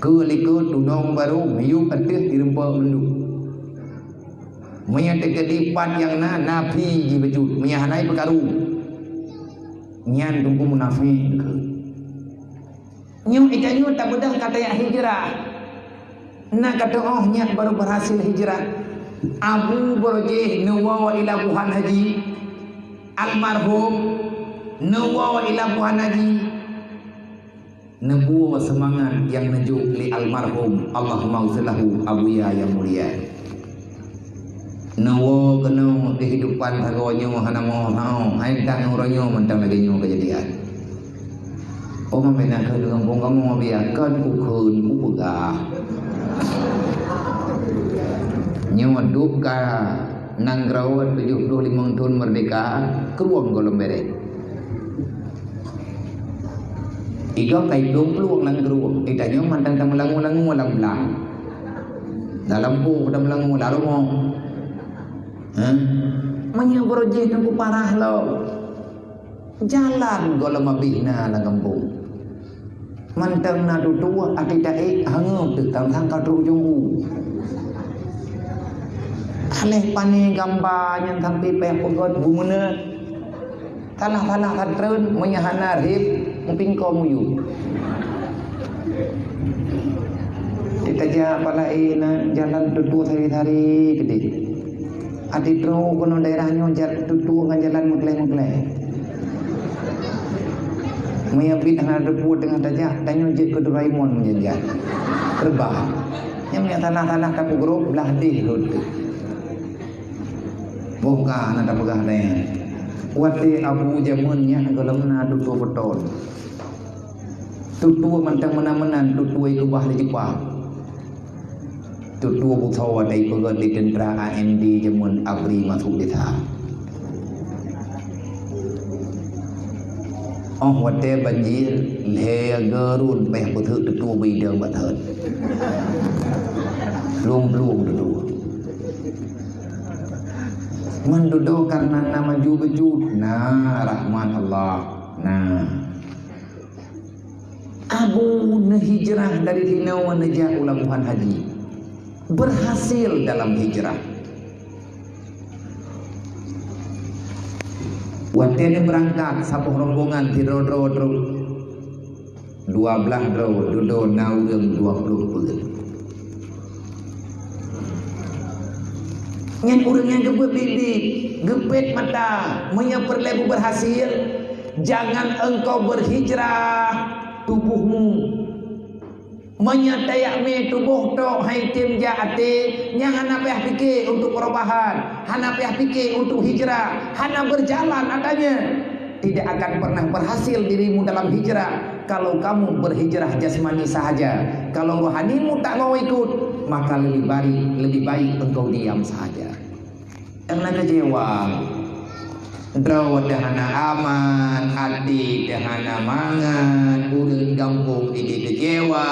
Keu likot tunong barô miyueb ateueh direumpeuk mandum. Meunyoe teukeudi pat nyang na, na phi jibacut, meunyoe hana ipeukaru. Nyan teungku munafék keu. Nyoe ita nyoe tabeudôh kata nyang hijrah. Na kata oh nyan baru berhasil hijrah. Abu Borojeh neuwoe i Labuhan Haji. Almarhum neuwoe i Labuhan Haji. Neuwoe seumangat nyang neujok lé almarhum, Allahumma ghfir lahu, Abuya nyang mulia. Neuwoe keunoe keuhidupan sagoe nyoe hana meuho-ho, hai tang uroe nyoe mantong lagée nyoe keujadian. Oh, meunan keuh deungon bungkôh kamoe biarkan kukheun kupeugah. Nyoe duek ka nanggroe tujoh ploh limong thon meurdeka, krueng gohlom bereh. Igoe kai plueng-plueng lam krueng, itanyoe mantong tameulangue-langue lam blang. Dalam po tameulangue lam rumoh. Hah? Meunyoe beurojih teungku parah lom. Jalan gohlom abéh na lam gampông. Mantong na tutoe até taék hangeut teuh tang-tang ka trok jong u. Ka lheueh pané gamba nyan sampoe péh peugöt bumeuneut. Salah-salah ka treun, meunyoe hana rheb, meupingko muyueb. Teuka jak pala inan jalan tutoe sari-sari keudeh. Até trok keunoe daerah nyoe jat tutoe ngon jalan meukleh-meukleh. Meunyoe biet hana teupeu teungoh tajak, tanyoe jeuet keu Doraemon meunyan jak. Reubah. Nyang meunyoe salah-salah tapeugrôp, blah deh rhot teuh. Boh ka hana tapeugah lé. Watée Abu jameun nyan gohlom na tutoe peuton. Tutoe mantong meunan-meunan, tutoe keubah lé Jepang. Tutoe beusoe watée ipeugét lé teuntra A N D jameun ABRI masôk desya. Óh watée banjir, lhée geurun péh peutheuk tutoe beuidong bak thon. Plueng-plueng tutoe. Man dudoe kareuna na maju beujeuet, na rahmat Allah, na. Abu neuhijrah dari sinoe neujak u Labuhan Haji. Berhasil dalam hijrah. Watée neubeurangkat saboh rombongan sidroe-droe trok. Dua blaih droe, dudoe na ureuëng dua ploh peuet. Nyan ureuëng nyang geupeuet biet-biet, geupet mata, meunyoe peureulée beuberhasil, jangan engkau berhijrah tubuhmu. Meunyoe tajak mé tuboh tok hai tem jak até, nyan hana payah pike untuk perubahan, hana payah pike untuk hijrah, hana berjalan adanya. Tidak akan pernah berhasil dirimu dalam hijrah kalau kamu berhijrah jasmani sahaja. Kalau rohanimu tak mau ikut, maka lebih baik, lebih baik engkau diam sahaja. Karena kecewa. Droe teuh hana aman, até teuh hana mangat, ureuëng gampông jiteucewa,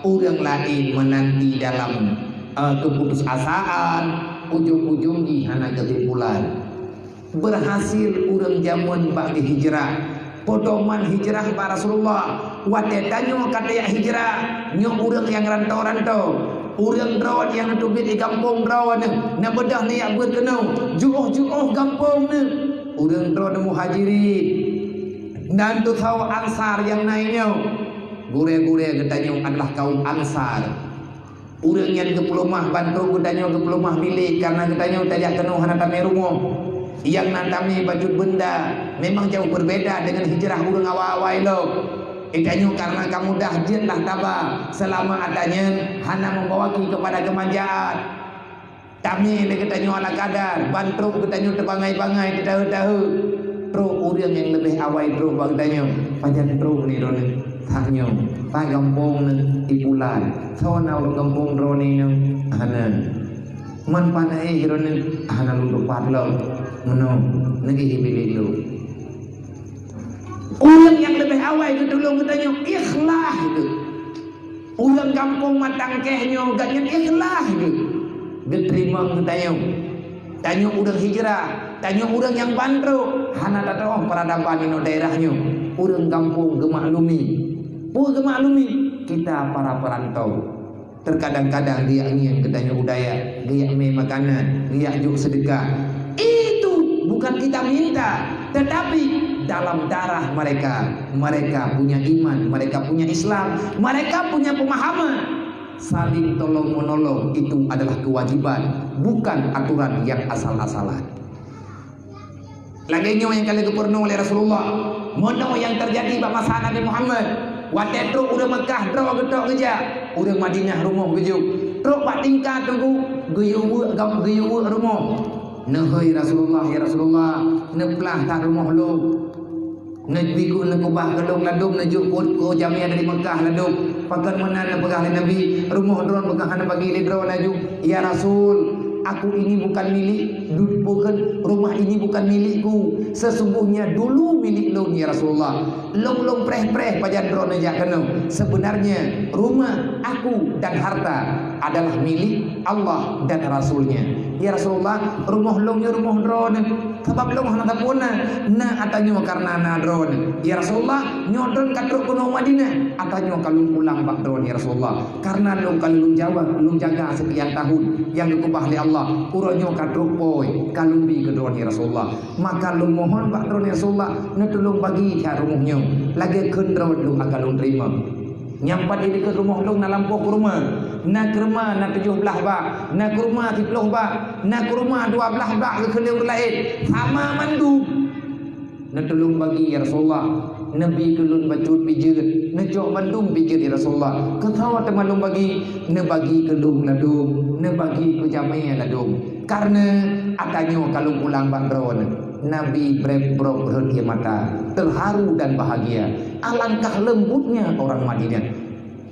ureuëng laén meunanti dalam, eh, keuputusasaan, ujong-ujong jih hana keusimpulan. Beurhasil ureuëng jameun bak geuhijrah. Peudoman hijrah bak Rasulullah. Watée tanyoe ka tajak hijrah, nyoe ureuëng nyang ranto-ranto, ureuëng droe nyang neuteubiet di gampông droe neuh, neubeudôh neujak beuet keunoe, jiôh-jiôh gampông neuh. Ureuëng droe neuh Muhajirin, dan teusawa Ansar nyang na nyoe. Gurée-gurée geutanyoe adalah kaum Ansar. Ureuëng nyan geupeuleumah ban trok geutanyoe geupeuleumah milék, kareuna geutanyoe tajak keunoe hana tamé rumoh. Nyang na tamé bacut beunda, memang jauh berbeda deungon hijrah ureuëng awai-awai lom. Geutanyoe kareuna ka mudah jeuet lah taba, seulama atra nyan hana membawa ki kepada kemanjaan. Tamé lé geutanyoe ala kadar, ban trok geutanyoe teubangai-bangai, teutaheu-taheu. Trok ureuëng nyang leubeh awai trok bak geutanyoe, pajan trok ni droeneuh. Tanyoe, ta gampông neuh di pulan. Soe na ureuëng gampông droeneuh nyoe? Hana. Man pane droeneuh? Hana lôn tupat lom. Meunoe, neugih bilék lôn. Ureuëng nyang leubeh awai geutulông geutanyoe ikhlas geuh. Ureuëng gampông Matang Keh nyoe gobnyan ikhlas geuh geuteurimong geutanyoe. Tanyoe ureuëng hijrah, tanyoe ureuëng nyang ban trok, hana tatu'oh peuradaban inoe daerah nyoe. Ureuëng gampông geumaklumi. Peue geumaklumi? Kita para perantau. Terkadang-kadang geujak ngieng geutanyoe u dayah, geujak mé makanan, geujak jok seudeukah. Itu bukan kita minta, tetapi dalam darah mereka. Mereka punya iman, mereka punya Islam, mereka punya pemahaman. Saling tolong-menolong itu adalah kewajiban, bukan aturan yang asal-asalan. Lagée nyoe nyang ka lheueh geupeurunoe lé Rasulullah. Meunoe nyang teujadi bak masa Nabi Muhammad. Watée trok ureuëng Meukah droe geutok geujak, ureuëng Madinah rumoh geujok. Trok bak tingka teungku, geuyue weuek gam-, geuyue weuek rumoh. Neuhôi Rasulullah, "Ya Rasulullah, neuplah that rumoh lôn." Neubi ku-, neukubah keu lôn ladôm, neujok buet ku jamé dari Meukah ladôm. Pakon meunan neupeugah lé Nabi, "Rumoh droe beukah hana bagi lé droe laju." "Ya Rasul, aku ini bukan milik, du-, bukan, rumah ini bukan milikku. Sesungguhnya dulu milik lôn, ya Rasulullah. Lôn, lôn preh-preh pajan droeneuh jak keunoe. Sebenarnya rumah, aku, dan harta adalah milik Allah dan Rasulnya." "Ya Rasulullah, rumoh lôn nyoe rumoh droeneuh. Sabab lôn hana sapeue na, na atra nyoe kareuna na droeneuh." "Ya Rasulullah, nyoe droeneuh ka trok keunoe Madinah, atra nyoe ka lôn pulang bak droeneuh, ya Rasulullah. Kareuna lôn ka lôn jaga, lôn jaga seukian tahun nyang geukeubah lé Allah, uroe nyoe ka trok pôi, ka lôn bi keu droeneuh, ya Rasulullah." "Maka lôn mohon bak droeneuh, ya Rasulullah, neutulông bagi that rumoh nyoe, lagée kheun droeneuh lôn akan lôn teurimong." Nyang pat di dikeue rumoh lôn na lampôh keureuma. Na keureuma na tujoh blaih bak, na keureuma siplôh bak, na keureuma dua blaih bak geukheun lé ureuëng laén. Sama mandum. "Neutulông bagi, ya Rasulullah. Neubi keu lôn bacut bijeuet. Neucok mandum bijeuet, ya Rasulullah. Keu soe teuma lôn bagi?" "Neubagi keu lôn ladôm, neubagi keu jamé ladôm. Kareuna atra nyoe ka lôn pulang bak droeneuh." Nabi brek-brok rhot ié mata, teuharu dan bahagia. Alangkah lembutnya orang Madinah.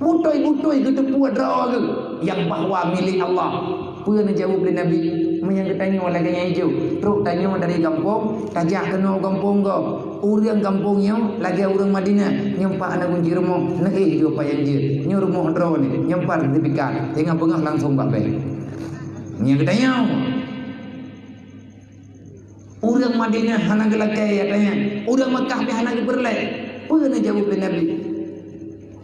Beutôi-beutôi geuteupeue droe geuh nyang bahwa milék Allah. Peue neujaweueb lé Nabi? "Meunyoe geutanyoe lagée nyan jih, trok tanyoe dari gampông, tajak keunoe gampông gob. Ureuëng gampông nyoe lagée ureuëng Madinah, nyoe pat na gunci rumoh, neuéh jih payang jeuet. Nyoe rumoh droeneuh, nyoe pat sertifikat, singoh beungoh langsông bak bank." Meunyoe geutanyoe Ureuëng Madinah hana geulakée atra nyan, ureuëng Meukah pih hana geupeureulée. Peue neujaweueb lé Nabi?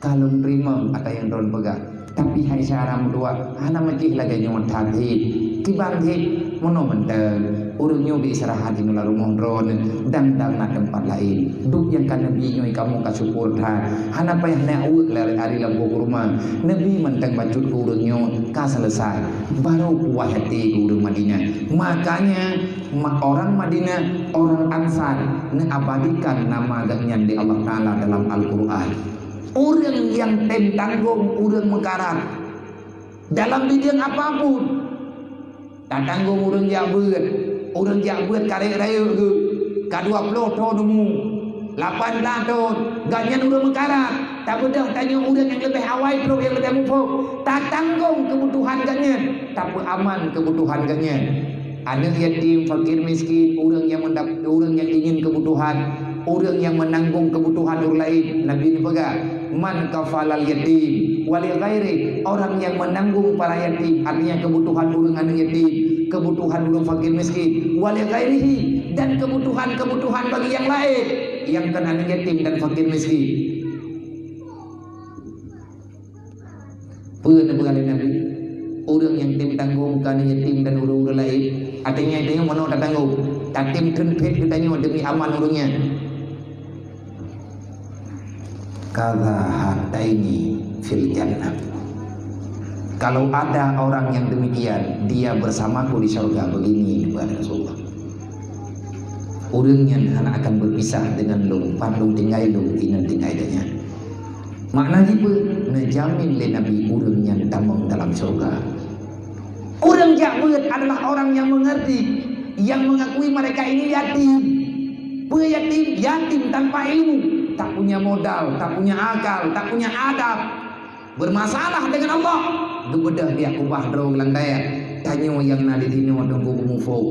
"Ka lôn teurimong atra nyang droeneuh peugah, tapi hai syedara meutuwah, hana meucih lagée nyoe that hé. Kiban hé, meunoe mantong, ureuëng nyoe geuistirahat inoe lam rumoh droeneuh dan, dan na teumpat laén. Duek nyang ka neubi nyoe kamoe ka syukur that. Hana payah neujak weuek lé ari lam boh keureuma. Neubi mantong bacut keu ureuëng nyoe ka seuleusai. Barô puih até keu ureuëng Madinah." Makanya, Ma-, orang Madinah, orang Ansar, neuabadikan nama geuhnyan lé Allah Taala dalam Al-Quran. Ureuëng nyang tem tanggong ureuëng meukarat dalam bidang apapun. Tatanggong ureuëng jak beuet, ureuëng jak beuet karek rayeuk geuh, ka dua ploh thon umu, lapan blaih thon, gobnyan ureuëng meukarat. Tabeudôh tanyoe ureuëng nyang leubeh awai trok nyang leubeh muphom, tatanggong keubutuhan gobnyan, tapeuaman keubutuhan gobnyan. Aneuk yatim, fakir miskin, ureuëng nyang meundap-, ureuëng nyang ingin keubutuhan, ureuëng nyang meunanggong keubutuhan ureuëng laén. Nabi neupeugah, "Man kafalal yatim wa li ghairi," orang yang menanggung para yatim, artinya kebutuhan ureuëng aneuk yatim, kebutuhan ureuëng fakir miskin, "wa li ghairihi," dan kebutuhan-kebutuhan bagi yang lain, yang kon aneuk yatim dan fakir miskin. Peue neupeugah lé Nabi? Ureuëng nyang tem tanggong keu aneuk yatim dan ureuëng-ureuëng laén, até nyan tanyoe meunoe tatanggong, tatem kheun phét geutanyoe demi aman ureuëng nyan. Kadza hataini fil jannah. Kalau ada orang yang demikian, dia bersamaku di surga, begini, kata Rasulullah. Ureuëng nyan hana akan berpisah dengan lôn, pat lôn tinggai lôn, inan tinggai geuh nyan. Makna jih peue? Neujamin lé Nabi ureuëng nyan tamong dalam syurga. Ureuëng jak beuet adalah orang yang mengerti, yang mengakui mereka ini yatim. Peue yatim? Yatim tanpa ilmu, tak punya modal, tak punya akal, tak punya adab. Bermasalah dengan Allah, geubeudôh biak kubah droe geulandai. Tanyoe nyang na di sinoe teungku beumuphom.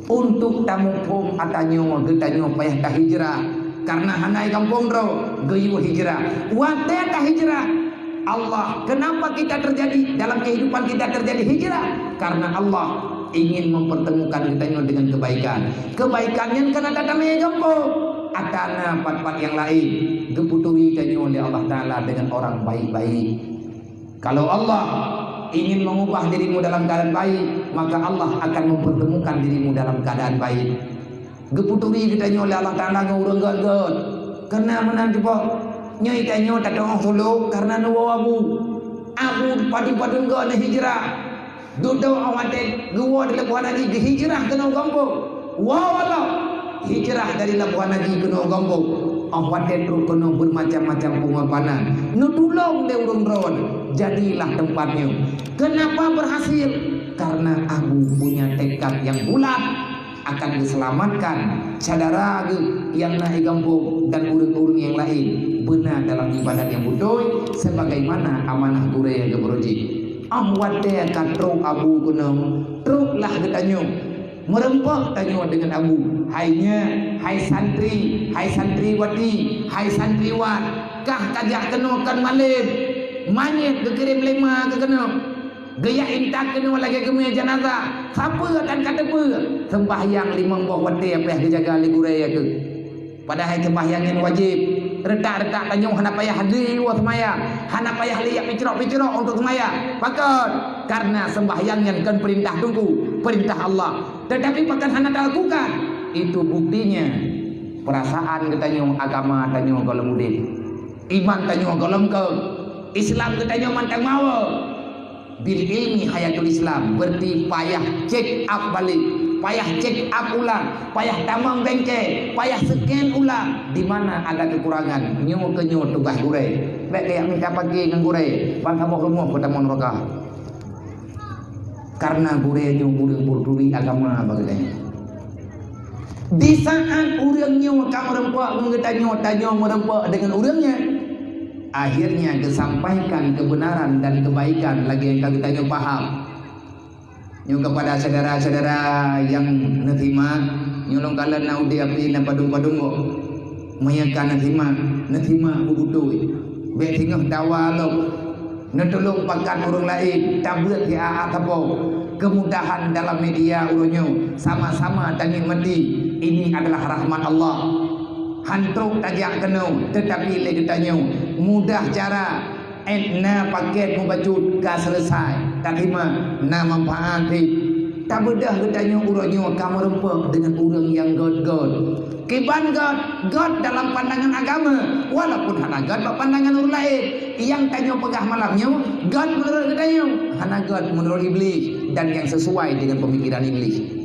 Untuk tamuphom ata nyoe, geutanyoe payah tahijrah. Karena hana i gampông droe, geuyue hijrah. Watée tahijrah, Allah, kenapa kita terjadi, dalam kehidupan kita terjadi hijrah? Karena Allah ingin mempertemukan geutanyoe dengan kebaikan. Kebaikan nyan kan ata tamé i gampông, ata na pat-pat nyang laén. Geuputuri tanyoe lé Allah Taala dengan orang baik-baik. Kalau Allah ingin mengubah dirimu dalam keadaan baik, maka Allah akan mempertemukan dirimu dalam keadaan baik. Geuputuri geutanyoe lé Allah Taala ngon ureuëng gét-gét. Keunan meunan cuba. Nyoe tanyoe tatu'oh tulông kareuna neuwoe abu. Abu padum-padum gét neuhijrah. Dudoe 'oh watée geuwoe di Labuhan Haji geuhijrah keunoe gampông. Woe Allah, hijrah dari Labuhan Haji keunoe gampông. 'Oh watée trok keunoe beumacam-macam peungorbanan. Neutulông lé ureuëng droe, jadilah tempat nyoe. Kenapa berhasil? Karena Abu punya tekad yang bulat akan geuselamatkan syedara geuh nyang na i gampông dan ureuëng-ureuëng nyang laén beuna dalam ibadat nyang beutôi sebagaimana amanah gurée geupeureuji. 'Oh watée ka trok Abu keunoe, troklah geutanyoe. Meureumpok tanyoe deungon Abu. Hai nyan, hai santri, hai santriwati, hai santriwan, kah ka jak keunoe kon malém. Manyét geukirém lé ma keuh keunoe. Geujak intat keunoe lagée geumé janazah. Sapeue tan ka teupeue? Seumbahyang limong boh watée payah geujaga lé gurée keuh. Padahai seumbahyang nyan wajéb. Retak-retak tanyoe hana payah lé woe seumayang, hana payah lé jak picrok-picrok untuk seumayang. Pakon? Karena seumbahyang nyan kon peurintah Teungku, peurintah Allah. Tetapi pakon hana talakukan? Itu buktinya perasaan geutanyoe, agama tanyoe gohlom udeb. Iman tanyoe gohlom keu. Islam geutanyoe mantong mawe. Bil ilmi hayatul Islam, berarti payah check up balik, payah check up ulang, payah tamong bengke, payah scan ulang di mana ada kekurangan. Nyoe keuh nyoe tugaih gurée. Bék kajak mita pagée ngon gurée, ban saboh rumoh keu tamong neuraka. Karena gurée nyoe ureuëng peuturi agama bak geutanyoe. Di saat ureuëng nyoe ka meureumpok ngon geutanyoe, tanyoe meureumpok deungon ureuëng nyan, akhirnya geusampaikan kebenaran dan kebaikan lagée nyang ka geutanyoe paham. Nyoe keupada syedara-syedara nyang neusimak, nyoe lôn kalon na udeb api na padum-padum boh. Meunyoe ka neusimak, neusimak beubeutôi. Bék singoh dawa lom. Neutulông pakat ureuëng laén, tabeuet siat saboh. Kemudahan dalam media uroe nyoe, sama-sama tanikmati. Ini adalah rahmat Allah. Han trok tajak keunoe, tetapi lé geutanyoe mudah cara, ék na paket mubacut ka selesai, tateurima na manfaat pih. Tabeudôh geutanyoe uroe nyoe ka meureumpok deungon ureuëng nyang gét-gét. Kiban gét, gét dalam pandangan agama, walaupun hana gét bak pandangan ureuëng laén. Nyang tanyoe peugah malam nyoe gét meunurot geutanyoe, hana gét meunurot Iblih dan nyang sesuai dengan pemikiran Iblih.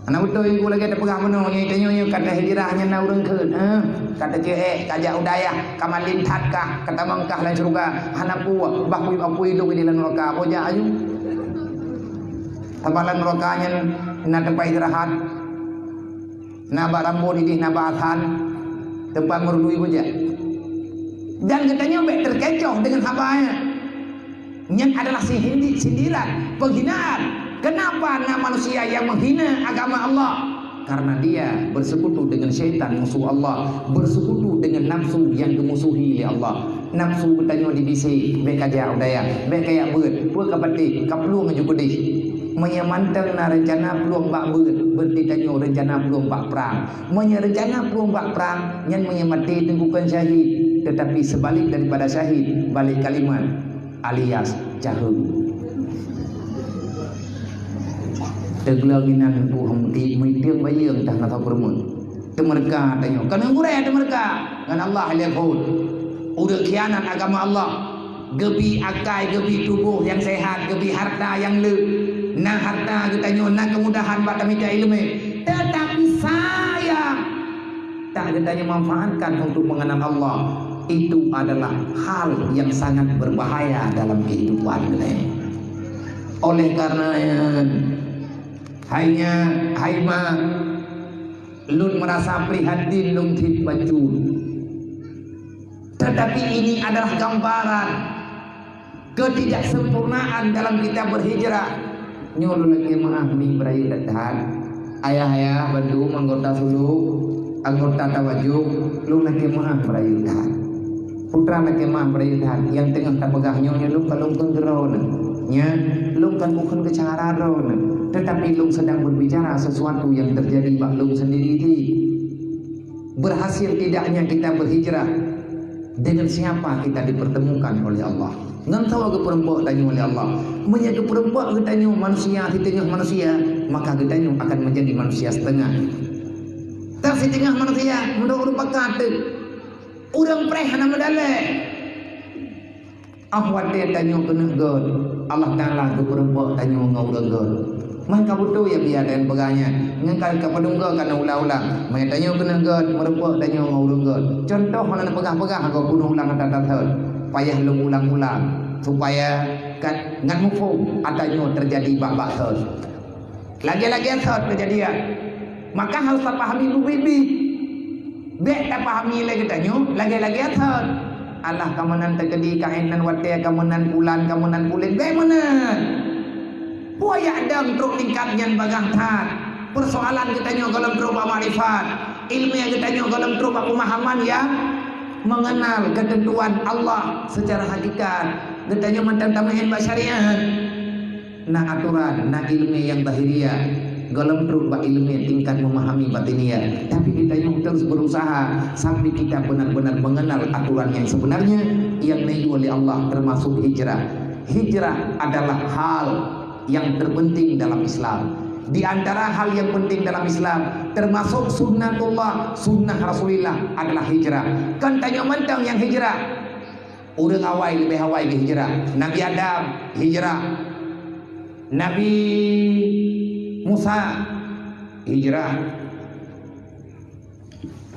Hana beutôi ku lagée tapeugah bunoe nyoe, tanyoe nyoe ka tahijrah nyan na ureuëng kheun, eh, ka teuceuek, ka jak u dayah, ka malem that kah, ka tamong kah lam syeuruga, hana peue, bah kui apui lôn di lam neuraka, boh jak aju. Sabab lam neuraka nyan na teumpat istirahat. Na bak Rambo didih, na bak Asan, teumpat meurului bujak. Dan geutanyoe bék teukecoh deungon haba nyan. Nyan adalah sihindi-, sindiran, penghinaan. Kenapa na manusia yang menghina agama Allah? Karena dia bersekutu dengan syaitan, musuh Allah, bersekutu dengan nafsu yang dimusuhi oleh Allah. Nafsu geutanyoe dibisi, "Bèk kajak u dayah, bèk kajak beuet, peue ka patéh, ka plueng ju keudéh." Meunyoe mantong na reuncana plueng bak beuet, berarti tanyoe reuncana plueng bak prang. Meunyoe reuncana plueng bak prang, nyan meunyoe maté teungku kon syahid, tetapi sebalik daripada syahid, balik kalimat, alias caheueng. Teugleng inan teungku hom di meuteueng bayeue tah na sapeue rumoh. Teumeureuka tanyoe. Keuneuk gurèe teumeureuka ngon Allah lé phon. Ureueng khianat agama Allah. Geubi akai, geubi tuboh nyang sehat, geubi harta nyang le. Na harta geutanyoe, na keumudahan bak tamita ileumèe. Tetapi sayang, tak geutanyoe manfaatkan untuk mengenal Allah. Itu adalah hal yang sangat berbahaya dalam kehidupan geutanyoe. Oleh karena nyan, hai nyan, hai ma, lôn merasa prihatin lôn cit bacut. Tetapi ini adalah gambaran ketidaksempurnaan dalam kita berhijrah. Nyoe lôn lakèe meu'ah mi beurayeuk that-that. Ayah-ayah bandum anggota suluk, anggota tawajuh, lôn lakèe meu'ah beurayeuk that. Putra lakèe meu'ah beurayeuk that, nyang teungoh tapeugah nyoe, nyoe lôn ka lôn kheun keu droeneuh. Nya, lôn ka lôn kheun keu cara droeneuh. Tetapi lôn sedang berbicara sesuatu yang terjadi bak lôn sendiri cit. Berhasil tidaknya kita berhijrah, dengan siapa kita dipertemukan oleh Allah. Ngon soe geupeureumpok tanyoe lé Allah. Meunyoe geupeureumpok geutanyoe manusia siteungoh manusia, maka geutanyoe akan menjadi manusia setengah. Tan siteungoh manusia, meunurot ureueng pakat teuk. Ureueng preh hana meudalèh. Óh watèe tanyoe keuneuk göt, Allah Taala geupeureumpok tanyoe ngon ureueng göt. Man ka beutôi ya biya dan peugah nyan. Ngon ka, ka padum goe kana ulang-ulang. Meunyoe tanyoe keuneuk göt, meureumpok tanyoe ngon ureueng göt. Contoh, hana neupeugah-peugah goe bunoe ulang ata that-that. Payah lôn ulang-ulang supaya ka ngat muphom ata nyoe teujadi bak-bak thon. Lagèe-lagèe thon keujadian. Maka harôh tapahami bubit-bit. Bèk tapahami lé geutanyoe lagèe-lagèe thon. Alah, kamoe nan teukeudi kaén nan watèe, kamoe nan bulan, kamoe nan buleuen, bèk meunan. Peue jak dong trok tingkat nyan bagaih that. Peusoalan geutanyoe gohlom trok bak makrifat, ileumèe geutanyoe gohlom trok bak peumahaman nyang mengenal keuteuntuan Allah seucara hakikat. Geutanyoe mantong tameu'én bak syariat. Na atoran, na ileumèe nyang zahiriah, gohlom trok bak ileumèe tingkat memahami batiniah. Tapi geutanyoe terus berusaha sampai kita benar-benar mengenal aturan yang sebenarnya yang neuyue lé Allah, termasuk hijrah. Hijrah adalah hal yang terpenting dalam Islam. Di antara hal yang penting dalam Islam, termasuk sunnatullah, sunnah Rasulullah adalah hijrah. Kon tanyoe mantong nyang hijrah. Ureueng awai leubeh awai geuhijrah. Nabi Adam hijrah. Nabi Musa hijrah.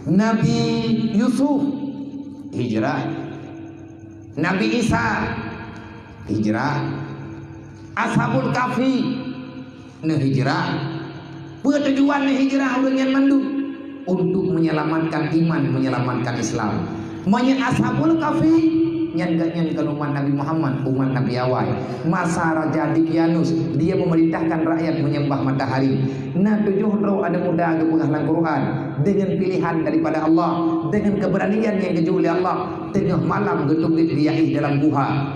Nabi Yusuf hijrah. Nabi Isa hijrah. Ashabul Kahfi neuhijrah. Peue tujuan neuhijrah ureueng nyan mandum? Untuk menyelamatkan iman, menyelamatkan Islam. Meunyoe Ashabul Kahfi, nyan geuh nyan kon umat Nabi Muhammad, umat Nabi awai. Masa Raja Dikyanus, dia memerintahkan rakyat menyembah matahari. Na tujoh droe aneuk muda geupeugah lam Quran, dengan pilihan daripada Allah, dengan keberanian nyang geujok lé Allah, teungoh malam geuteubiet geuyaih dalam guha.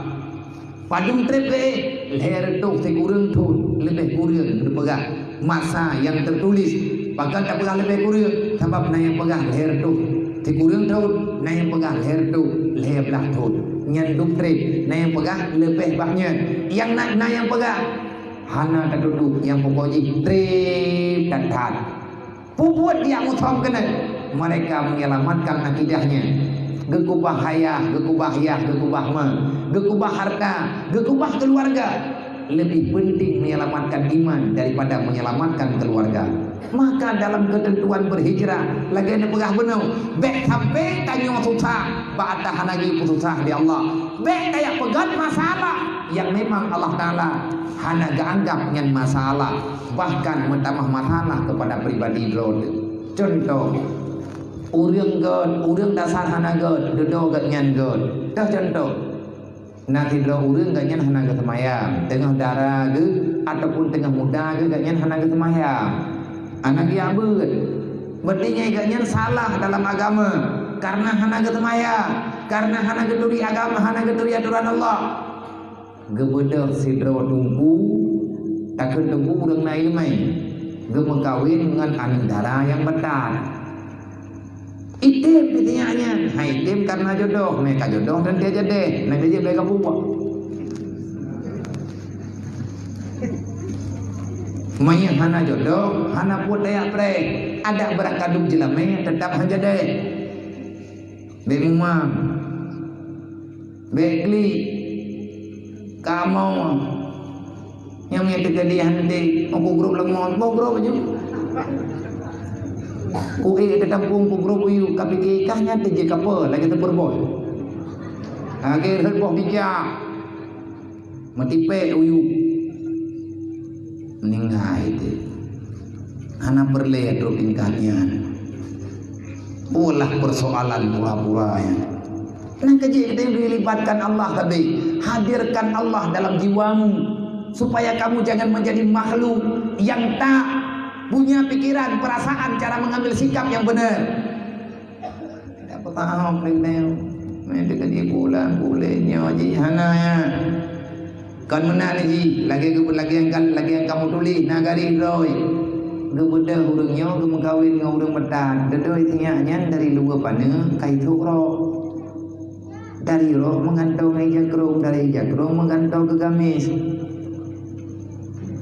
Padum trép geuéh, lhèe reutôh sikureueng thon, leubeh kureueng geupeugah masa nyang teutuléh. Pakon tapeugah leubeh kureueng? Sabab na nyang peugah lhèe reutôh sikureueng thon, na nyang peugah lhèe reutôh lhèe blaih thon. Nyan dum trép, na nyang peugah leubeh bak nyan. Nyang na, na nyang peugah hana tatutoe, nyang pokok jih trép that-that. Peubuet jak musom keunoe, mereka menyelamatkan akidahnya. Geukubah ayah, geukubah yah, geukubah ma, geukubah harta, geukubah keuluwarga. Leubeh penting menyelamatkan iman daripada menyelamatkan keuluwarga. Maka dalam keuteuntuan beuhijrah, lagèe neupeugah bunoe, bèk sampai tanyoe susah bak ata hana geupeususah lé Allah. Bèk tajak peugöt masalah nyang memang Allah Taala hana geuanggap nyan masalah. Bahkan meutamah masalah keupada pribadi droe teuh. Cuntoh, ureueng göt, ureueng dasar hana göt, dudoe geuh nyan göt. Teuh cuntoh. Na sidroe ureuëng gobnyan hana geuseumayang, teungoh dara geuh ataupun teungoh muda geuh gobnyan hana geuseumayang. Hana geujak beuet. Berarti nyan gobnyan salah dalam agama, karena hana geuseumayang, karena hana geuturi agama, hana geuturi atoran Allah. Geubeudôh sidroe teungku, takheun teungku ureuëng na iéleumé, geumeukawen ngon aneuëk dara nyang meutat. Item pih sinyak nyan, hai item karena jodoh, mé ka jodoh dan dia jadeh, na jeuet bèk kabubuet. Meunyoe hana jodoh, hana peuet tajak preh, adak beurak kadub jeulamé teutap han jadeh. Bèk mumang. Bèk klik. Kamoe nyang, nyang teukeudi hanté, meukubrob leumon, boh grob aju. Kuék teutampueng kubrob uyuek, kapike kah nyan teujeuet kapeue lagèe teupeureuboh. Lagèe rhot boh gijak. Meutipék uyuek. Meuninggai teuh. Hana peureulèe trok tingkat nyan. Ulah persoalan pura-pura nyan. Nah, keujiek kita dilibatkan Allah tadi. Hadirkan Allah dalam jiwamu, supaya kamu jangan menjadi makhluk yang tak punya pikiran, perasaan, cara mengambil sikap yang benar. Tidak paham, mending mending di bulan bulan nyoe ji hana ya. Kon meunan jih, lagèe geu-, lagèe nyang ka-, lagèe nyang kamoe tuléh na garéh droe. Geubeudôh ureuëng nyoe geumeukawen ngon ureuëng meutat. Beudôh sinyak nyan dari luwa paneuk ka ithok rok. Dari rok meugantoe ngon ija krông, dari ija krông meugantoe keu gamis.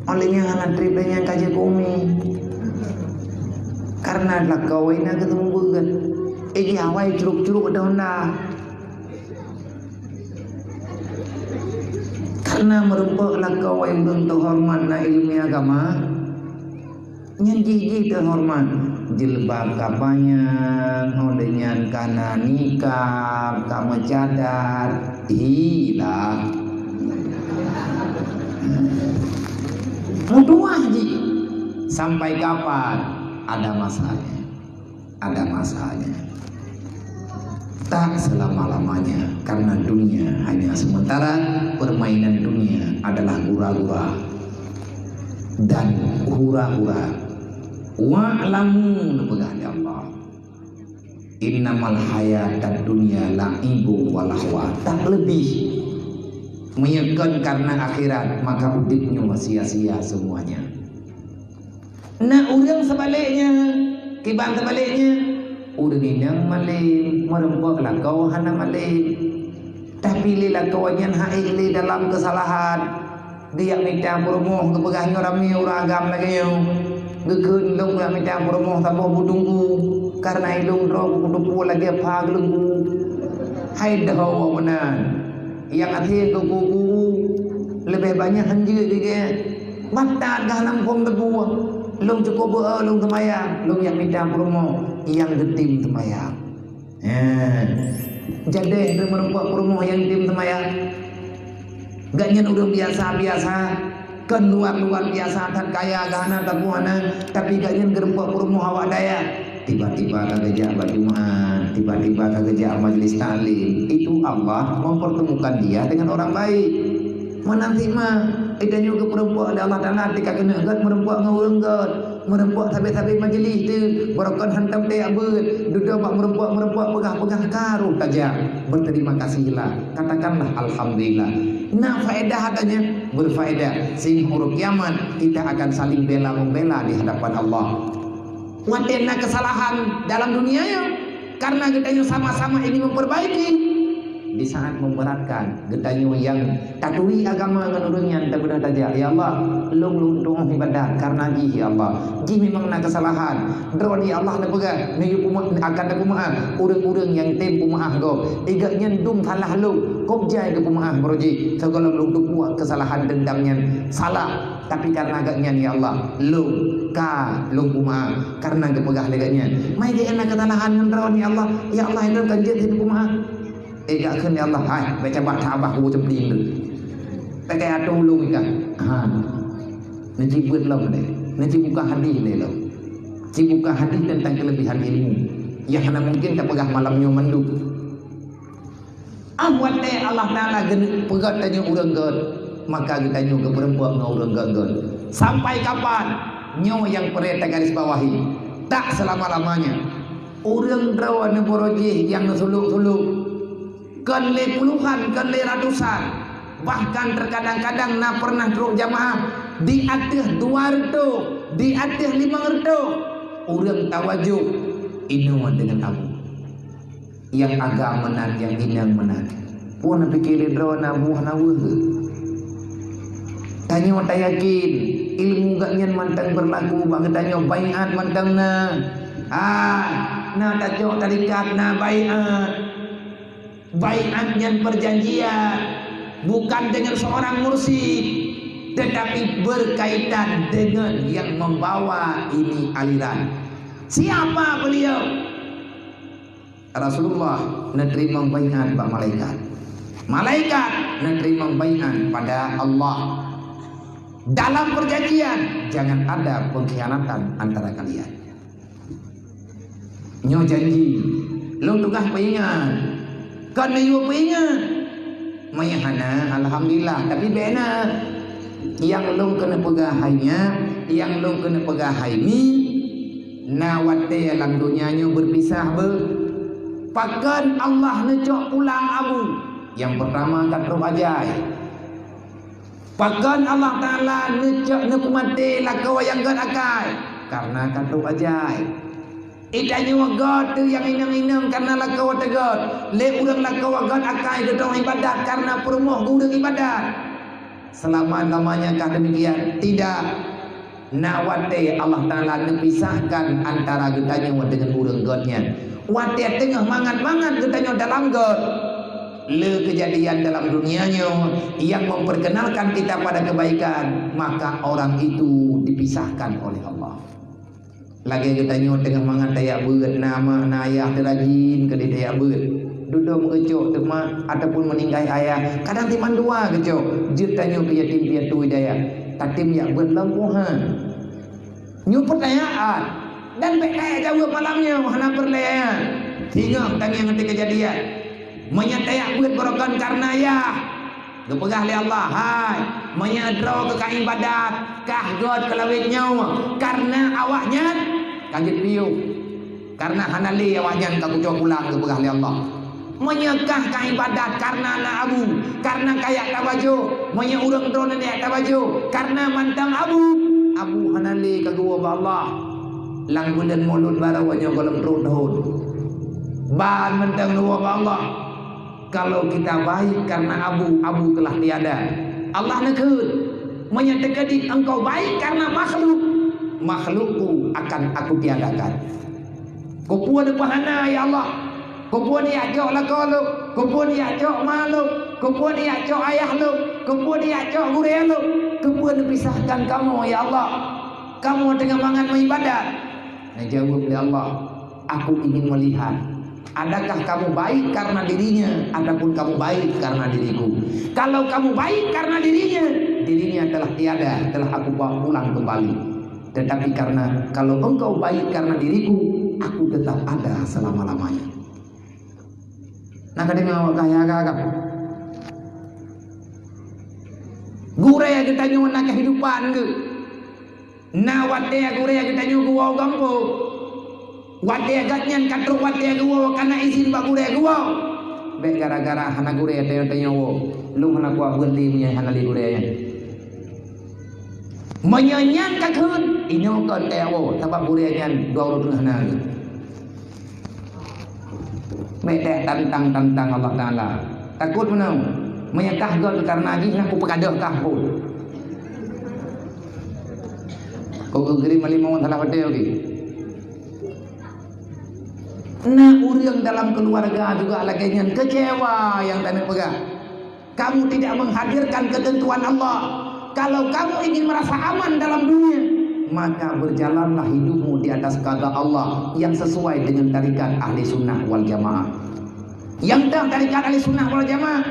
Óh lheueh nyan hana trép lé nyan ka jeuet keu umi. Karena lakoe na geuteumeubeuet. Ija awai curok-curok dona. Karena meurumpok lakoe ureuëng teuhoreumat na iéleumé agama, nyan jih-jih teuhoreumat. Jilbab ka panyang, óh lheueh nyan ka na nikab, ka meucadar, hilah. Meutuwah jih. Sampai kapan? Ada masanya. Ada masanya. Tak selama-lamanya, karena dunia hanya sementara, permainan dunia adalah gura-gura dan hura-hura. Wa'lamu, neupeugah lé Allah, innamal hayatad dunya la'ibun wa lahwa. Tak leubeh. Meunyoe kon karena akhirat, maka udeb nyoe sia-sia semuanya. Na ureuëng seubaleknya, kiban seubaleknya, ureuëng inong malem, meurumpok lakoe hana malem. Tapi lé lakoe nyan hana ék lé dalam keusalahan. Geujak mita peurumoh, geupeugah nyoe ramé ureuëng agam lagèe nyoe. Geukheun lôn jak mita peurumoh saboh butông u, karena ilôn droe kuteupue lagèe pha geuleueng u. Hai deuh meunan. Nyang até geukuku leubeh banyak hanjeuet geuh. Batat gah lam phon teupue. Lôn cukôp beu lôn seumayang, lôn jak mita peurumoh nyang geutem seumayang. Eh, jadeh lôn meurumpok peurumoh nyang tem seumayang. Gobnyan ureuëng biasa-biasa, kon luar-luar biasa that kaya geuh hana, tapi gobnyan geurumpok peurumoh awak dayah. Tiba-tiba ka geujak bak Jumat, tiba-tiba ka geujak majlis taklim. Itu Allah mempertemukan dia dengan orang baik. Meunan cit ma, geutanyoe geupeurumpok lé Allah Taala, tika keuneuk gét meurumpok ngon ureuëng gét, meurumpok sabe-sabe majlis teuh, barokon hantom teuyak beuet, dudoe bak meurumpok-meurumpok peugah-peugah ka roh tajak. Berterima kasihlah, katakanlah alhamdulillah. Na faedah katanya, berfaedah. Sehingga uroe kiamat kita akan saling bela-membela di hadapan Allah. Watèe na keusalahan dalam dunia nyoe, karena geutanyoe sama-sama ingin memperbaiki. Di saat memberatkan, geutanyoe nyang taturi agama ngon ureuëng nyan tabeudôh tajak, "Ya Allah, lôn lôn tu'oh ibadat karena jih, ya Allah. Jih memang na keusalahan. Droeneuh, ya Allah, neupeugah, neuyue peuma-, akan neupeumeu'ah ureuëng-ureuëng nyang tem peumeu'ah gob. Gobnyan dum salah lôn, kôb jai geupeumeu'ah baroe jih, sigohlom lôn teupeue keusalahan deundam nyan salah." Tapi karena gobnyan, ya Allah, lôn ka lôn peumeu'ah karena geupeugah lé gobnyan. Mai gobnyan na keusalahan ngon droeneuh, ya Allah. Ya Allah, droeneuh kan jeuet lôn peumeu'ah. Eh, geukheun, ya Allah, hai, baca bak tabah kubu cempling tu. Pakai atô ulung ikan. Ha. Neuci beuet lom deh. Neuci buka hadis deh lom. Ci buka hadis tentang kelebihan ilmu. Yang hana mungkin tapeugah malam nyoe mandum. Ah watée Allah Taala geuneuk peugét tanyoe ureuëng gét, maka geutanyoe geupeureumpok ngon ureuëng gét-gét. Sampai kapan? Nyoe nyang peureulée tagaris bawahi. Tak selama-lamanya. Ureuëng droe neubaroe jih nyang neusulok-sulok. Kon lé puluhan, kon lé ratusan. Bahkan terkadang-kadang na pernah trok jamaah di ateueh dua reutôh, di ateueh limong reutôh. Ureuëng tawajoh inoe deungon Abu. Nyang agam meunan, nyang inong meunan. Peue na pike lé droe na buah na weueh. Tanyoe tayakin ilmu gobnyan mantong beurlaku bak geutanyoe, baiat mantong na. Ah, na tacok tarikat na baiat. Baiat nyan perjanjian, bukan dengan seorang mursyid, tetapi berkaitan dengan yang membawa ini aliran. Siapa beliau? Rasulullah neuteurimong baiat bak malaikat. Malaikat neuteurimong baiat pada Allah. Dalam perjanjian, jangan ada pengkhianatan antara kalian. Nyoe janji. Lôn tugaih peuingat. Kon neuyue peuingat. Meunyo hana, alhamdulillah. Tapi bèk na. Nyang lôn keuneuk peugah hai nyak, nyang lôn keuneuk peugah hai mi, na watèe lam donya nyoe beupisah beuh. Pakon Allah neucok pulang Abu? Nyang peurtama ka trok ajai. Pakon Allah Taala neucok neupeumaté lakoe nyang gét akai? Kareuna ka trok ajai. Geutanyoe gét teuh nyang inong-inong kareuna lakoe teugét. Lé ureuëng lakoe gét akai geutong ibadat kareuna peurumoh geuh ureuëng ibadat. Selama-lamanya kah demikian? Tidak. Na watèe Allah Taala neupisahkan antara geutanyoe deungon ureuëng gét nyan. Watèe teungoh mangat-mangat geutanyoe dalam gét, le keujadian dalam dunia nyoe nyang memperkenalkan kita pada kebaikan, maka orang itu dipisahkan oleh Allah. Lagèe geutanyoe teungoh mangat tajak beuet, na mak na ayah teurajin keudéh tajak beuet. Dudoe meugeucok teuma ataupun meuninggai ayah, kadang timang dua geucok, jeuet tanyoe keu yatim piatu hidayah. Tatem jak beuet lom poh han. Nyoe peutanyaan, dan bèk tajak jaweueb malam nyoe hana peureulèe. Singoh tangieng ateueh keujadian. Meunyoe tajak beuet barokon kareuna yah, geupeugah lé Allah, "Hai, meunyoe droe keuh ka ibadat, kah gét keu lawét nyoe, kareuna awaknyan ka jeuet piôh." Kareuna hana lé awaknyan ka kucok pulang, geupeugah lé Allah. Meunyoe kah ka ibadat kareuna na Abu, kareuna ka jak tabajoh, meunyoe ureuëng droeneuh jak tabajoh kareuna mantong Abu, Abu hana lé ka geuwoe bak Allah. Lam buleuen Mulod barô nyoe gohlom trok thon. Ban mantong neuwoe bak Allah. Kalau kita baik karena Abu, Abu telah tiada. Allah neukheun, "Meunyoe teukeudi engkau baik karena makhluk, makhlukku akan Aku tiadakan." Keupeue neupeuhana, ya Allah? Keupeue neujak cok lakoe lôn? Keupeue neujak cok ma lôn? Keupeue neujak cok ayah lôn? Keupeue neujak cok gurèe lôn? Keupeue neupisahkan kamoe, ya Allah? Kamoe teungoh mangat meuibadat. Neujaweueb lé Allah, "Aku ingin melihat, adakah kamu baik karena dirinya ataupun kamu baik karena diriku? Kalau kamu baik karena dirinya, dirinya telah tiada, telah Aku bawa pulang kembali. Tetapi karena kalau engkau baik karena diriku, Aku tetap ada selama-lamanya." Nah, kadang awak kaya agak-agak. Gurèe geutanyoe na kehidupan geuh. Na watèe gurèe geutanyoe geuwoe u gampông. Watèe gobnyan ka trok watèe geuwoe, ka na izin bak gurèe geuwoe. Bèk gara-gara hana gurèe tanyoe-tanyoe woe. Lôn hana kuat beuet lé meunyoe hana lé gurèe nyan. Meunyoe nyan ka kheun, inoe kon tajak woe, sabab gurèe nyan dua uroe teungoh na geuh. Bèk tantang-tantang Allah Taala. Takot meunan. Meunyoe kah gét kareuna jih, nah kupeukadoh kah phon. Kok geugeri malimong salah watèe lagi. Na ureuëng dalam keluarga juga lagèe nyan, kecewa nyang tanyoe peugah. Kamu tidak menghadirkan ketentuan Allah. Kalau kamu ingin merasa aman dalam dunia, maka berjalanlah hidupmu di atas kehendak Allah yang sesuai dengan tarikat Ahli Sunnah wal Jamaah. Nyang teuh tarikat Ahli Sunnah wal Jamaah,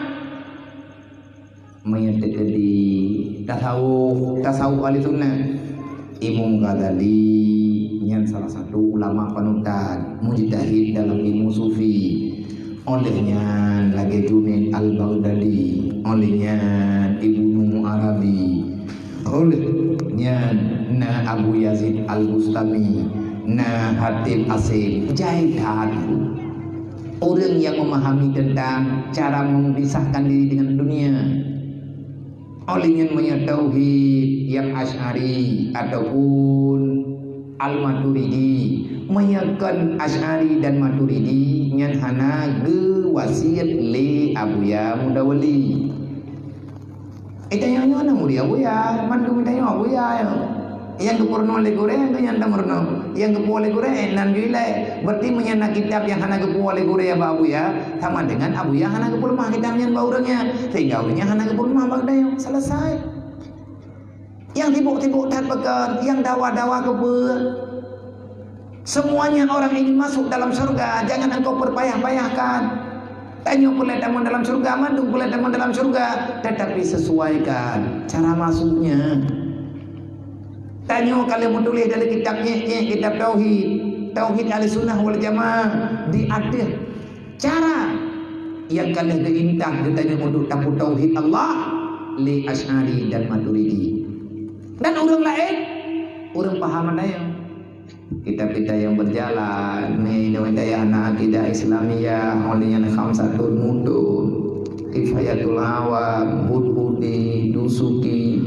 meunyoe teukeudi tasawuf, tasawuf Ahli Sunnah, Imam Ghazali nyan salah satu ulama panutan, mujtahid dalam ilmu sufi. Óh lheueh nyan lagée Junaid Al-Baghdadi, óh lheueh nyan Ibnu Arabi, óh lheueh nyan na Abu Yazid Al-Bustami, na Hatim Asy'ari, jai that ureuëng nyang memahami tentang cara memisahkan diri dengan dunia. Óh lheueh nyan meunyoe tauhid nyang Asy'ari ataupun Al-Maturidi, meunyoe kon Asy'ari dan Maturidi nyan hana geuwasiet lé Abuya Mudawali. Eh, tanyoe nyoe na murit Abuya, mandum tanyoe Abuya nyoe. Nyang geupeurunoe lé gurée, nyang nyan tameurunoe. Nyang geupuwoe lé gurée, eh, nan ju ilée. Berarti meunyoe na kitab nyang hana geupuwoe lé gurée bak Abuya, sama dengan Abuya hana geupeuleumah kitab nyan bak ureuëng nyan. Sehingga ureuëng nyan hana geupeuleumah bak geutanyoe. Selesai. Nyang sibuk-sibuk that pakon, nyang dawa-dawa keupeue. Semuanya orang ingin masuk dalam surga, jangan engkau perpayah-payahkan. Tanyoe peureulée tamong dalam syeuruga, mandum peureulée tamong dalam syeuruga, tetapi sesuaikan cara masuknya. Tanyoe ka lheueh meutuléh dalam kitab nyeh-nyeh, kitab tauhid, tauhid Ahlussunnah wal Jamaah, di ateueh cara nyang ka lheueh geuintah geutanyoe untuk tapeutauhid Allah lé Asy'ari dan Maturidi. Dan ureuëng laén, ureuëng paham ada nyang Kita-kita nyang beujalan, nyoe-nyoe nyang na akidah Islamiyah, ngon nyang khamsatun mutun, Kifayatul Awam, Hudhudi, Dusuki.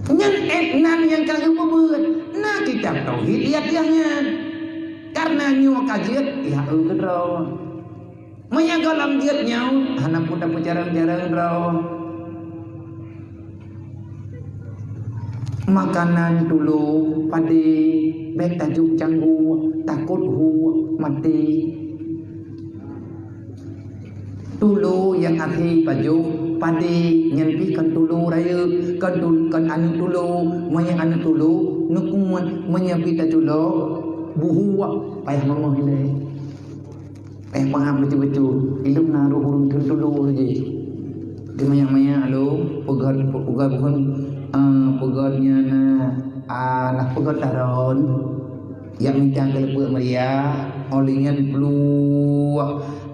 Nyan ék nan nyang ka geupeubuet, na kitab tauhid iat-iat nyan. Karena nyoe ka jeuet, ya, eu keudroe. Meunyoe gohlom jeuet nyoe, hana peue tapeujarang-jarang droe. Makanan tulo, padé, bék tajok canggu, takot hu maté. Tulo nyang akhé pajok, padé, nyan pih kon tulo rayeuk, kon tul-, kon aneuk tulo, meunyoe aneuk tulo, neukun, meunyoe pih taculo, buhu, payah mamah ilée. Eh, paham beutôi-beutôi. Ilong na roh ureuëng teun tulo jih. Di manyak-manyak lom, peugét, peugét bukan, ah, peugét nyan, ah, nah peugét taron. Yak mita keuleupeuek meuria, óh lheueh nyan pluek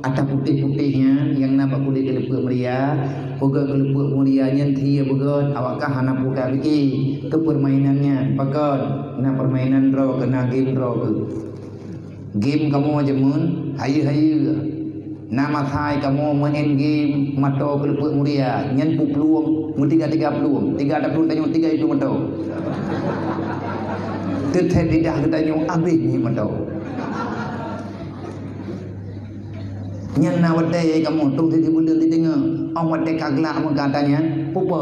ata putéh-putéh nyan, nyang na bak kulét keuleupeuek meuria, peugét keuleupeuek meuria nyan thie beugét, awak kah hana peue ka pike keu peurmainan nyan. Pakon? Na peurmainan droe keu, na game droe keu. Game kamoe jameun hayeue-hayeue. Na masai kamoe meu'en game mato keuleupeuek meuria, nyan peuplueng, meutiga-tiga plueng, tiga taplueng tanyoe tiga itu mato. Teuthét lidah geutanyoe abéh ngieng mato. Nyan na watée kamoe tông teuti buleuen teudeungoe, óh watée ka glak meuka ata nyan, pupe.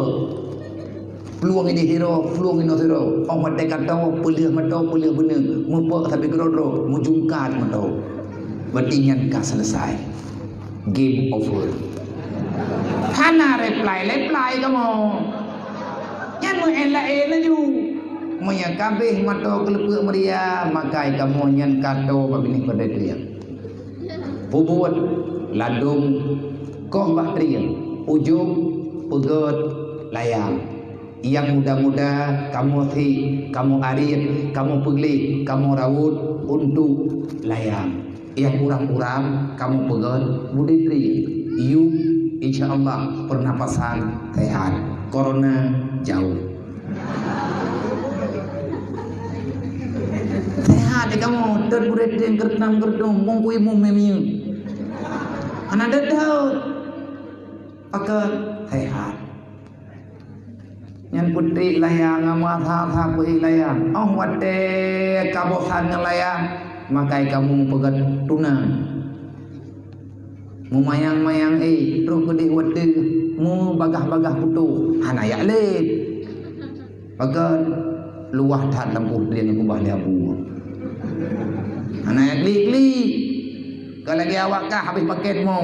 Plueng idéh sidroe, plueng inoe sidroe. Óh watée ka toe, peuleueh mato, peuleueh beuneung, meupok sabe keudroe-droe, meujungkat mato. Berarti nyan ka selesai. Game over. Hana reply-reply kamoe. Nyan meu'en laén laju. Meunyoe ka abéh mato keuleupeuek meuria, makai kamoe nyan ka toe bak binéh peureudeh. Pubuet ladôm koh bak trieng, ujông peugét layang. Nyang muda-muda kamoe sik, kamoe ariet, kamoe peugleh, kamoe rawot untuk layang. Nyang uram-uram kamoe peugét budidri. Yub, insya Allah, pernapasan sehat. Corona jauh. Sehat di kamoe, teuh budidri, geureudam-geureudong, mungkui mum memiu. Hana deuh-deuh. Pakon? Sehat. Nyan peutrek layang, ngon meuasa-asa peuék layang. Óh watée ka bosan ngon layang, makai kamoe peugét tunang. Meumayang-mayang éh, troh keudeh watée meubagah-bagah putôh, hana yak lét. Pakon? Luwah that lampôh trien keubah lé abu. Hana yak klik-klik. Ka lagée awak kah habéh paket mo.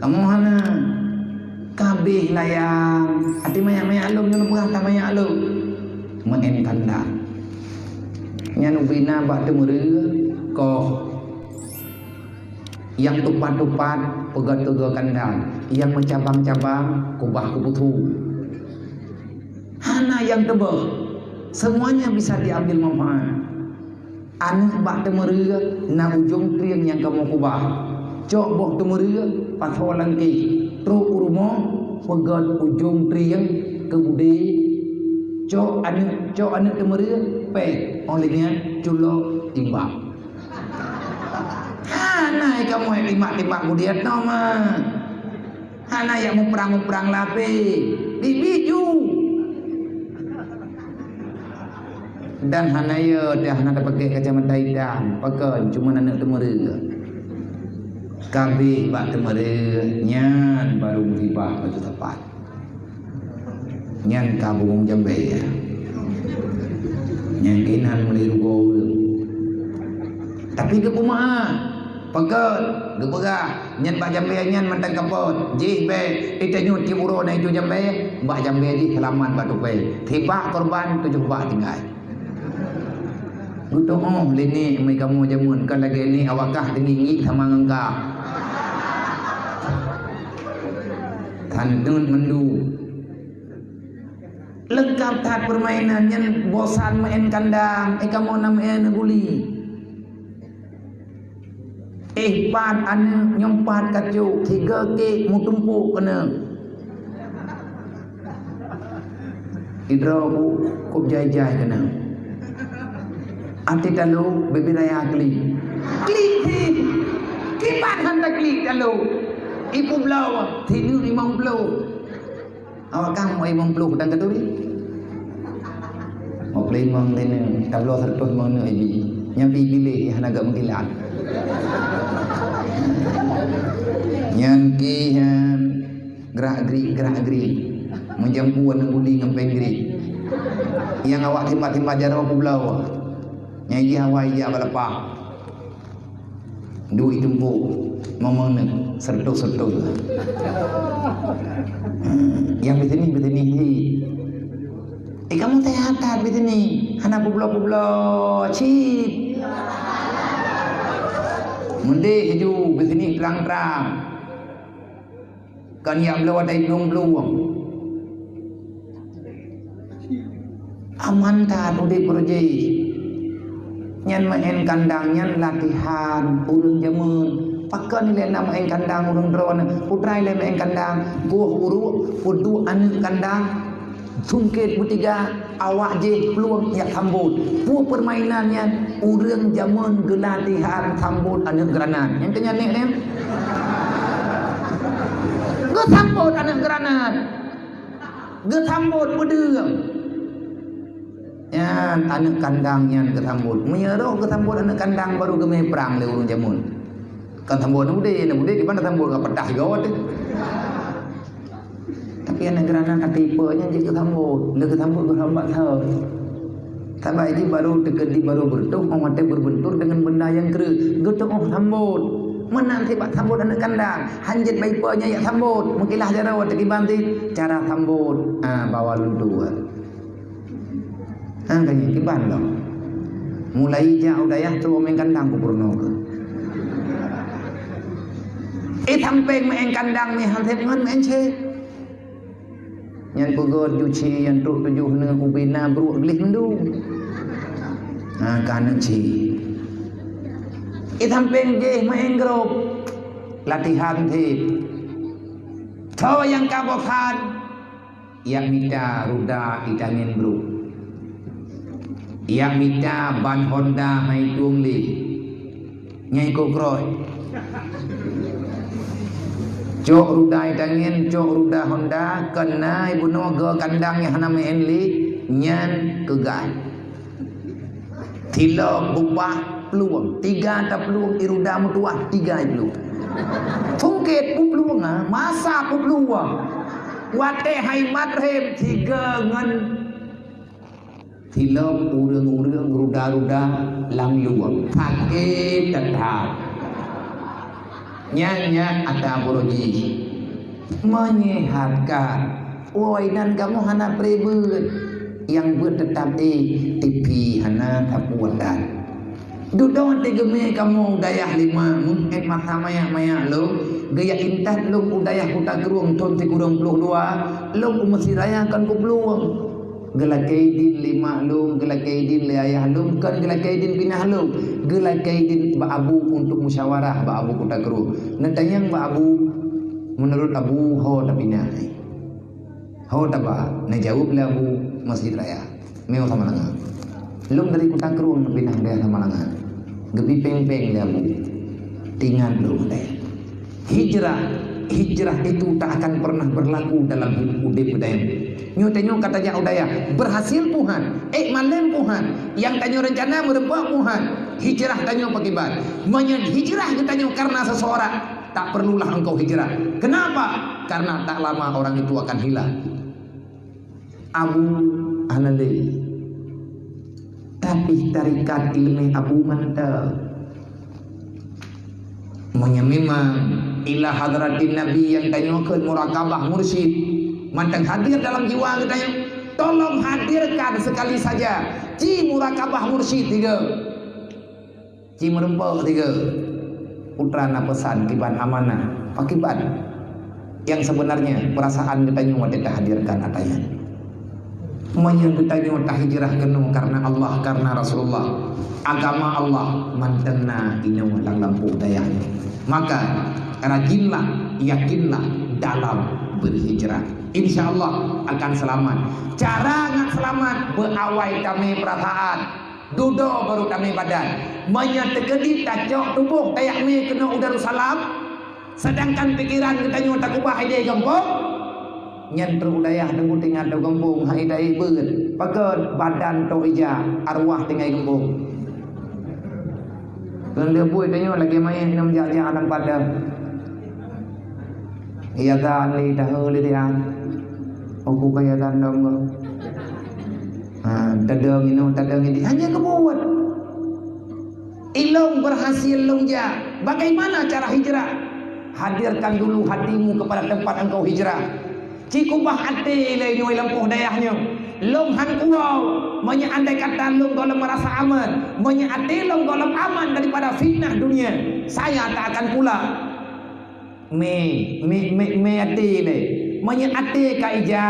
Kamoe hana. Ka abéh layang, até manyak-manyak lom nyoe, peugah ka manyak lom. Meu'en kandang. Nyan ubé na bak teumeureue koh. Nyang tupat-tupat peugét keu kandang, nyang meucabang-cabang keubah keu puthu. Hana nyang teuböh. Semuanya bisa diambil manfaat. Aneuk bak teumeureuh na ujong trieng nyang kamoe kubah. Cok boh teumeureuh, pasoe lam kéh. Trok u rumoh, peugöt ujong trieng keu budé. Cok aneuk, cok aneuk teumeureuh, péh. Óh lheueh nyan, culok timbak. Hana kamoe timbak-timbak budé nyoe mah. Hana jak muprang-muprang lapéh, biet-biet ju. Dan hana yö teuh hana tapakè kacamata itam, pakon cuma aneuk teumeureuh. Ka abéh bak teumeureuh, nyan baru musibah bak teumpat. Nyan ka bungong jambé, ya. Nyan keunan meuli rugoe ureueng. Tapi geupeumeu'ah, pakon geupeugah, nyan bak jambé nyan mantong kapot. Jih bèk, itanyut cit uroe na itu jambé, bak jambé jih seulamat bak tupèe. Sibak korban, tujoh bak tinggai. Geutu'oh lé nek, meunyoe kamoe jameun ka lagèe nek awak kah teungiek-ngiek sama ngon kah. Santun mandum. Leungkap that peurmainan nyan, bosan meu'en kandang, eh, kamoe na meu'en guli. Eh, pat aneuk nyoe pat kacok, tiga kek meutumpôk keuneuk. Sidroe ku-, kub jai-jai keuneuk. Até talo, bibir raya klik. Klik, klik. Kiban han taklik talo. Ibu bloe, sineuk limong ploh. Awak kah meu'en limong ploh kutang katuri? Meu'en limong teuneuk, tabloe seratus limong neuk ibi. Nyang pi piléh, nyang hana gak meukilat. Nyang ki nyan gerak-gerik, gerak-gerik. Meujampu aneuk guli ngon péng grik. Nyang awak timba-timba jaroe peubloe. Nyang jih awai jak bak lapah. Duek tumpôk, momong nyan, seratus-seratus. Nyang bisinih, bisinih jih. Eh, kamoe sehat that bisinih, hana peubloe-peubloe cit. Meudeh laju bisinih trang-trang. Kon jak bloe watèe plueng-plueng. Aman that udép beureuji. Nyan meu'en kandang nyan latihan ureueng jameun. Pakon ilèe na meu'en kandang ureueng droeneuh? Peue treuk ilèe meu'en kandang? Boh uruek peuduek aneuk kandang. Sungkét beutiga, awak jih plueng jak sambot. Peue peurmainan nyan? Ureueng jameun geulatihan sambot aneuk granat. Nyang keu nyan nek nyan. Geusambot aneuk granat. Geusambot peudeueng. Nyan aneuk kandang nyan geusambot. Meunyoe roh geusambot aneuk kandang baru geumé prang lé ureueng jameun. Kon sambot aneuk beudé, aneuk beudé kiban sambot ka peudah sigoe teuh. Tapi aneuk granat até ipe nyan jeuet geusambot, lé geusambot geuhambat that. Saban jih baru teukeudi baru beureutoh, 'oh watèe beureubentur deungon benda nyang kreueh, geutu'oh sambot. Meunan sibak sambot aneuk kandang, hanjeuet bak ipe nyan jak sambot, meukilah jaroe teukiban cit cara sambot, ah, bawa luntur. Hang ka nyan kiban lom. Mulai jak u dayah trok meu'en kandang ku peurunoe keuh. Eh, sampéng meu'en kandang meu'en han sép ngon meu'en cé. Nyan peugöt ju cé nyang trok tujoh neuk ubé na bruek gleh mandum. Ha, ka neuk cé. Eh, sampéng jih meu'en grob. Latihan sép. Tho nyang ka bosan. Jak mita ruda itangen bruek. Jak mita ban Honda hai tueng lé. Nyang iko kroi. Cok ruda itangen, cok ruda Honda, keunan ibunoe geu kandang nyang hana meu'en lé, nyan keugai. Tilok bubah plueng, tiga taplueng, iruda meutuwah, tiga iplueng. Sungkét peuplueng, ah, masa peuplueng. Watèe hai mat rhem, tiga ngon tilok ureueng-ureueng ruda-ruda lam lueng. Sakét that-that. Nyan, nyan ata buroe jih. Menyehatkan. Woi, nan kamoe hana pribeuet. Nyang beuet teutap éh, tipi hana tapuwoe that. Dudoe teugeumé kamoe u dayah Lima, meu'en masa manyak-manyak lom, geujak intat lom u dayah Kuta Krueng thon sikureueng ploh dua, lom u Mesir Raya kon kuplueng. Geulakée idin lé mak lôn, geulakée idin lé ayah lôn, kon geulakée idin pinah lôn. Geulakée idin bak Abu untuk musyawarah bak Abu Kuta Krueng. Neutanyong bak Abu, meunurot Abu, ho tapinah? Ho taba? Neujaweueb lé Abu, Masjid Raya. Meusamalanga. Lôn dari Kuta Krueng neupinah dayah Samalanga. Geupipéng-péng lé Abu. Teuingat lôn dayah. Hijrah, hijrah itu tak akan pernah berlaku dalam udeb geutanyoe. Nyoe tanyoe ka tajak u dayah, berhasil puhan, ék malém puhan, nyang tanyoe reuncana meureumpok puhan. Hijrah tanyoe pakiban. Meunyoe hijrah geutanyoe karena seseorang, tak perlulah engkau hijrah. Kenapa? Karena tak lama orang itu akan hilang. Abu hana lé. Tapi tarekat ileumèe Abu mantong. Meunyoe memang ila hadratin Nabi nyang tanyoe kheun murakabah mursyid, mantong hadir dalam jiwa geutanyoe, tolong hadirkan sekali saja ci murakabah mursyid tiga. Ci meureumpok tiga. Putra na peusan kiban amanah. Pakiban? Yang sebenarnya perasaan geutanyoe watèe tahadirkan ata nyan. Meunyoe geutanyoe tahijrah keunoe karena Allah, karena Rasulullah, agama Allah, mantong na inoe lam lampôh dayah nyoe. Maka rajinlah, yakinlah dalam berhijrah. Insya Allah akan selamat. Cara ngat selamat, beuawai tamè perasaan. Dudoe baru tamè badan. Meunyoe teukeudi tacok tuboh tajak mè keunoe u Darussalam, sedangkan pikeran geutanyoe takubah idéh gampông, nyan trok u dayah teungku teuingat gampông hai dayah beuet. Pakon? Badan tok ija, arwah tinggai gampông. Keuneuk buet tanyoe lagèe manyèt ngon jak-jak lam padang. Iya kan lé dahé lé dia. Aku kaya tandong. Ha, tadong inoe, tadong idéh. Hanya keubuet. Ilôn berhasil lôn jak. Bagaimana cara hijrah? Hadirkan dulu hatimu kepada tempat engkau hijrah. Ci kubah até lé nyoe lam poh dayah nyoe. Lôn han kuwoe, meunyoe andai kata lôn gohlom merasa aman, meunyoe até lôn gohlom aman daripada fitnah dunia, saya tak akan pulang. Mè, mè, mè, mè até lé. Meunyoe até ka ija,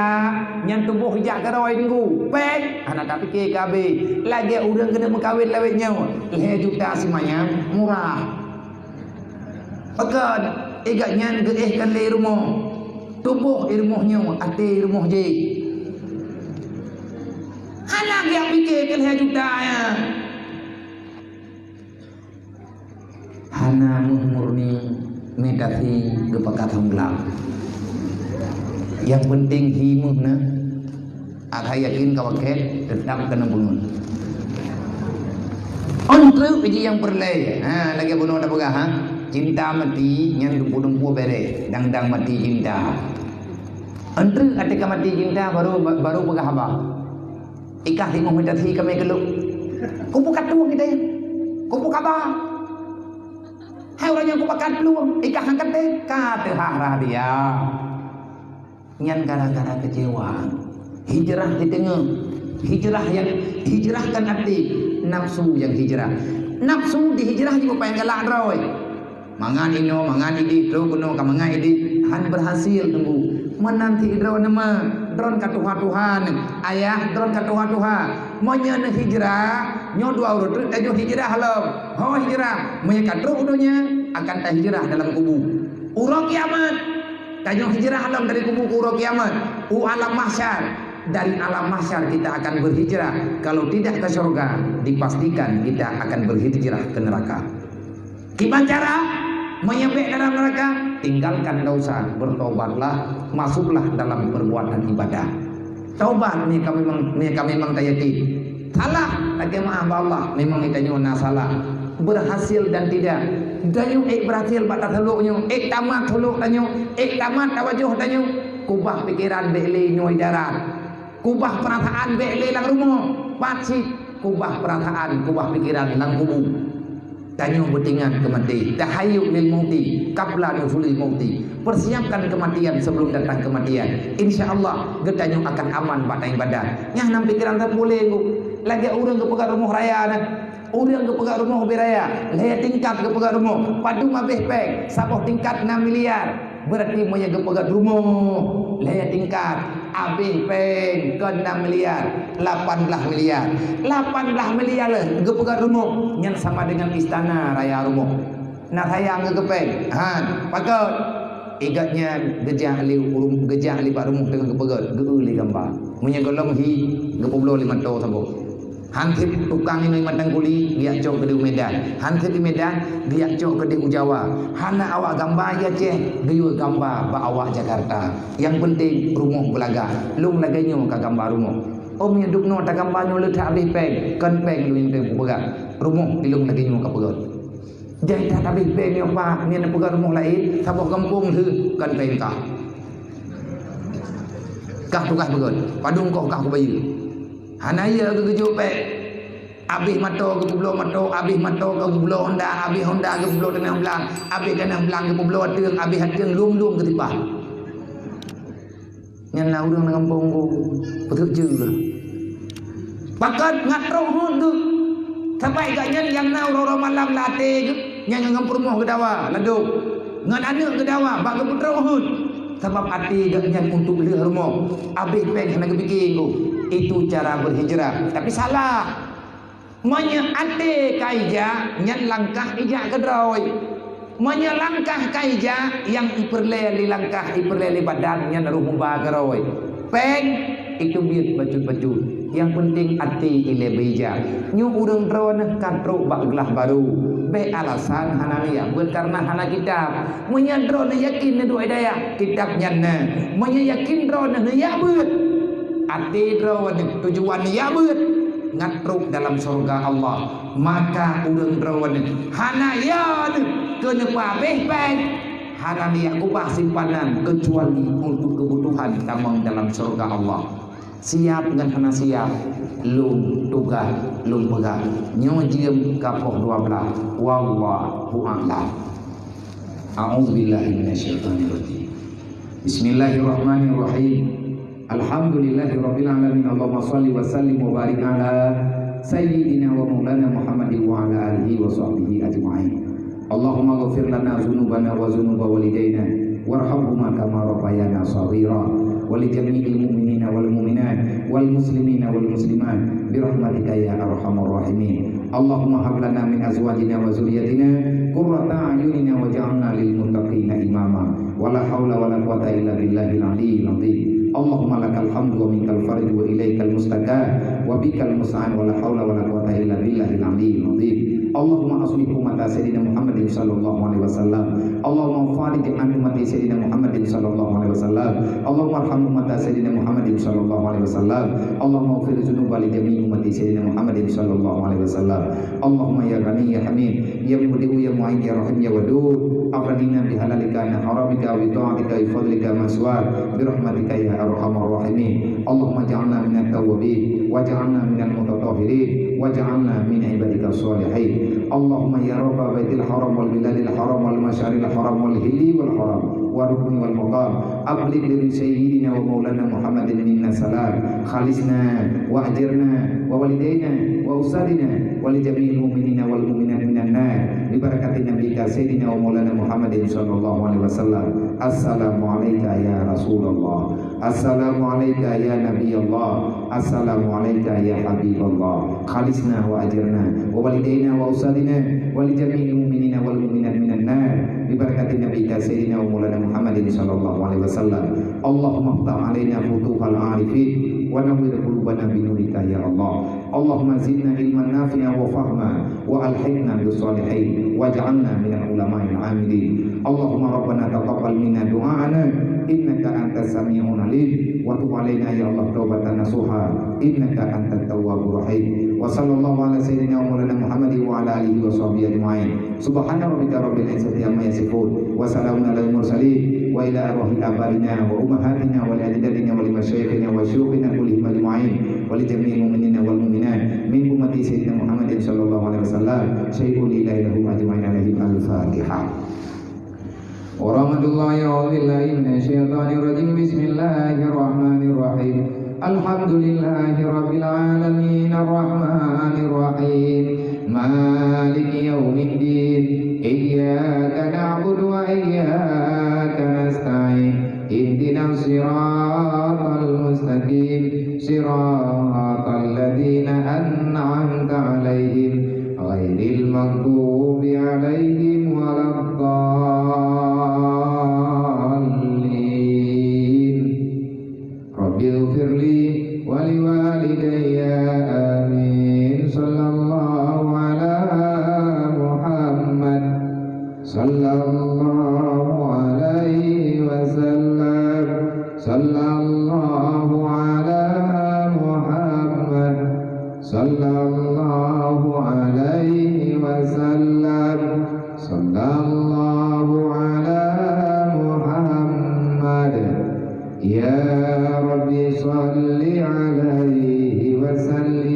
nyan tuboh ija keudroe teungku. Péng, hana tapike ka abéh. Lagèe ureueng keuneuk meukawen lawét nyoe, lhèe juta simanyam, murah. Pakon? Igat nyan geuéh kan lé rumoh. Tuboh i rumoh nyoe, até i rumoh jih. Hana geujak pike keu lhèe juta nyan. Hana meuh murni, mè tasé geupakat hông glak. Nyang peunteng hi meuh na. Akhai yakin ka wakèe, teutap keuneuk beungon. Ôn treuk jih nyang peureulèe. Ha, lagèe bunoe tapeugah, ha. Cinta mati, nyan dumpeue-dumpeue bèrèh, dang-dang mati cinta. Ôn treuk até ka mati cinta, baru, baru peugah haba. Ikah singoh mita si kami keulok. Kupeue ka tueng idéh? Kupeue kaba? Hai ureueng nyang kupakat plueng, ikah angkat deh, ka teuhah rahsia. Nyan gara-gara kecewa. Hijrah diteungeut. Hijrah nyang, hijrahkan até, nafsu nyang hijrah. Nafsu dihijrah jipeupayang galak droe. Mangat inoe, mangat idéh, trok keunoe ka mangat idéh, han berhasil teungku. Meunan sidroe neuma, droen ka tuha-tuha nyoe. Ayah, droen ka tuha-tuha. Meunyoe neuhijrah, nyoe dua uroe treuk tanyoe hijrah lom. Ho hijrah, meunyoe ka trok u donya, akan tahijrah dalam kubu. Uroe kiamat, tanyoe hijrah lom dari kubu keu uroe kiamat. U alam mahsyar, dari alam mahsyar kita akan berhijrah. Kalau tidak ke surga, dipastikan kita akan berhijrah ke neraka. Kiban cara? Meunyoe bèk dalam neuraka, tinggalkan dosa, bertobatlah, masuklah dalam perbuatan ibadah. Tobat meunyoe ka memang, meunyoe ka memang tayakin. Salah, lakèe meu'ah bak Allah, memang geutanyoe na salah. Berhasil dan tidak. Tanyoe ék berhasil bak taseulok nyoe, ék tamat seulok tanyoe, ék tamat tawajoh tanyoe. Kubah pikeran bèk lé nyoe darat. Kubah peurasaan bèk lé lam rumoh, pat cit kubah peurasaan, kubah pikeran lam kubu. Tanyoe beuteuingat keu maté, tahayyu'u lil mauti qabla nuzulil mauti. Persiapkan kematian sebelum datang kematian. Insya Allah, geutanyoe akan aman bak ibadah. Nyang nam pikeran that boleh ngu. Lagèe ureueng geupeugah rumoh raya na. Ureueng geupeugah rumoh beu raya, lhèe tingkat geupeugah rumoh. Padum abéh péng, saboh tingkat nam miliar. Berarti meunyoe geupeugöt rumoh lhèe tingkat, abéh péng kon enam miliar, lapan belas miliar. Lapan belas miliar lé geupeugöt rumoh, nyan sama dengan istana raya rumoh. Na sayang keu péng. Han, pakon? Igöt nyan geujak lé ureueng, geujak lé bak rumoh teungoh geupeugöt, geu-eu lé gamba. Meunyoe gohlom hi, geupeubloe lé mantong saboh. Han sép tukang inong mantong kuli, geujak cok keudéh u Medan. Han sép di Medan, geujak cok keudéh u Jawa. Hana awak gamba i Aceh, geuyue gamba bak awak Jakarta. Nyang penting rumoh beulagak. Lôn lagèe nyoe ka gamba rumoh. Ôm nyang dubnoe tagamba nyoe le that abéh péng, kon péng lôn nyang teupeugah. Rumoh ilôn lagèe nyoe ka peugah. Jai that abéh péng nyoe, Pak, nyan peugah rumoh laén, saboh gampông lheueh, kon péng kah. Kah tugaih peugah, padum koh kah kubayeue. Hana yö geugeujok péng. Abéh moto geupeubloe moto, abéh moto geupeubloe honda, abéh honda geupeubloe tanah blang, abéh tanah blang geupeubloe ateueng, abéh ateueng lom-lom geutipah. Nyan na ureueng lam gampông ku, peutreuk jeuet. Pakon ngat trok heuet geuh. Sabai geuh nyan nyang na uroe-uroe malam lam até geuh, nyan ngon peurumoh geudawa, ladôm. Ngon aneuk geudawa, bak geupeutrok heuet. Sabab até geuh nyan untuk lheueh rumoh. Abéh péng hana geupike ku. Itu cara berhijrah. Tapi salah. Meunyoe até ka ijak, nyan langkah ijak keudroe. Meunyoe langkah ka ijak, nyang ipeureulèe lé langkah, ipeureulèe lé badan, nyan rumoh ba keudroe. Péng, itu biet bacut-bacut. Nyang penting até ilèe beuijak. Nyoe ureueng droeneuh ka trok bak glah barô. Bèk alasan hana neujak beuet kareuna hana kitab. Meunyoe droeneuh yakin neuduek hidayah, kitab nyan na. Meunyoe yakin droeneuh neujak beuet, até droeneuh tujuan neujak beuet, ngat trok dalam syurga Allah. Maka ureueng droeneuh hana yö neuh keu neupeuabéh péng, hana neujak ubah simpanan keucuali untuk keubutuhan tamong dalam syurga Allah. Siap ngon hana siap, lôn tugaih lôn peugah. Nyoe jeuem ka poh dua blah. Wallahu a'lam. A'udzubillahi minasyaitonirrajim. Bismillahirrahmanirrahim. Alhamdulillahirabbil alamin. Allahumma shalli wa sallim wa barik ala sayyidina wa maulana Muhammadin wa ala alihi wa sahbihi ajma'in. Allahumma ghfir lana dzunubana wa dzunuba walidaina warhamhuma kama rabbayana shaghira, wa li jami'il mu'minina wal mu'minat wal muslimina wal muslimat bi rahmatika ya arhamar rahimin. Allahumma hab lana min azwajina wa dzurriyyatina qurrata a'yunina waj'alna lil muttaqina imama. Wa la haula wa la quwwata illa billahil aliyyil azim. Allahumma lakal hamdu wa minkal farju wa ilaikal mustaka wa bikal musta'an wa la haula wa la quwwata illa billahil aliyyil azim. Allahumma aslih ummata sayyidina Muhammadin sallallahu alaihi wasallam. Allahumma farij an ummati sayyidina Muhammadin sallallahu alaihi wasallam. Allahumma arham ummata sayyidina Muhammadin sallallahu alaihi wasallam. Allahumma ighfir dzunuba li jami'i ummati sayyidina Muhammadin sallallahu alaihi wasallam. Allahumma ya Ghani ya Hamid, ya Mubdi'u ya Mu'id ya Rahim ya Wadud, aghnina bi halalika an haramika wa bi ta'atika wa bi fadlika ma siwak, bi rahmatika ya arhamar rahimin. Allahumma ij'alna minat tawwabin, waj'alna minal mutatahhirin, waj'alna min ibadika shalihin. Allahumma ya Rabba baitil haram wal biladil haram wal masyaril haram wal hilli wal haram wa rukni wal maqam, ablig li sayyidina wa maulana Muhammadin minna salam, khalisna wa ajirna wa walidaina wa ustadzina wa li jami'il mu'minina wal mu'minat minan nar, bi barakati nabiyyika sayyidina wa maulana Muhammadin sallallahu alaihi wasallam. Assalamu alaika ya Rasulullah. Assalamu alaika ya Nabi Allah. Assalamu alaika ya Habib Allah. Khalisna wa ajirna wa walidaina wa ustadzina wa li jami'il mu'minina wal mu'minat minan nar, bi barakati nabiyyika sayyidina wa maulana Muhammadin sallallahu alaihi wasallam. Allahumma iftah alaina futuhal arifin wa nawwir qulubana bi nurika ya Allah. Allahumma zidna ilman nafi'a wa fahma wa alhiqna bis salihin waj'alna minal ulama'il amilin. Allahumma rabbana taqabbal minna du'a'ana innaka antas sami'un alim wa tub alaina ya Allah taubatan nasuha innaka antat tawwabur rahim. Wa sallallahu ala sayyidina wa maulana Muhammadin wa ala alihi wa sahbihi ajma'in. Subhana rabbika rabbil izzati amma yasifun. Wa salamun alal mursalin. Wa ila arwahi abaina wa ummahatina wa li ajdadina wa li masyayikhina wa syuyukhina kullihim ajma'in. Wa li jami'il mu'minina wal mu'minat min ummati sayyidina Muhammadin sallallahu alaihi wasallam. Syai'un lillahi lahum ajma'in alaihim al-Fatihah. Warahmatullahi, a'udzubillahi minasyaitonirrajim. Bismillahirrahmanirrahim. Alhamdulillahirabbil alamin, arrahmanirrahim, maliki yaumiddin. Iyyaka na'budu wa iyyaka صراط الذين أنعمت عليهم غير المغضوب عليهم ولا الضالين. رب اغفر لي ولوالدي. آمين. صلى الله على محمد. صلى الله عليه وسلم. صلى الله على محمد. صلى الله عليه وسلم. صلى الله على محمد. يا رب صل عليه وسلم.